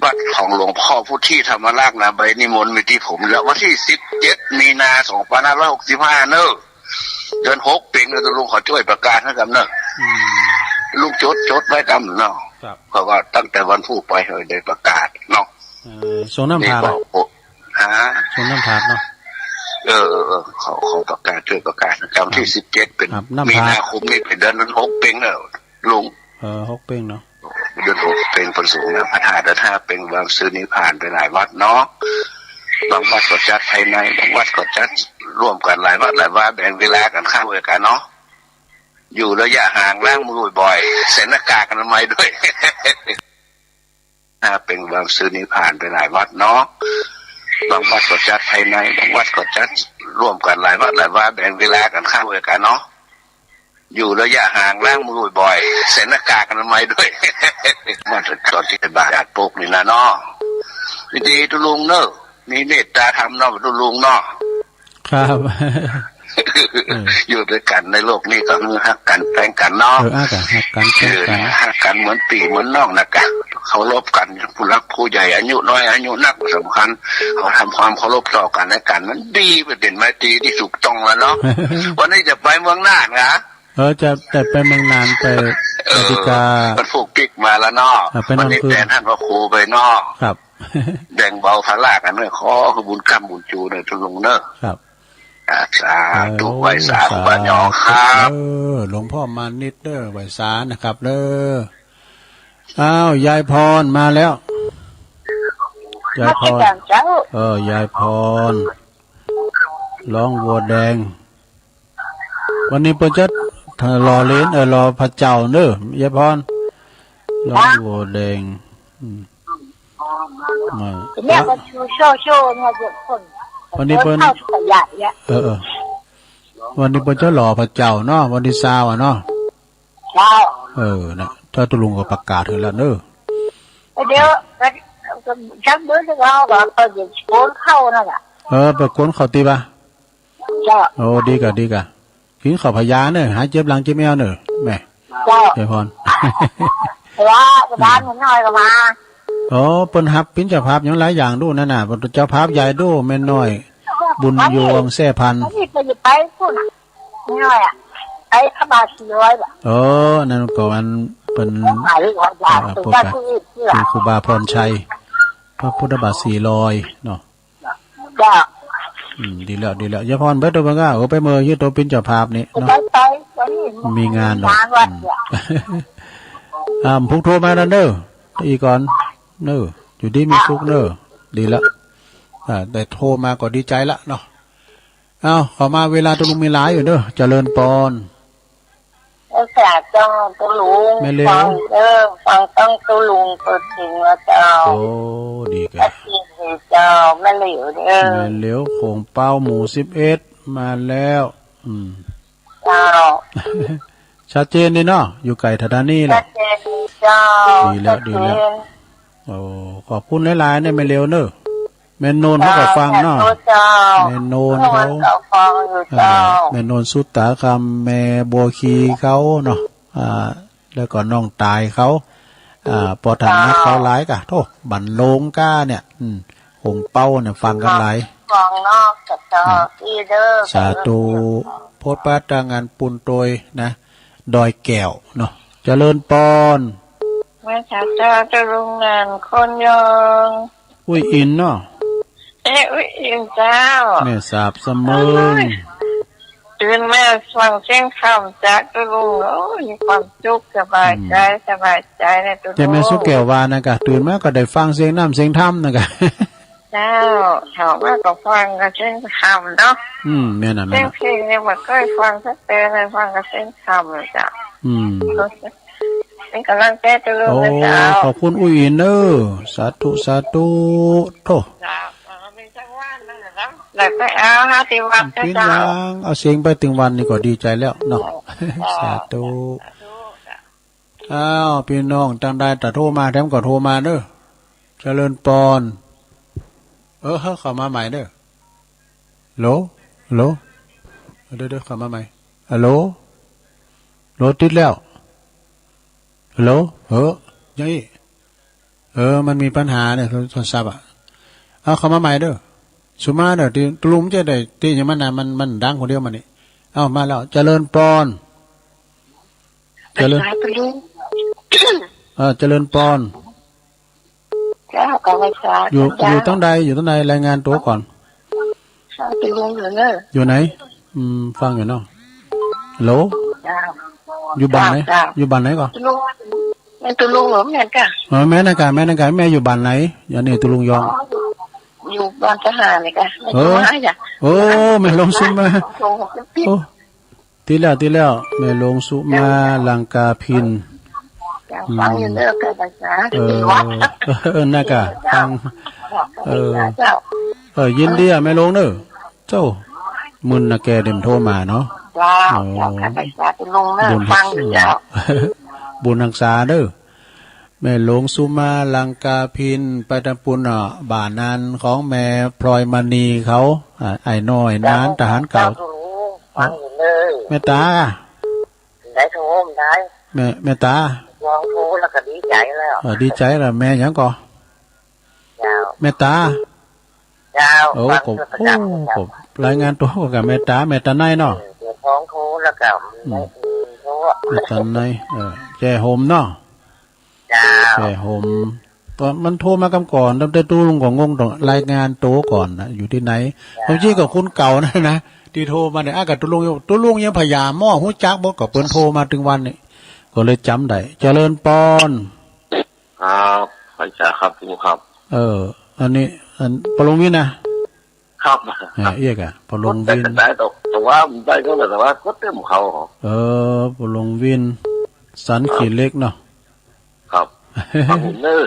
วัดของหลวงพ่อพุทธิธรรมรักษ์นะ ใบนิมนต์มีตี้ผม แล้ววันตี้สิบเจ็ด มีนา สองพันห้าร้อยหกสิบห้าเนาะ เดือนหกเป๋งเนาะ ตะลุงขอจ้วยประกาศหื้อก่ำเนาะ อืม ลุงจด จดไว้ก่ำเนาะ ครับ เพราะว่าตั้งแต่วันพูดไปเฮาได้ประกาศเนาะ เออ สรงน้ำพระ นี่ก็ อะ โอ้ ฮะ สรงน้ำพระเนาะ เออ เออ เออ ขอ ขอประกาศ จ้วยประกาศ วันตี้ ครับ สิบเจ็ด เป๋น ครับ น้ำพระ มีนาคมนี่เป๋นเดือนหกเป๋งเนาะลุง เออ หกเป๋งเนาะ เดือนหกเป๋งเปิ้นสรงน้ำพระธาตุ แต่ถ้าเป๋นวางซื่อนี่ผ่านไปหลายวัดเนาะ บางวัดก็จัดภายใน บางวัดก็จัดร่วมกั๋นหลายวัดหลายวา แบ่งเวลากั๋นเข้าด้วยกั๋นเนาะ อยู่ระยะห่าง ล้างมือบ่อยๆ ใส่หน้ากากอนามัยด้วย ถ้าเป๋นวางซื่อนี่ผ่านไปหลายวัดเนาะ บางวัดก็จัดภายใน บางวัดก็จัดร่วมกั๋นหลายวัดหลายวา แบ่งเวลากั๋นเข้าด้วยกั๋นเนาะ อยู่ระยะห่าง ล้างมือบ่อยๆ ใส่หน้ากากอนามัยด้วย มาตอนตี้บาดโปกนี่นะเนาะ ดีๆ ตะลุงเนาะ มีเมตตาธรรมเนาะ ตะลุงเนาะ ครับ เออ อยู่ตวยกั๋นในโลกนี้ก็คือฮักกั๋นแปงกั๋นเนาะ เออ ฮักกั๋น ฮักกั๋นแปงกั๋น เออ ฮักกั๋นเหมือนปี้เหมือนน้องนะกะ เคารพกั๋น ผู้หลักผู้ใหญ่ อายุน้อยอายุนักบ่สำคัญ เฮาทำความเคารพต่อกั๋นและกั๋น มันดี มันเป๋นไมตรีตี้ถูกต้องแล้วเนาะ วันนี้จะไปเมืองน่านนะ เออ จะ จะไปเมืองน่าน ไป เออ อเมริกา มันผูกปิ๊กมาแล้วเนาะ เออ ไปนำคืน วันนี้แตนต้านพระครูไปเนาะ ครับ แบ่งเบาภาระกั๋นเนาะ ขอหื้อบุญกำบุญจู๋เนาะ ตะลุงเนาะ ครับ อ่า สาธุ เออ ไหว้สา สาธุ ครูบาหยองครับ เออ หลวงพ่อมานิดเด้อ ไหว้สานะครับเด้อ อ้าว ยายพรมาแล้ว ยายพร นมัสก๋านเจ้า เออ ยายพร ร้องวัวแดง วันนี้เปิ้นจะหล่อเหรียญ เออ หล่อพระเจ้าเนาะ ยายพร ร้องวัวแดง อืม มา เนี่ย ก็ชูโชว์ โชว์ เนี่ย เดี๋ยวคน วันนี้เปิ้น เข้าขยะเนี่ย เออ เออ วันนี้เปิ้นจะหล่อพระเจ้าเนาะ วันตี้ซาวอะเนาะ เจ้า เออ นะ เจ้าตะลุงก็ประกาศหื้อแล้วเนาะ เดี๋ยว จักมื้อจะเอาก็ ก็เดี๋ยวโกนเข้านั่นแหละ เออ ไปโกนเข้าตี้บ่า เจ้า โอ้ ดีก่ะ ดีก่ะ กิ๋นข้าวผายาเนาะ หายเจ็บหลังเจ็บแอวเนาะ แม่ เจ้า ยายพร แต่ว่า อืม บ้านแม่น้อยก็มา อ๋อ เปิ้นฮับเป๋นเจ้าภาพหยังหลายอย่างดูนั่นน่ะ เปิ้นเจ้าภาพใหญ่ดูแม่น้อย บุญยวงแซ่พันธุ์ นี่เปิ้นจะไปปุ้นน่ะ แม่น้อยอะ ไปพระบาทสี่ร้อยบ่ะ เออ นั่นก็อันเปิ้น หมายถึงว่าอยาก เอ่อ เป็นเจ้าที่ที่หลัง ครูบาพรชัย พระพุทธบาทสี่ร้อยเนาะ เจ้า อืม ดีแล้ว ดีแล้ว ยายพร ไปโตเปิ้นก้า โอ้ ไปเมอ เยียะโตเป๋นเจ้าภาพนี่เนาะ ไป ไป ไปนี่ มีงานเนาะ งานวัดเนี่ย อืม อ่า พุกโทรมานั่นเนาะ อีกก่อนเนาะ อยู่ดีมีสุขเนาะ ดีแล้ว อ่า ได้โทรมาก็ดีใจ๋ละเนาะ เอ้า เข้ามาเวลาตะลุงมีหลายอยู่เนาะ เจริญปอน เออ สาธุเจ้า ตะลุง แม่เหลียว ฟัง เออ ฟังต้องตะลุงเปิดเพลงแล้วเจ้า โอ้ ดีก่ะ เอฟซีเจ้า แม่เหลียวเด้อ แม่เหลียวโขงเป๊าหมู่สิบเอ็ด มาแล้ว อืม เจ้า ชัดเจนดีเนาะ อยู่ไก๋ถาดานี่แหละ ชัดเจนดีเจ้า ดีแล้ว ชัดเจน ดีแล้ว โอ้ ขอบคุณหลายๆ เนาะ แม่เหลียวเนาะ แม่โนนเขาก็ฟังเนาะ เจ้า แม่โนนเขา เขาก็ฟังอยู่ เออ เจ้า แม่โนนสุตาคำ แม่บัวคีเขาเนาะ อ่า แล้วก็น้องตายเขา อ่า ปอถนัดเขาหลายกะ โธ่ บันโลงก้าเนี่ย อืม หงเป้าเนี่ยฟังกั๋นหลาย ฟังเนาะ เจ้า อืม อี้เด้อ สาธุ โพธิ์ปาตางานปูนโตยนะ ดอยแก้วเนาะ เจริญปอน แม่สาเจ้า เจ้าลุงนันคนยอง อุ้ยอินเนาะ เอ๊ะ อุ้ยอินเจ้า แม่สาบเสมิง โอ้ย ตื่นมาฟังเสียงธรรมจากเจ้าลุง โอ้ย มีความสุขสบายใจ๋ อืม สบายใจ๋นะเจ้าลุง แต่แม่สุแก้วว่านะกะ ตื่นมาก็ได้ฟังเสียงน้ำเสียงธรรมนะกะ เจ้า เฒ่ามาก็ฟังกะเสียงธรรมเนาะ อืม แม่นน่ะ แม่นน่ะ เสียงเพลงเนี่ยบ่เกยฟังสักเตื้อเลย ฟังกะเสียงธรรมเลยเจ้า อืม เป๋นก๋ำลังใจ๋เจ้าลุงนะเจ้า โอ้ ขอบคุณอุ้ยอินเน้อ สาธุ สาธุ โธ่ เจ้า เอาไปสักวันนั่นแหละเนาะ แล้วไปเอาหาตี้วัดนะเจ้า เอาเสียงไปตึงวันนี่ก็ดีใจ๋แล้วเนาะ เจ้า สาธุ สาธุ อ้าว ปี้น้องตังใดตะโทรมาแถมก็โทรมาเน้อ เจริญปอน เออ เฮ้อ เข้ามาใหม่เน้อ ฮัลโหล ฮัลโหล เดี๋ยวๆ เข้ามาใหม่ ฮัลโหล ฮัลโหล ติดแล้ว ฮัลโหล เออ ยังอี้ เออ มันมีปัญหาเนี่ย โทรศัพท์อะ เอาเข้ามาใหม่เน้อ สุมาเน้อ ตี้ ตี้ลุงจะได้ ตี้อย่างมันน่ะ มัน มันดังคนเดียวมันนี่ เอามาแล้ว เจริญปอน เจริญ สาธุ เออ เจริญปอน เจ้า ขอไหว้สา อยู่ เจ้า อยู่ตังใด อยู่ตังใด รายงานตั๋วก่อน เจ้า เจ้าลุงอยู่เน้อ อยู่ไหน อืม ฟังอยู่เนาะ ฮัลโหล เจ้า อยู่บ้านไหน เจ้า อยู่บ้านไหนก่อน เจ้าลุง แม่นเจ้าลุงเหรอ แม่นกะ เออ แม่นนะกะ แม่นนะกะ แม่อยู่บ้านไหน อันนี้เจ้าลุงยอง อ๋อ อยู่ อยู่บ้านทหารนี่กะ แม่ เออ สุมาจ้ะ โอ้ แม่หลวงสุมา โอ้ ติดแล้ว ติดแล้ว แม่หลวงสุมา ลังกาพิน ฟังอยู่เน้อ เออ เออ นะกะ ฟัง เออ เจ้า เออ ยินดีอะ แม่หลวงเน้อ เจ้า มึนนะแกเด่มโทรมาเนาะ เจ้า อ๋อ เจ้า ข้าพเจ้าเจ้าลุงเน้อ บุญ ฟังอยู่เจ้า บุญฮักษาเน้อ แม่หลวงสุมา ลังกาพิน ไปตำปูนเนาะ บ้านนั้นของแม่พลอยมณีเขา อ่า อ้ายน้อยนาน ทหารเก่า เจ้าลุง ฟังอยู่เน้อ แม่ต๋า ได้โทรได้ แม่ แม่ต๋า ลองโทรแล้วก็ดีใจ๋แล้ว เออ ดีใจ๋แล้ว แม่หยังก่อ เจ้า แม่ต๋า เจ้า โอ้ ฟัง ก็ เทศกาล โอ้ เจ้า ก็รายงานตั๋วกับแม่ต๋า แม่ต๋าในเนาะ เออ เดี๋ยวท้องโทรแล้วก็ อืม ไม่ อืม โทร แม่ต๋าใน เออ แจ้ห่มเนาะ เจ้า แจ้ห่ม ต๋อนมันโทรมากำก่อน ตั้งแต่เจ้าลุงก็งง ต้องรายงานตั๋วก่อนนะ อยู่ตี้ไหน เจ้า บางทีก็คนเก่านั่นนะ ตี้โทรมาเนี่ย อ่ะ กับเจ้าลุง เจ้าลุงยังผยาหม้อ ฮู้จักบ่ ก็เปิ้นโทรมาตึงวันนี่ ก็เลยจ๋ำได้ เจริญปอน ครับ พระอาจารย์ครับ ครูครับ เออ อันนี้ อัน ปอหลวงวินนะ ครับ เออ เอี้ยก่ะ ปอหลวงวิน แต่ แต่ แต่ว่าได้ก็เลย แต่ว่าก็เต็มเขา เออ ปอหลวงวิน สันขี้เหล็กเนาะ ครับ ครับผมเนอะ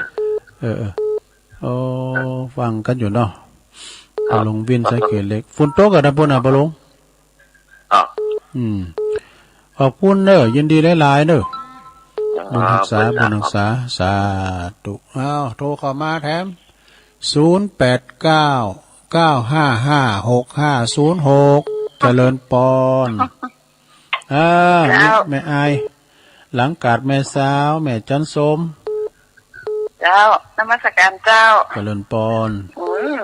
เออ เออ โอ้ ฟังกั๋นอยู่เนาะ ครับ ปอหลวงวิน สันขี้เหล็ก ฝนตกก่ะตำปูนน่ะ ปอหลวง ครับ อืม ขอบคุณเน้อ ยินดีหลายๆ เน้อ ครับ บุญฮักษา พระอาจารย์ บุญฮักษา ครับ สาธุ อ้าว โทรเข้ามาแถม ศูนย์แปดเก้า เก้าห้าห้า หกห้าศูนย์หก เจริญปอน อ่า เจ้า นี่แม่อาย หลังกาดแม่สาว แม่จันทร์สม เจ้า นมัสการเจ้า เจริญปอน อืม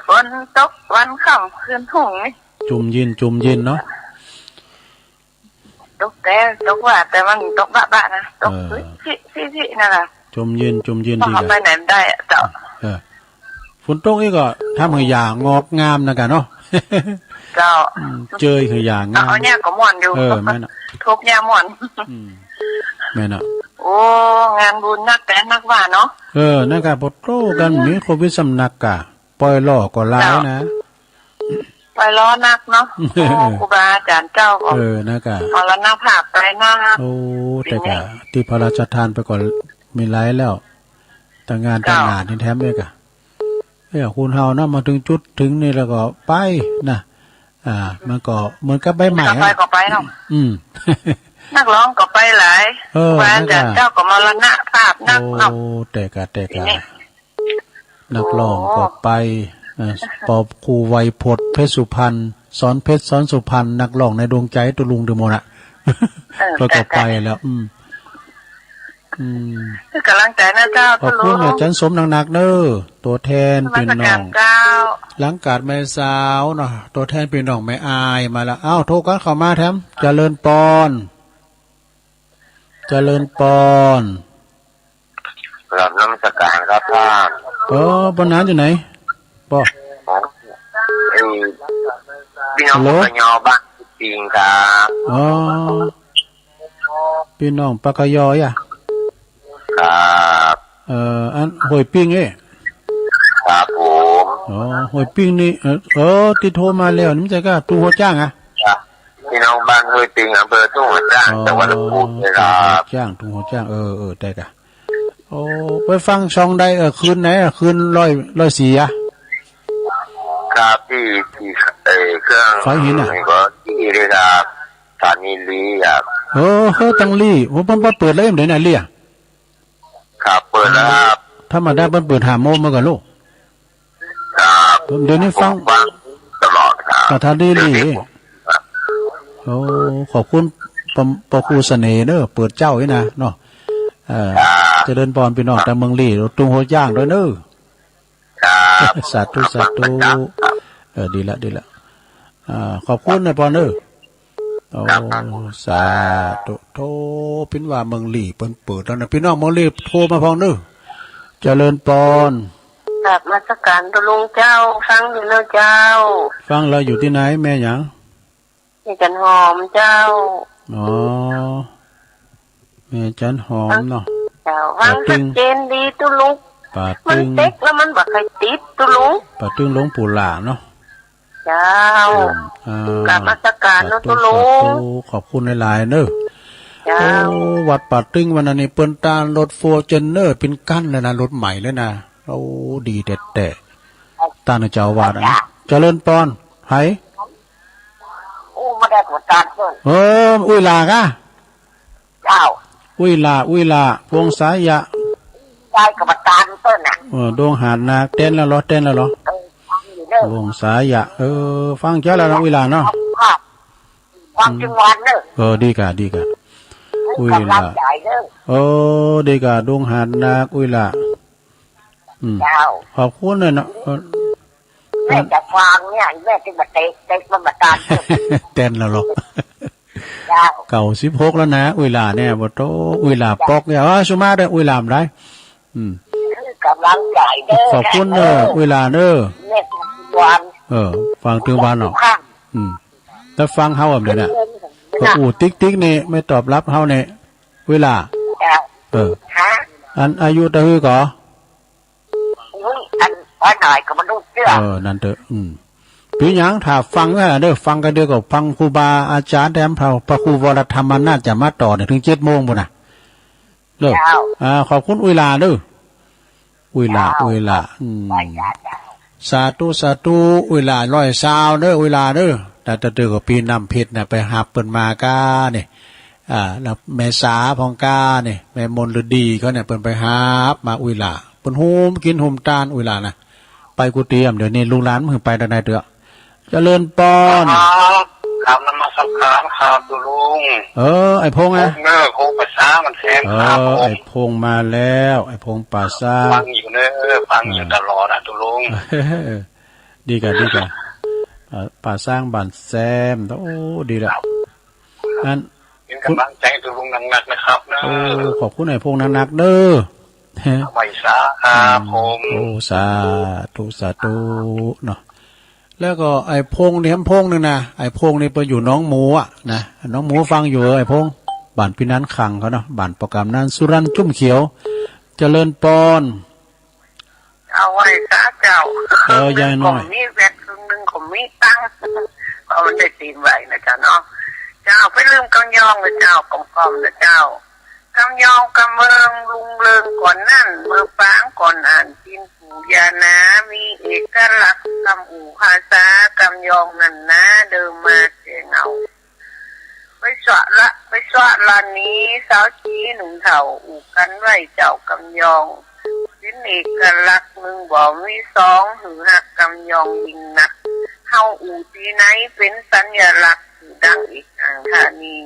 ฝนตกวันค่ำคืนฮุ่งนี่ จุ่มยิน จุ่มยินเนาะ ตกแต่ ตกว่า แต่มันตกบะๆ นะ ตก เออ ฟิ ฟิ ฟิ นั่นน่ะ จุ่มยิน จุ่มยิน ต้อง ดี เอาไปไหนไม่ได้อะเจ้า เออ ฝนตกนี่ก็ทำหื้อหญ้างอกงามนะก่ะเนาะ เจ้า อืม เจยหื้อหญ้างาม เอาหญ้าก็ม่วนอยู่ เออ แม่นน่ะ ทุบหญ้าม่วน อืม แม่นน่ะ โอ้ งานบุญนักแต่นักว่าเนาะ เออ นั่นก่ะ ปะโต้กั๋น มีโควิดซ้ำนักก่ะ ปอยหล่อก็หลายนะ เจ้า ปอยหล่อนักเนาะ โอ้ ครูบาอาจารย์เจ้าก็ เออ นะก่ะ มรณภาพไปนัก โอ้ แต่ก่ะ ปี๋นี้ ตี้พระราชทานไปก่อน มีหลายแล้ว แต่งาน เจ้า แต่งงานนี่แถมเอกอะ เอ้ย คนเฮานะ มาถึงจุดถึงนี่แล้วก็ไปนะ อ่า มันก็เหมือนกับใบไม้อะ ไปก็ไปเนาะ อืม นักร้องก็ไปหลาย เออ ครูบาอาจารย์ นะก่ะ เจ้าก็มรณภาพนักเนาะ โอ้ แต่ก่ะ แต่ก่ะ ปี๋นี้ นักร้องก็ไป เอ่อ ปอครูไวยพจน์ เพชรสุพรรณ สอนเพชร สอนสุพรรณ นักร้องในดวงใจ๋ตุ๊ลุงตี้หมู่น่ะ เออ เปิ้นก็ไปแล้ว อืม อืม หื้อก๋ำลังใจ๋นะเจ้า ขอบคุณตุ๊ลุง อาจ๋ารย์สมหนักๆ เน้อ ตั๋วแทนปี้น้อง นมัสก๋านเจ้า หลังกาดแม่สาวเนาะ ตั๋วแทนปี้น้องแม่อายมาแล้ว อ้าว โทรกั๋นเข้ามาแถม เจริญปอน เจริญปอน กราบนมัสก๋านครับท่าน เออ ปอหนานอยู่ไหน ปอ ผม เอ่อ พี่น้อง ฮัลโหล ปากกยอบ้านปิงครับ อ๋อ ปี้น้องปากกยออะ ครับ เอ่อ อันห้วยปิ้งเอ้ย ครับผม อ๋อ ห้วยปิ้งนี่ เออ เออ ตี้โทรมาแล้วนี่ บ่ใจ้ก๊ะ ทุ่งหัวจ๊างอะ ครับ พี่น้องบ้านห้วยปิ้ง อำเภอทุ่งหัวจ๊าง อ๋อ จังหวัดลำพูนนะครับ ทุ่งหัวจ๊าง ทุ่งหัวจ๊าง เออ เออ ใจ้ก๊ะ โอ้ ไปฟังช่องใด เออ คลื่นไหนอะ คลื่นร้อย ร้อยสี่อะ ครับ ตี้ ตี้ เอ่อ เครื่อง สายหินอะ ก็ตี้นี่ครับ สถานีลี้ครับ เออ เฮ้อ ตังลี้ โอ้ เปิ้น เปิ้นเปิดแล้วเดี๋ยวนี้ลี้อะ ครับ เปิดแล้วครับ ธรรมดาเปิ้นเปิดห้าโมงเหมือนกั๋นลูก ครับ เดี๋ยวนี้ฟัง ผมฟังตลอดครับ สถานีลี้ ครับ โอ้ ขอบคุณปอ ปอครูเสน่ห์เน้อ เปิดเจ๊าอี้นะเนาะ เออ ครับ เจริญปอนปี้น้องตางเมืองลี้ ทุ่งหัวจ๊างด้วยเน้อ ครับ สาธุ สาธุ ครับ เออ ดีละ ดีละ อ่า ขอบคุณนะปอนเน้อ โอ้ ครับ สาธุ โธ่ ปิ้นว่าเมืองลี้เปิ้นเปิดแล้วนะ ปี้น้องเมืองลี้โทรมาพ่องเน้อ เจริญปอน กราบนมัสก๋านตุ๊ลุงเจ้า ฟังอยู่เน้อเจ้า ฟังแล้ว อยู่ตี้ไหน แม่หยัง แม่จันหอมเจ้า อ๋อ แม่จันหอมเนาะ เจ้า ฟัง ป่าตึง ชัดเจนดีตุ๊ลุง ป่าตึง มันเต๊กแล้วมันบ่ใค่ติดตุ๊ลุง ป่าตึงหลวงปู่หล่าเนาะ เจ้า อืม อ่า กราบนมัสก๋านเน้อตุ๊ลุง สาธุ ขอบคุณหลายๆ เน้อ เจ้า โอ้ วัดป่าตึงวันนั้นนี่เปิ้นต้านรถฟอร์จูเนอร์เป๋นกั้นเลยนะ รถใหม่เลยนะ โอ้ ดีแต๊ๆ ต้านเจ้าอาวาสอะนะ เจริญปอน ใผ อู้ บ่ได้กรรมการเปิ้น เออ อุ้ยหล่าก้า เจ้า อุ้ยหล่า อุ้ยหล่า วงศายะ ได้กรรมการเปิ้นน่ะ เออ ดงหาดนา แต๊นแล้วเหรอ แต๊นแล้วเหรอ เออ ฟังอยู่เน้อ วงศายะ เออ ฟังเจ๊าแล้วนะ อุ้ยหล่าเนาะ ครับ ฟังตึงวันเน้อ เออ ดีก้า ดีก้า อุ้ยหล่า กำลังใจ๋เน้อ เออ ดีก้า ดงหาดนา อุ้ยหล่า อืม เจ้า ขอบคุณเลยเนาะ เออ แม่จะฟังเนี่ย แม่จะมาเต๊ก เต๊กมันมาตาน แต๊นแล้วเหรอ เจ้า เก้าสิบหกแล้วนะ อุ้ยหล่าเนี่ย บ่โต อุ้ยหล่าปอกเนี่ย อ้าว สุมาเด้อ อุ้ยหล่าบ่ได้ อืม กำลังใจ๋เน้อ ขอบคุณเน้อ เออ อุ้ยหล่าเน้อ แม่จะฟัง เออ ฟังตึงวันเนาะ ฟัง อืม แล้วฟังเฮาแบบเดี๋ยวนี้ เออ ก็อู้ติ๊กๆ นี่ ไม่ตอบรับเฮาเนี่ย อุ้ยหล่า เจ้า เออ ฮะ อันอายุเต้าหื้อก่อ อุ๊ย อัน อันไหนก็บ่ฮู้เตื้อ เออ นั่นเต๊อะ อืม เป๋นหยัง ถ้าฟังนะเด้อ ฟังกั๋นเดี๋ยวก็ฟังครูบาอาจ๋ารย์แถม พระ พระครูวรธรรมนาถจะมาต่อเนี่ย เถิงเจ็ดโมงปู้นน่ะ เด้อ เจ้า อ่า ขอบคุณอุ้ยหล่าเด้อ อุ้ยหล่า เจ้า อุ้ยหล่า อืม ไหว้เจ้า สาธุ สาธุ อุ้ยหล่า ร้อยซาวเด้อ อุ้ยหล่าเด้อ แต่ แต่เตื้อก็ปี้น้ำเพชรน่ะ ไปฮับเปิ้นมาก้านี่ อ่า แล้วแม่สาพ่องก้านี่ แม่มนฤดีเขาเนี่ย เปิ้นไปฮับมา อุ้ยหล่า เปิ้นหุมกิ๋นหุมตาน อุ้ยหล่านะ ไปกู้เตียม เดี๋ยวนี้ลูกหลานบ่หื้อไปตางใดเตื้อ เจริญปอน ครับ กราบนมัสก๋านครับตุ๊ลุง เออ ไอ้พงษ์อะ พงษ์เน้อ พงษ์ป่าซางบ้านแซม เออ ครับผม ไอ้พงษ์มาแล้ว ไอ้พงษ์ป่าซาง ฟังอยู่เน้อ ฟังอยู่ตลอดนะตุ๊ลุง ดีก้า ดีก้า เอ่อ ป่าซางบ้านแซม โอ้ ดีละ ครับ อัน เป๋นก๋ำลังใจ๋ตุ๊ลุงหนักๆ นะครับเน้อ โอ้ ขอบคุณไอ้พงษ์หนักๆ เน้อ ไหว้สาครับผม โอ้ สาธุ สาธุ เนาะ แล้วก็ไอ้พงษ์นี่ พงษ์นึ่งนะ ไอ้พงษ์นี่ไปอยู่หนองหมูอะนะ หนองหมูฟังอยู่ ไอ้พงษ์ บ้านปี้นันขังเขาเนาะ บ้านปอก๋ำนัน สุรันจุ่มเขียว เจริญปอน เอาไหว้สาเจ้า เออ ยายน้อย เคิ่งนึ่งก็มีแวด เคิ่งนึ่งก็มีตังค์ เอามันได้ตีนไหว้นะเจ้าเนาะ เจ้า ไปลืมกำยองนะเจ้า กำกอมนะเจ้า กำยองกำเริงรุ่งเริงก่อนนั้น เมื่อปางก่อนอ่าน จีนปู่ย่านา มีเอกลักษณ์กำอู่ภาษากำยองนั่นนา เดิมมาแต่เหง้า ไปสวะละ ไปสวะละนี้ สาวจี๋หนุ่มเฒ่า อู้กั๋นไหว้เจ้ากำยอง เป็นเอกลักษณ์เมืองบ่มีสอง หื้อฮักกำยองยิ่งนัก เฮาอู้ตี้ไหนเป็นสัญลักษณ์ หื้อดังเอกอ่างธานี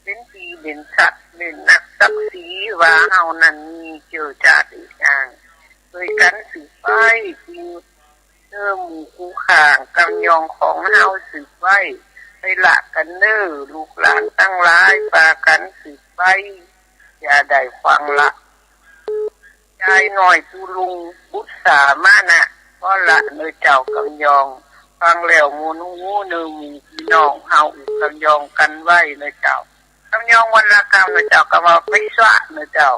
เป็นตี้เด่นชัดเด่นนัก ศักดิ์ศรีว่าเฮานั้นมีเจื้อจาดเอกอ่าง ตวยกั๋นสืบไป ติ่งเติมหมู่คู่ข้าง กำยองของเฮาสืบไว้ ไปละกั๋นเน่อ ลูกหลานตังหลาย ปากั๋นสืบไป อย่าได้ขว้างละ จายน้อยปู่ลุง บุตรสามานะ ขอละเน่อเจ้ากำยอง ฟังแล้วม่วนหูเน่อหมู่ปี้น้องเฮา อู้กำยองกั๋นไว้เน่อเจ้า กำยองวันละกำเน่อเจ้า กำว่าไปซะเน่อเจ้า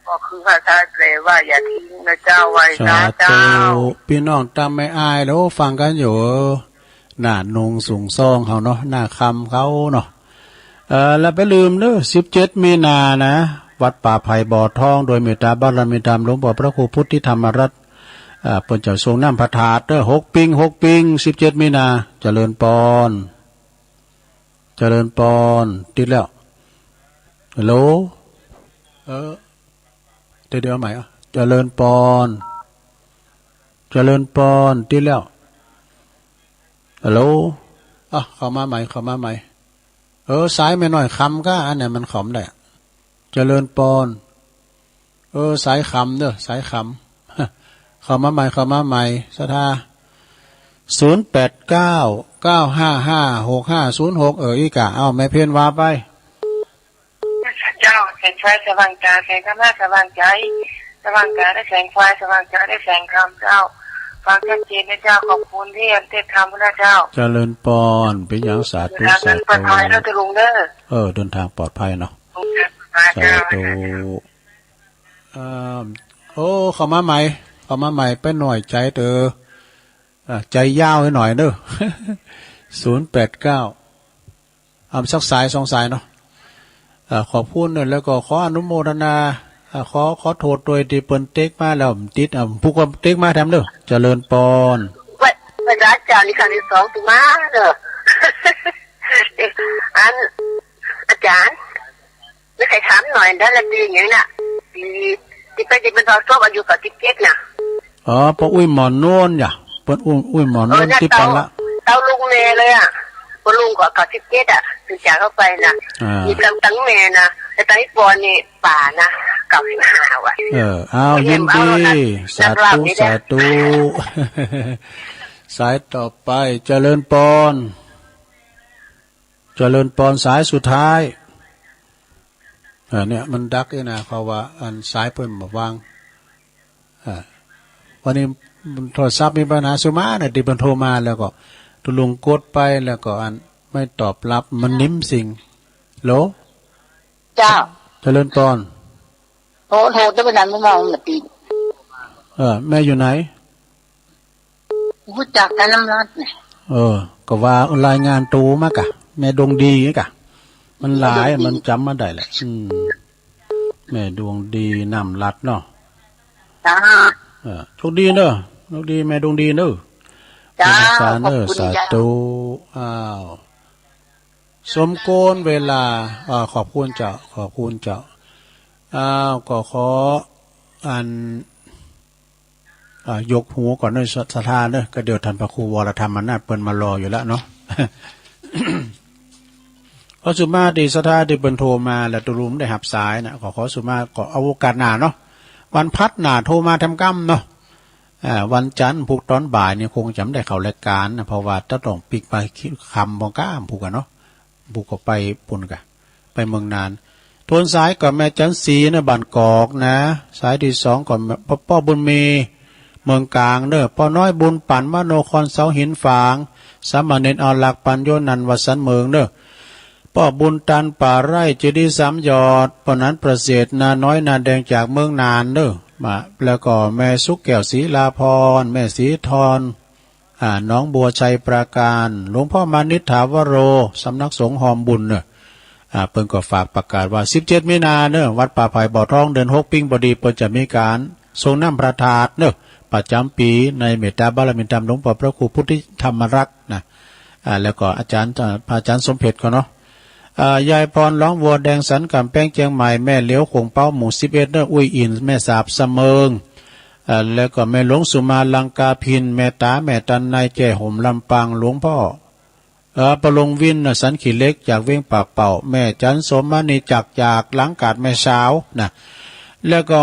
ก็คือภาษาแปลว่าอย่าทิ้งเน่อเจ้า ไหว้สาเจ้า สาธุ ปี้น้องต๋ามแม่อ้าย แล้วฟังกั๋นอยู่ หน้าหนุ่งสูงซ่องเฮาเนาะ หน้าคำเขาเนาะ เอ่อ แล้วบ่าลืมเน่อ สิบเจ็ดมีนานะ วัดป่าไผ่บ่อทอง โดยเมตตาบารมีธรรมหลวงพ่อพระครูพุทธิธรรมรัตน์ อ่า เปิ้นจะทรงน้ำพระธาตุเน่อ หกปิง หกปิง สิบเจ็ดมีนา เจริญปอน เจริญปอน ติดแล้ว ฮัลโหล เออ เดี๋ยว เดี๋ยวเอาใหม่อ่ะ เจริญปอน เจริญปอน ติดแล้ว ฮัลโหล อ่ะ เข้ามาใหม่ เข้ามาใหม่ เออ สายแม่น้อยคำก้า อันเนี้ยมันขำได้ เจริญปอน เออ สายคำเน่อ สายคำ เข้ามาใหม่ เข้ามาใหม่ ศรัทธา ศูนย์แปดเก้า เก้าห้าห้า หกห้าศูนย์หก เออ อี้ก่า เอา แม่เพ็ญว่าไป เจ้า แสงไฟสว่างต๋า แสงธรรมะสว่างใจ๋ สว่างต๋าได้แสงไฟ สว่างใจ๋ได้แสงธรรมเจ้า ฟังชัดเจนนะเจ้า ขอบคุณตี้อันเทศน์ธรรมนะเจ้า เจริญปอน เป๋นหยัง สาธุ เดินทางปลอดภัยเน่อ สาธุ เจ้าลุงเน่อ เออ เดินทางปลอดภัยเนาะ เดินทางปลอดภัย สาธุ เจ้า อ่า โอ้ เข้ามาใหม่ เข้ามาใหม่ ไปหน่อย ใจ๋เต๋อ อ่า ใจ๋ยาวให้หน่อยเน่อ ศูนย์แปดเก้า อ่า สักสายสองสายเนาะ อ่า ขอบคุณเน่อ แล้วก็ขออนุโมทนา อ่า ขอ ขอโทษตวยตี้เปิ้นเต๊กมาแล้วติด อ่า ผู้ก็เต๊กมาแถมเน่อ เจริญปอน ไหว้ ไหว้สาเจ้านี่ครั้งตี้สองตี้มาเน่อ อัน อาจ๋ารย์ มีใผถามหน่อยได้ละ ตี้หยังน่ะ ตี้ ตี้ไปตี้เปิ้นเผาศพอายุเก้าสิบเจ็ดน่ะ อ๋อ ป้ออุ๊ยหมอนโน้นหยา เปิ้นอุ๊ย อุ๊ยหมอนโน้น เออ ตี้ปะละ เต้า เต้าลุงแม่เลยอ่ะ ป้อลุงก็เก้าสิบเจ็ดอ่ะ ตี้จากเขาไปน่ะ อ่า ตี้ตัง ตังแม่น่ะ แต่ตังอีป้อนี่ป๋าน่ะ เก้าสิบห้าว่ะ เออ อ้าว ยินดี สาธุ สาธุ สายต่อไป เจริญปอน เจริญปอน สายสุดท้าย เออ เนี่ย มันดักนี่นะ เพราะว่าอันสายเปิ้นบ่วาง อ่า วันนี้โทรศัพท์มีปัญหา สุมาเนี่ย ตี้เปิ้นโทรมาแล้วก็ ตกลงกดไปแล้วก็อันไม่ตอบรับ มันนิ่มสิ่ง ฮัลโหล เจ้า เจริญปอน โอ้ โทรแต่วันนั้นไม่มองน่ะ ตี้ เออ แม่อยู่ไหน ฮู้จักกั๋นน้ำรัดเนี่ย เออ ก็ว่ารายงานตั๋วมากะ แม่ดวงดีกะ มันหลาย มันจ๋ำบ่ได้แหละ อืม แม่ดวงดี น้ำรัดเนาะ จ้า เออ โชคดีเน่อ โชคดี แม่ดวงดีเน่อ จ้า สาธุเน่อ ขอบคุณ สาธุ จ้า อ้าว สมควรเวลา อ่า ขอบคุณเจ้า ขอบคุณเจ้า อ้าว ก็ขออัน อ่า ยกหูก่อนเน่อ ศรัทธาเน่อ ก็เดี๋ยวท่านพระครูวรธรรมนาถเปิ้นมารออยู่แล้วเนาะ ขอสุมาตี้ศรัทธาตี้เปิ้นโทรมาแล้วตกลงได้ฮับสายน่ะ ขอ ขอสุมา ก็เอาโอกาสหน้าเนาะ วันพัดหน้าโทรมาแถมกำเนาะ อ่า วันจันทร์พุกต๋อนบ่ายนี่คงจะบ่ได้เข้ารายก๋านนะ เพราะว่าจะต้องปิ๊กไปค่ำบ่าก้าพุกอะเนาะ พุกก็ไปปุ้นกะ ไปเมืองนาน ทวนสายก่อน แม่จันทร์ศรีเน่อ บ้านกอกนะ สายตี้สองก่อน ป้อ ป้อบุญมี เมืองกลางเน่อ ป้อน้อยบุญปั๋น มโนคร เสาหินฝาง สามเณรอาวหลาก ปัญโญนันท์ วัดสันเมืองเน่อ ป้อบุญตัน ป่าไร่ เจดีย์สามยอด ป้อหนานประเสริฐ นาน้อยนาแดง จากเมืองน่านเน่อ มา แล้วก็แม่สุขแก้ว ศรีลาภรณ์ แม่ศรีทร อ่า หนองบัว ชัยปราการ หลวงพ่อมานิษฐ ถาวโร สำนักสงฆ์ฮอมบุญเน่อ อ่า เปิ้นก็ฝากประกาศว่า สิบเจ็ดมีนาเน่อ วัดป่าไผ่บ่อทอง เดือนหกปิ๊งบ่ดี เปิ้นจะมีก๋านทรงน้ำพระธาตุเน่อ ประจ๋ำปี๋ ในเมตตาบารมีธรรมหลวงพ่อพระครูพุทธิธรรมรัตน์นะ อ่า แล้วก็อาจ๋ารย์ อ่า พระอาจ๋ารย์สมเภชก็เนาะ อ่า ยายพร หนองบัวแดง สันก๋ำแปง เจียงใหม่ แม่เหลียว โขงเป๊า หมู่สิบเอ็ดเน่อ อุ้ยอินทร์ แม่สาบ สะเมิง อ่า แล้วก็แม่หลวงสุมาลังกาภิณ แม่ต๋า แม่ตันไน แจ้ห่มลำปาง หลวงป้อ เอ่อ ประหลงวินน่ะ สันขี้เหล็ก จากเวียงป่าเป้า แม่จันโสมณีจักร จากหลังกาดแม่สาวนะ แล้วก็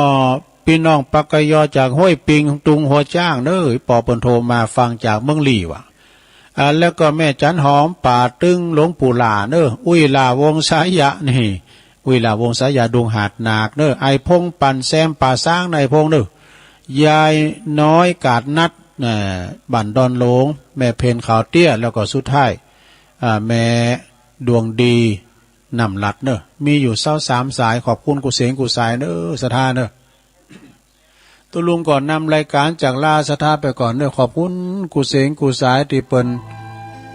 ปี้น้องปากกะยอจากห้วยปิง ตุงหัวจ๊างเน้อ ป้อเปิ้นโทรมาฟังจากเมืองลี้ว่ะ อ่า แล้วก็แม่จันหอม ป่าตึง หลวงปู่หล้าเน้อ อุ้ยหล้าวงศายะนี่ อุ้ยหล้าวงศายะ ดุงหาดหนากเน้อ ไอ้พงษ์ปั่นแซม ป่าซาง นายพงษ์เน้อ ยายน้อยกาดนัด เอ่อ บ้านดอนหลง แม่เพ็ญขาวเตี้ย แล้วก็สุดท้าย อ่า แม่ดวงดี น้ำหลัดเน้อ มีอยู่ซาวสามสาย ขอบคุณกู้เสงกู้สายเน้อ ศรัทธาเน้อ ตุ๊ลุงก็นำรายก๋านจากลาศรัทธาไปก่อนเน้อ ขอบคุณกู้เสงกู้สายตี้เปิ้น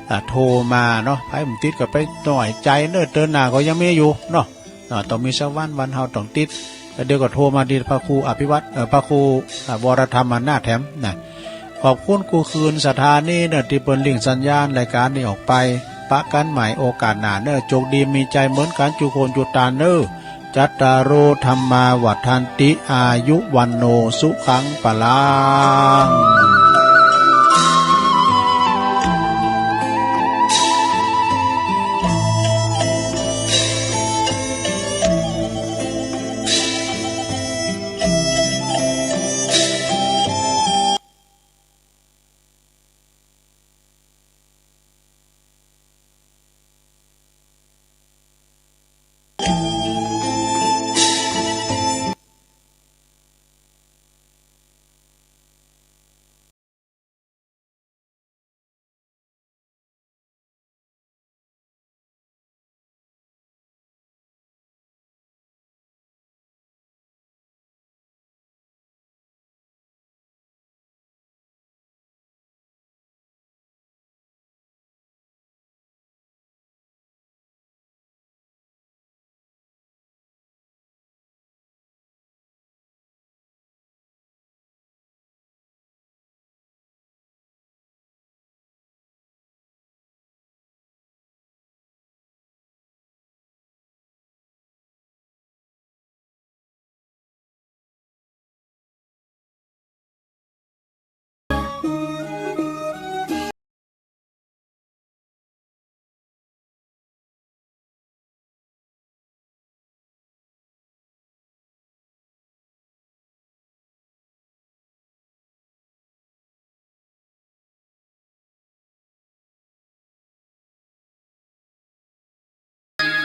อ่า โทรมาเนาะ ใผบ่ติดก็ไปน้อยใจ๋เน้อ เตื้อหน้าก็ยังมีอยู่เนาะ อ่า ต้องมีสักวัน วันเฮาต้องติด แล้วเดี๋ยวก็โทรมาตี้พระครูอภิวัตร เอ่อ พระครู อ่า วรธรรมนาถแถมนะ ขอบคุณกู้คืนศรัทธานี้เน้อ ตี้เปิ้นลิงก์สัญญาณรายก๋านนี้ออกไป ปะกั๋นใหม่โอกาสหน้าเน้อ โจคดีมีชัยเหมือนกั๋นกู้คนกู้ต๋านเน้อ จัตตาโร ธัมมา วัฑฒันติ อายุ วัณโณ สุขัง พลัง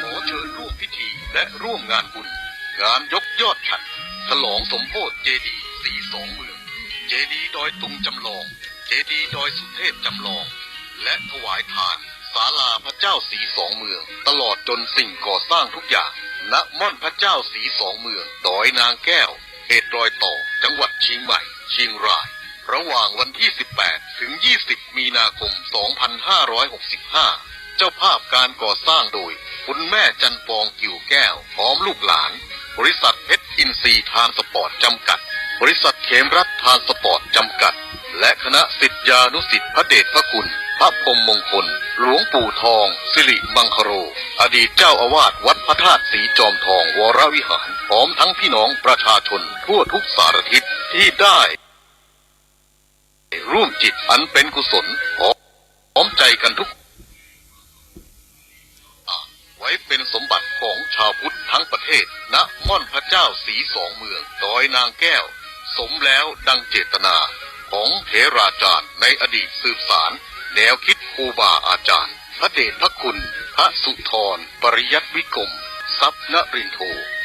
ขอเชิญร่วมพิธีและร่วมงานบุญ งานยกยอดฉัตร ฉลองสมโภชเจดีย์ศรีสองเมือง เจดีย์ดอยตุงจำลอง เจดีย์ดอยสุเทพจำลอง และถวายทานศาลาพระเจ้าศรีสองเมือง ตลอดจนสิ่งก่อสร้างทุกอย่าง ณ ม่อนพระเจ้าศรีสองเมือง ดอยนางแก้ว เขตรอยต่อ จังหวัดเชียงใหม่ เชียงราย ระหว่างวันที่ สิบแปด ถึง ยี่สิบ มีนาคม สองพันห้าร้อยหกสิบห้า เจ้าภาพการก่อสร้างโดย คุณแม่จันปอง กิ่วแก้ว พร้อมลูกหลาน บริษัทเพชรอินทรีย์ทรานสปอร์ตจำกัด บริษัทเขมรัตน์ทรานสปอร์ตจำกัด และคณะศิษยานุศิษย์พระเดชพระคุณ พระพรหมมงคล หลวงปู่ทอง สิริมังคโร อดีตเจ้าอาวาสวัดพระธาตุศรีจอมทองวรวิหาร พร้อมทั้งพี่น้องประชาชนทั่วทุกสารทิศที่ได้ ร่วมจิตอันเป็นกุศล พร้อมใจกันทุก ไว้เป็นสมบัติของชาวพุทธทั้งประเทศ ณ ม่อนพระเจ้าศรีสองเมือง ดอยนางแก้ว สมแล้วดังเจตนาของเถราจารย์ในอดีต สืบสานแนวคิดครูบาอาจารย์ พระเดชพระคุณ พระสุธร ปริยัติวิกรม ทรัพย์นรินโท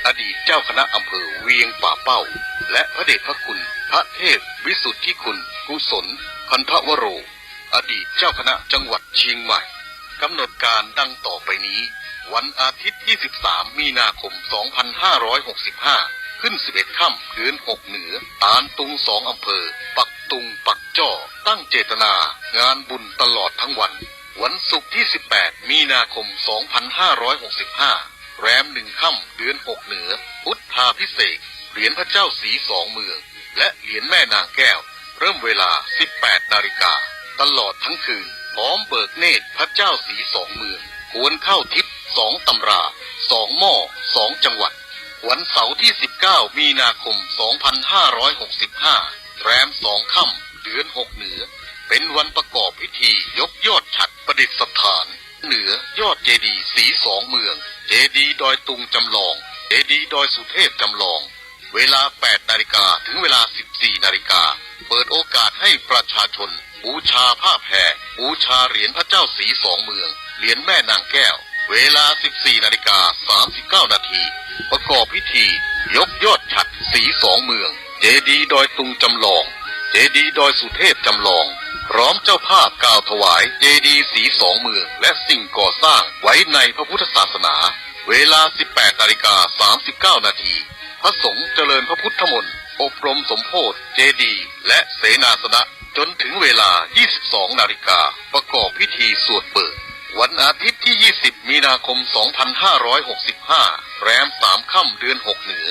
อดีตเจ้าคณะอำเภอเวียงป่าเป้า และพระเดชพระคุณ พระเทพวิสุทธิคุณ กุศล คันธวโร อดีตเจ้าคณะจังหวัดเชียงใหม่ กำหนดการดังต่อไปนี้ วันอาทิตย์ที่ สิบสาม มีนาคม สองพันห้าร้อยหกสิบห้า ขึ้น สิบเอ็ด ค่ำ เดือนหก เหนือ ตานตุง สอง อำเภอ ปักตุง ปักจ้อ ตั้งเจตนางานบุญตลอดทั้งวัน วันศุกร์ที่ สิบแปด มีนาคม สองพันห้าร้อยหกสิบห้า แรม หนึ่ง ค่ำ เดือนหก เหนือ พุทธาภิเษก เหรียญพระเจ้าศรีสองเมือง และเหรียญแม่นางแก้ว เริ่มเวลา สิบแปด นาฬิกา ตลอดทั้งคืน พร้อมเบิกเนตรพระเจ้าศรีสองเมือง ควรเข้าทิพย์ สอง ตำรา สอง หม้อ สอง จังหวัด วันเสาร์ที่ สิบเก้า มีนาคม สองพันห้าร้อยหกสิบห้า แรมสองค่ำ เดือนหกเหนือ เป๋นวันประกอบพิธียกยอดฉัตรประดิษฐาน เหนือยอดเจดีย์ศรีสองเมือง เจดีย์ดอยตุงจำลอง เจดีย์ดอยสุเทพจำลอง เวลาแปดนาฬิกา ถึงเวลาสิบสี่นาฬิกา เปิดโอกาสให้ประชาชน บูชาผ้าแพร บูชาเหรียญพระเจ้าศรีสองเมือง เหรียญแม่นางแก้ว เวลาสิบสี่นาฬิกา สามสิบเก้านาที ประกอบพิธียกยอดฉัตรศรีสองเมือง เจดีย์ดอยตุงจำลอง เจดีย์ดอยสุเทพจำลอง พร้อมเจ้าภาพกล่าวถวายเจดีย์ศรีสองเมือง และสิ่งก่อสร้างไว้ในพระพุทธศาสนา เวลาสิบแปดนาฬิกา สามสิบเก้านาที พระสงฆ์เจริญพระพุทธมนต์ อบรมสมโภชน์ เจดีย์ และเสนาสนะ จนถึงเวลายี่สิบสองนาฬิกา ประกอบพิธีสวดเบิก วันอาทิตย์ที่ยี่สิบมีนาคมสองพันห้าร้อยหกสิบห้า แรมสามค่ำ เดือนหกเหนือ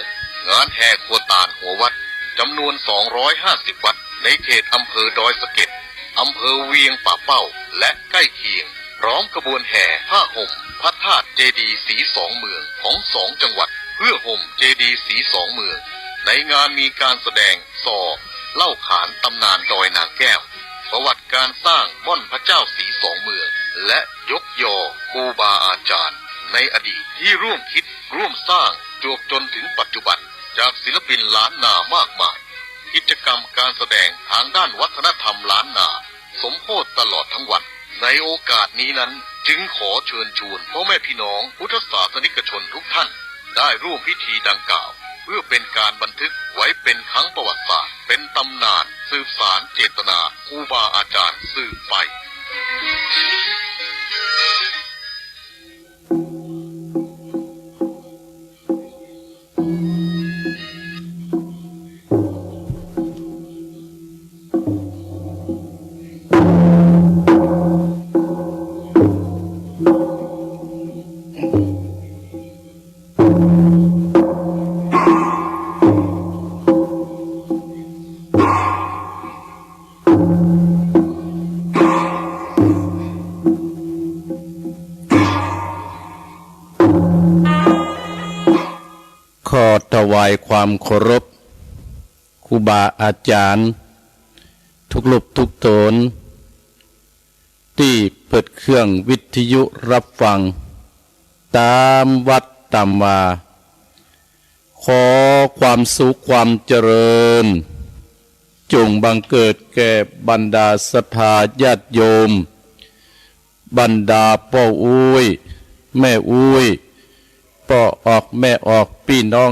งานแห่ครัวตาลหัววัด จำนวนสองร้อยห้าสิบวัด ในเขตอำเภอดอยสะเก็ด อำเภอเวียงป่าเป้า และใกล้เคียง พร้อมขบวนแห่ผ้าห่มพระธาตุเจดีย์ศรีสองเมืองของสองจังหวัด เพื่อห่มเจดีย์ศรีสองเมือง ในงานมีการแสดงซอ เล่าขานตำนานดอยนางแก้ว ประวัติการสร้างม่อนพระเจ้าศรีสองเมือง และยกยอครูบาอาจารย์ในอดีตที่ร่วมคิดร่วมสร้างจวบจนถึงปัจจุบัน จากศิลปินล้านนามากมาย กิจกรรมการแสดงทางด้านวัฒนธรรมล้านนา สมโภชน์ตลอดทั้งวัน ในโอกาสนี้นั้น จึงขอเชิญชวนพ่อแม่พี่น้องพุทธศาสนิกชนทุกท่าน ได้ร่วมพิธีดังกล่าว เพื่อเป็นการบันทึกไว้เป็นครั้งประวัติศาสตร์ เป็นตำนานสืบสานเจตนาครูบาอาจารย์สืบไป ขอถวายความเคารพครูบาอาจารย์ทุกรูปทุกต๋น ตี้เปิดเครื่องวิทยุรับฟังต๋ามวัดต๋ามวา ขอความสุขความเจริญ จงบังเกิดแก่บรรดาศรัทธาญาติโยม บรรดาป้ออุ๊ย แม่อุ๊ย ป้อออก แม่ออก ปี้น้อง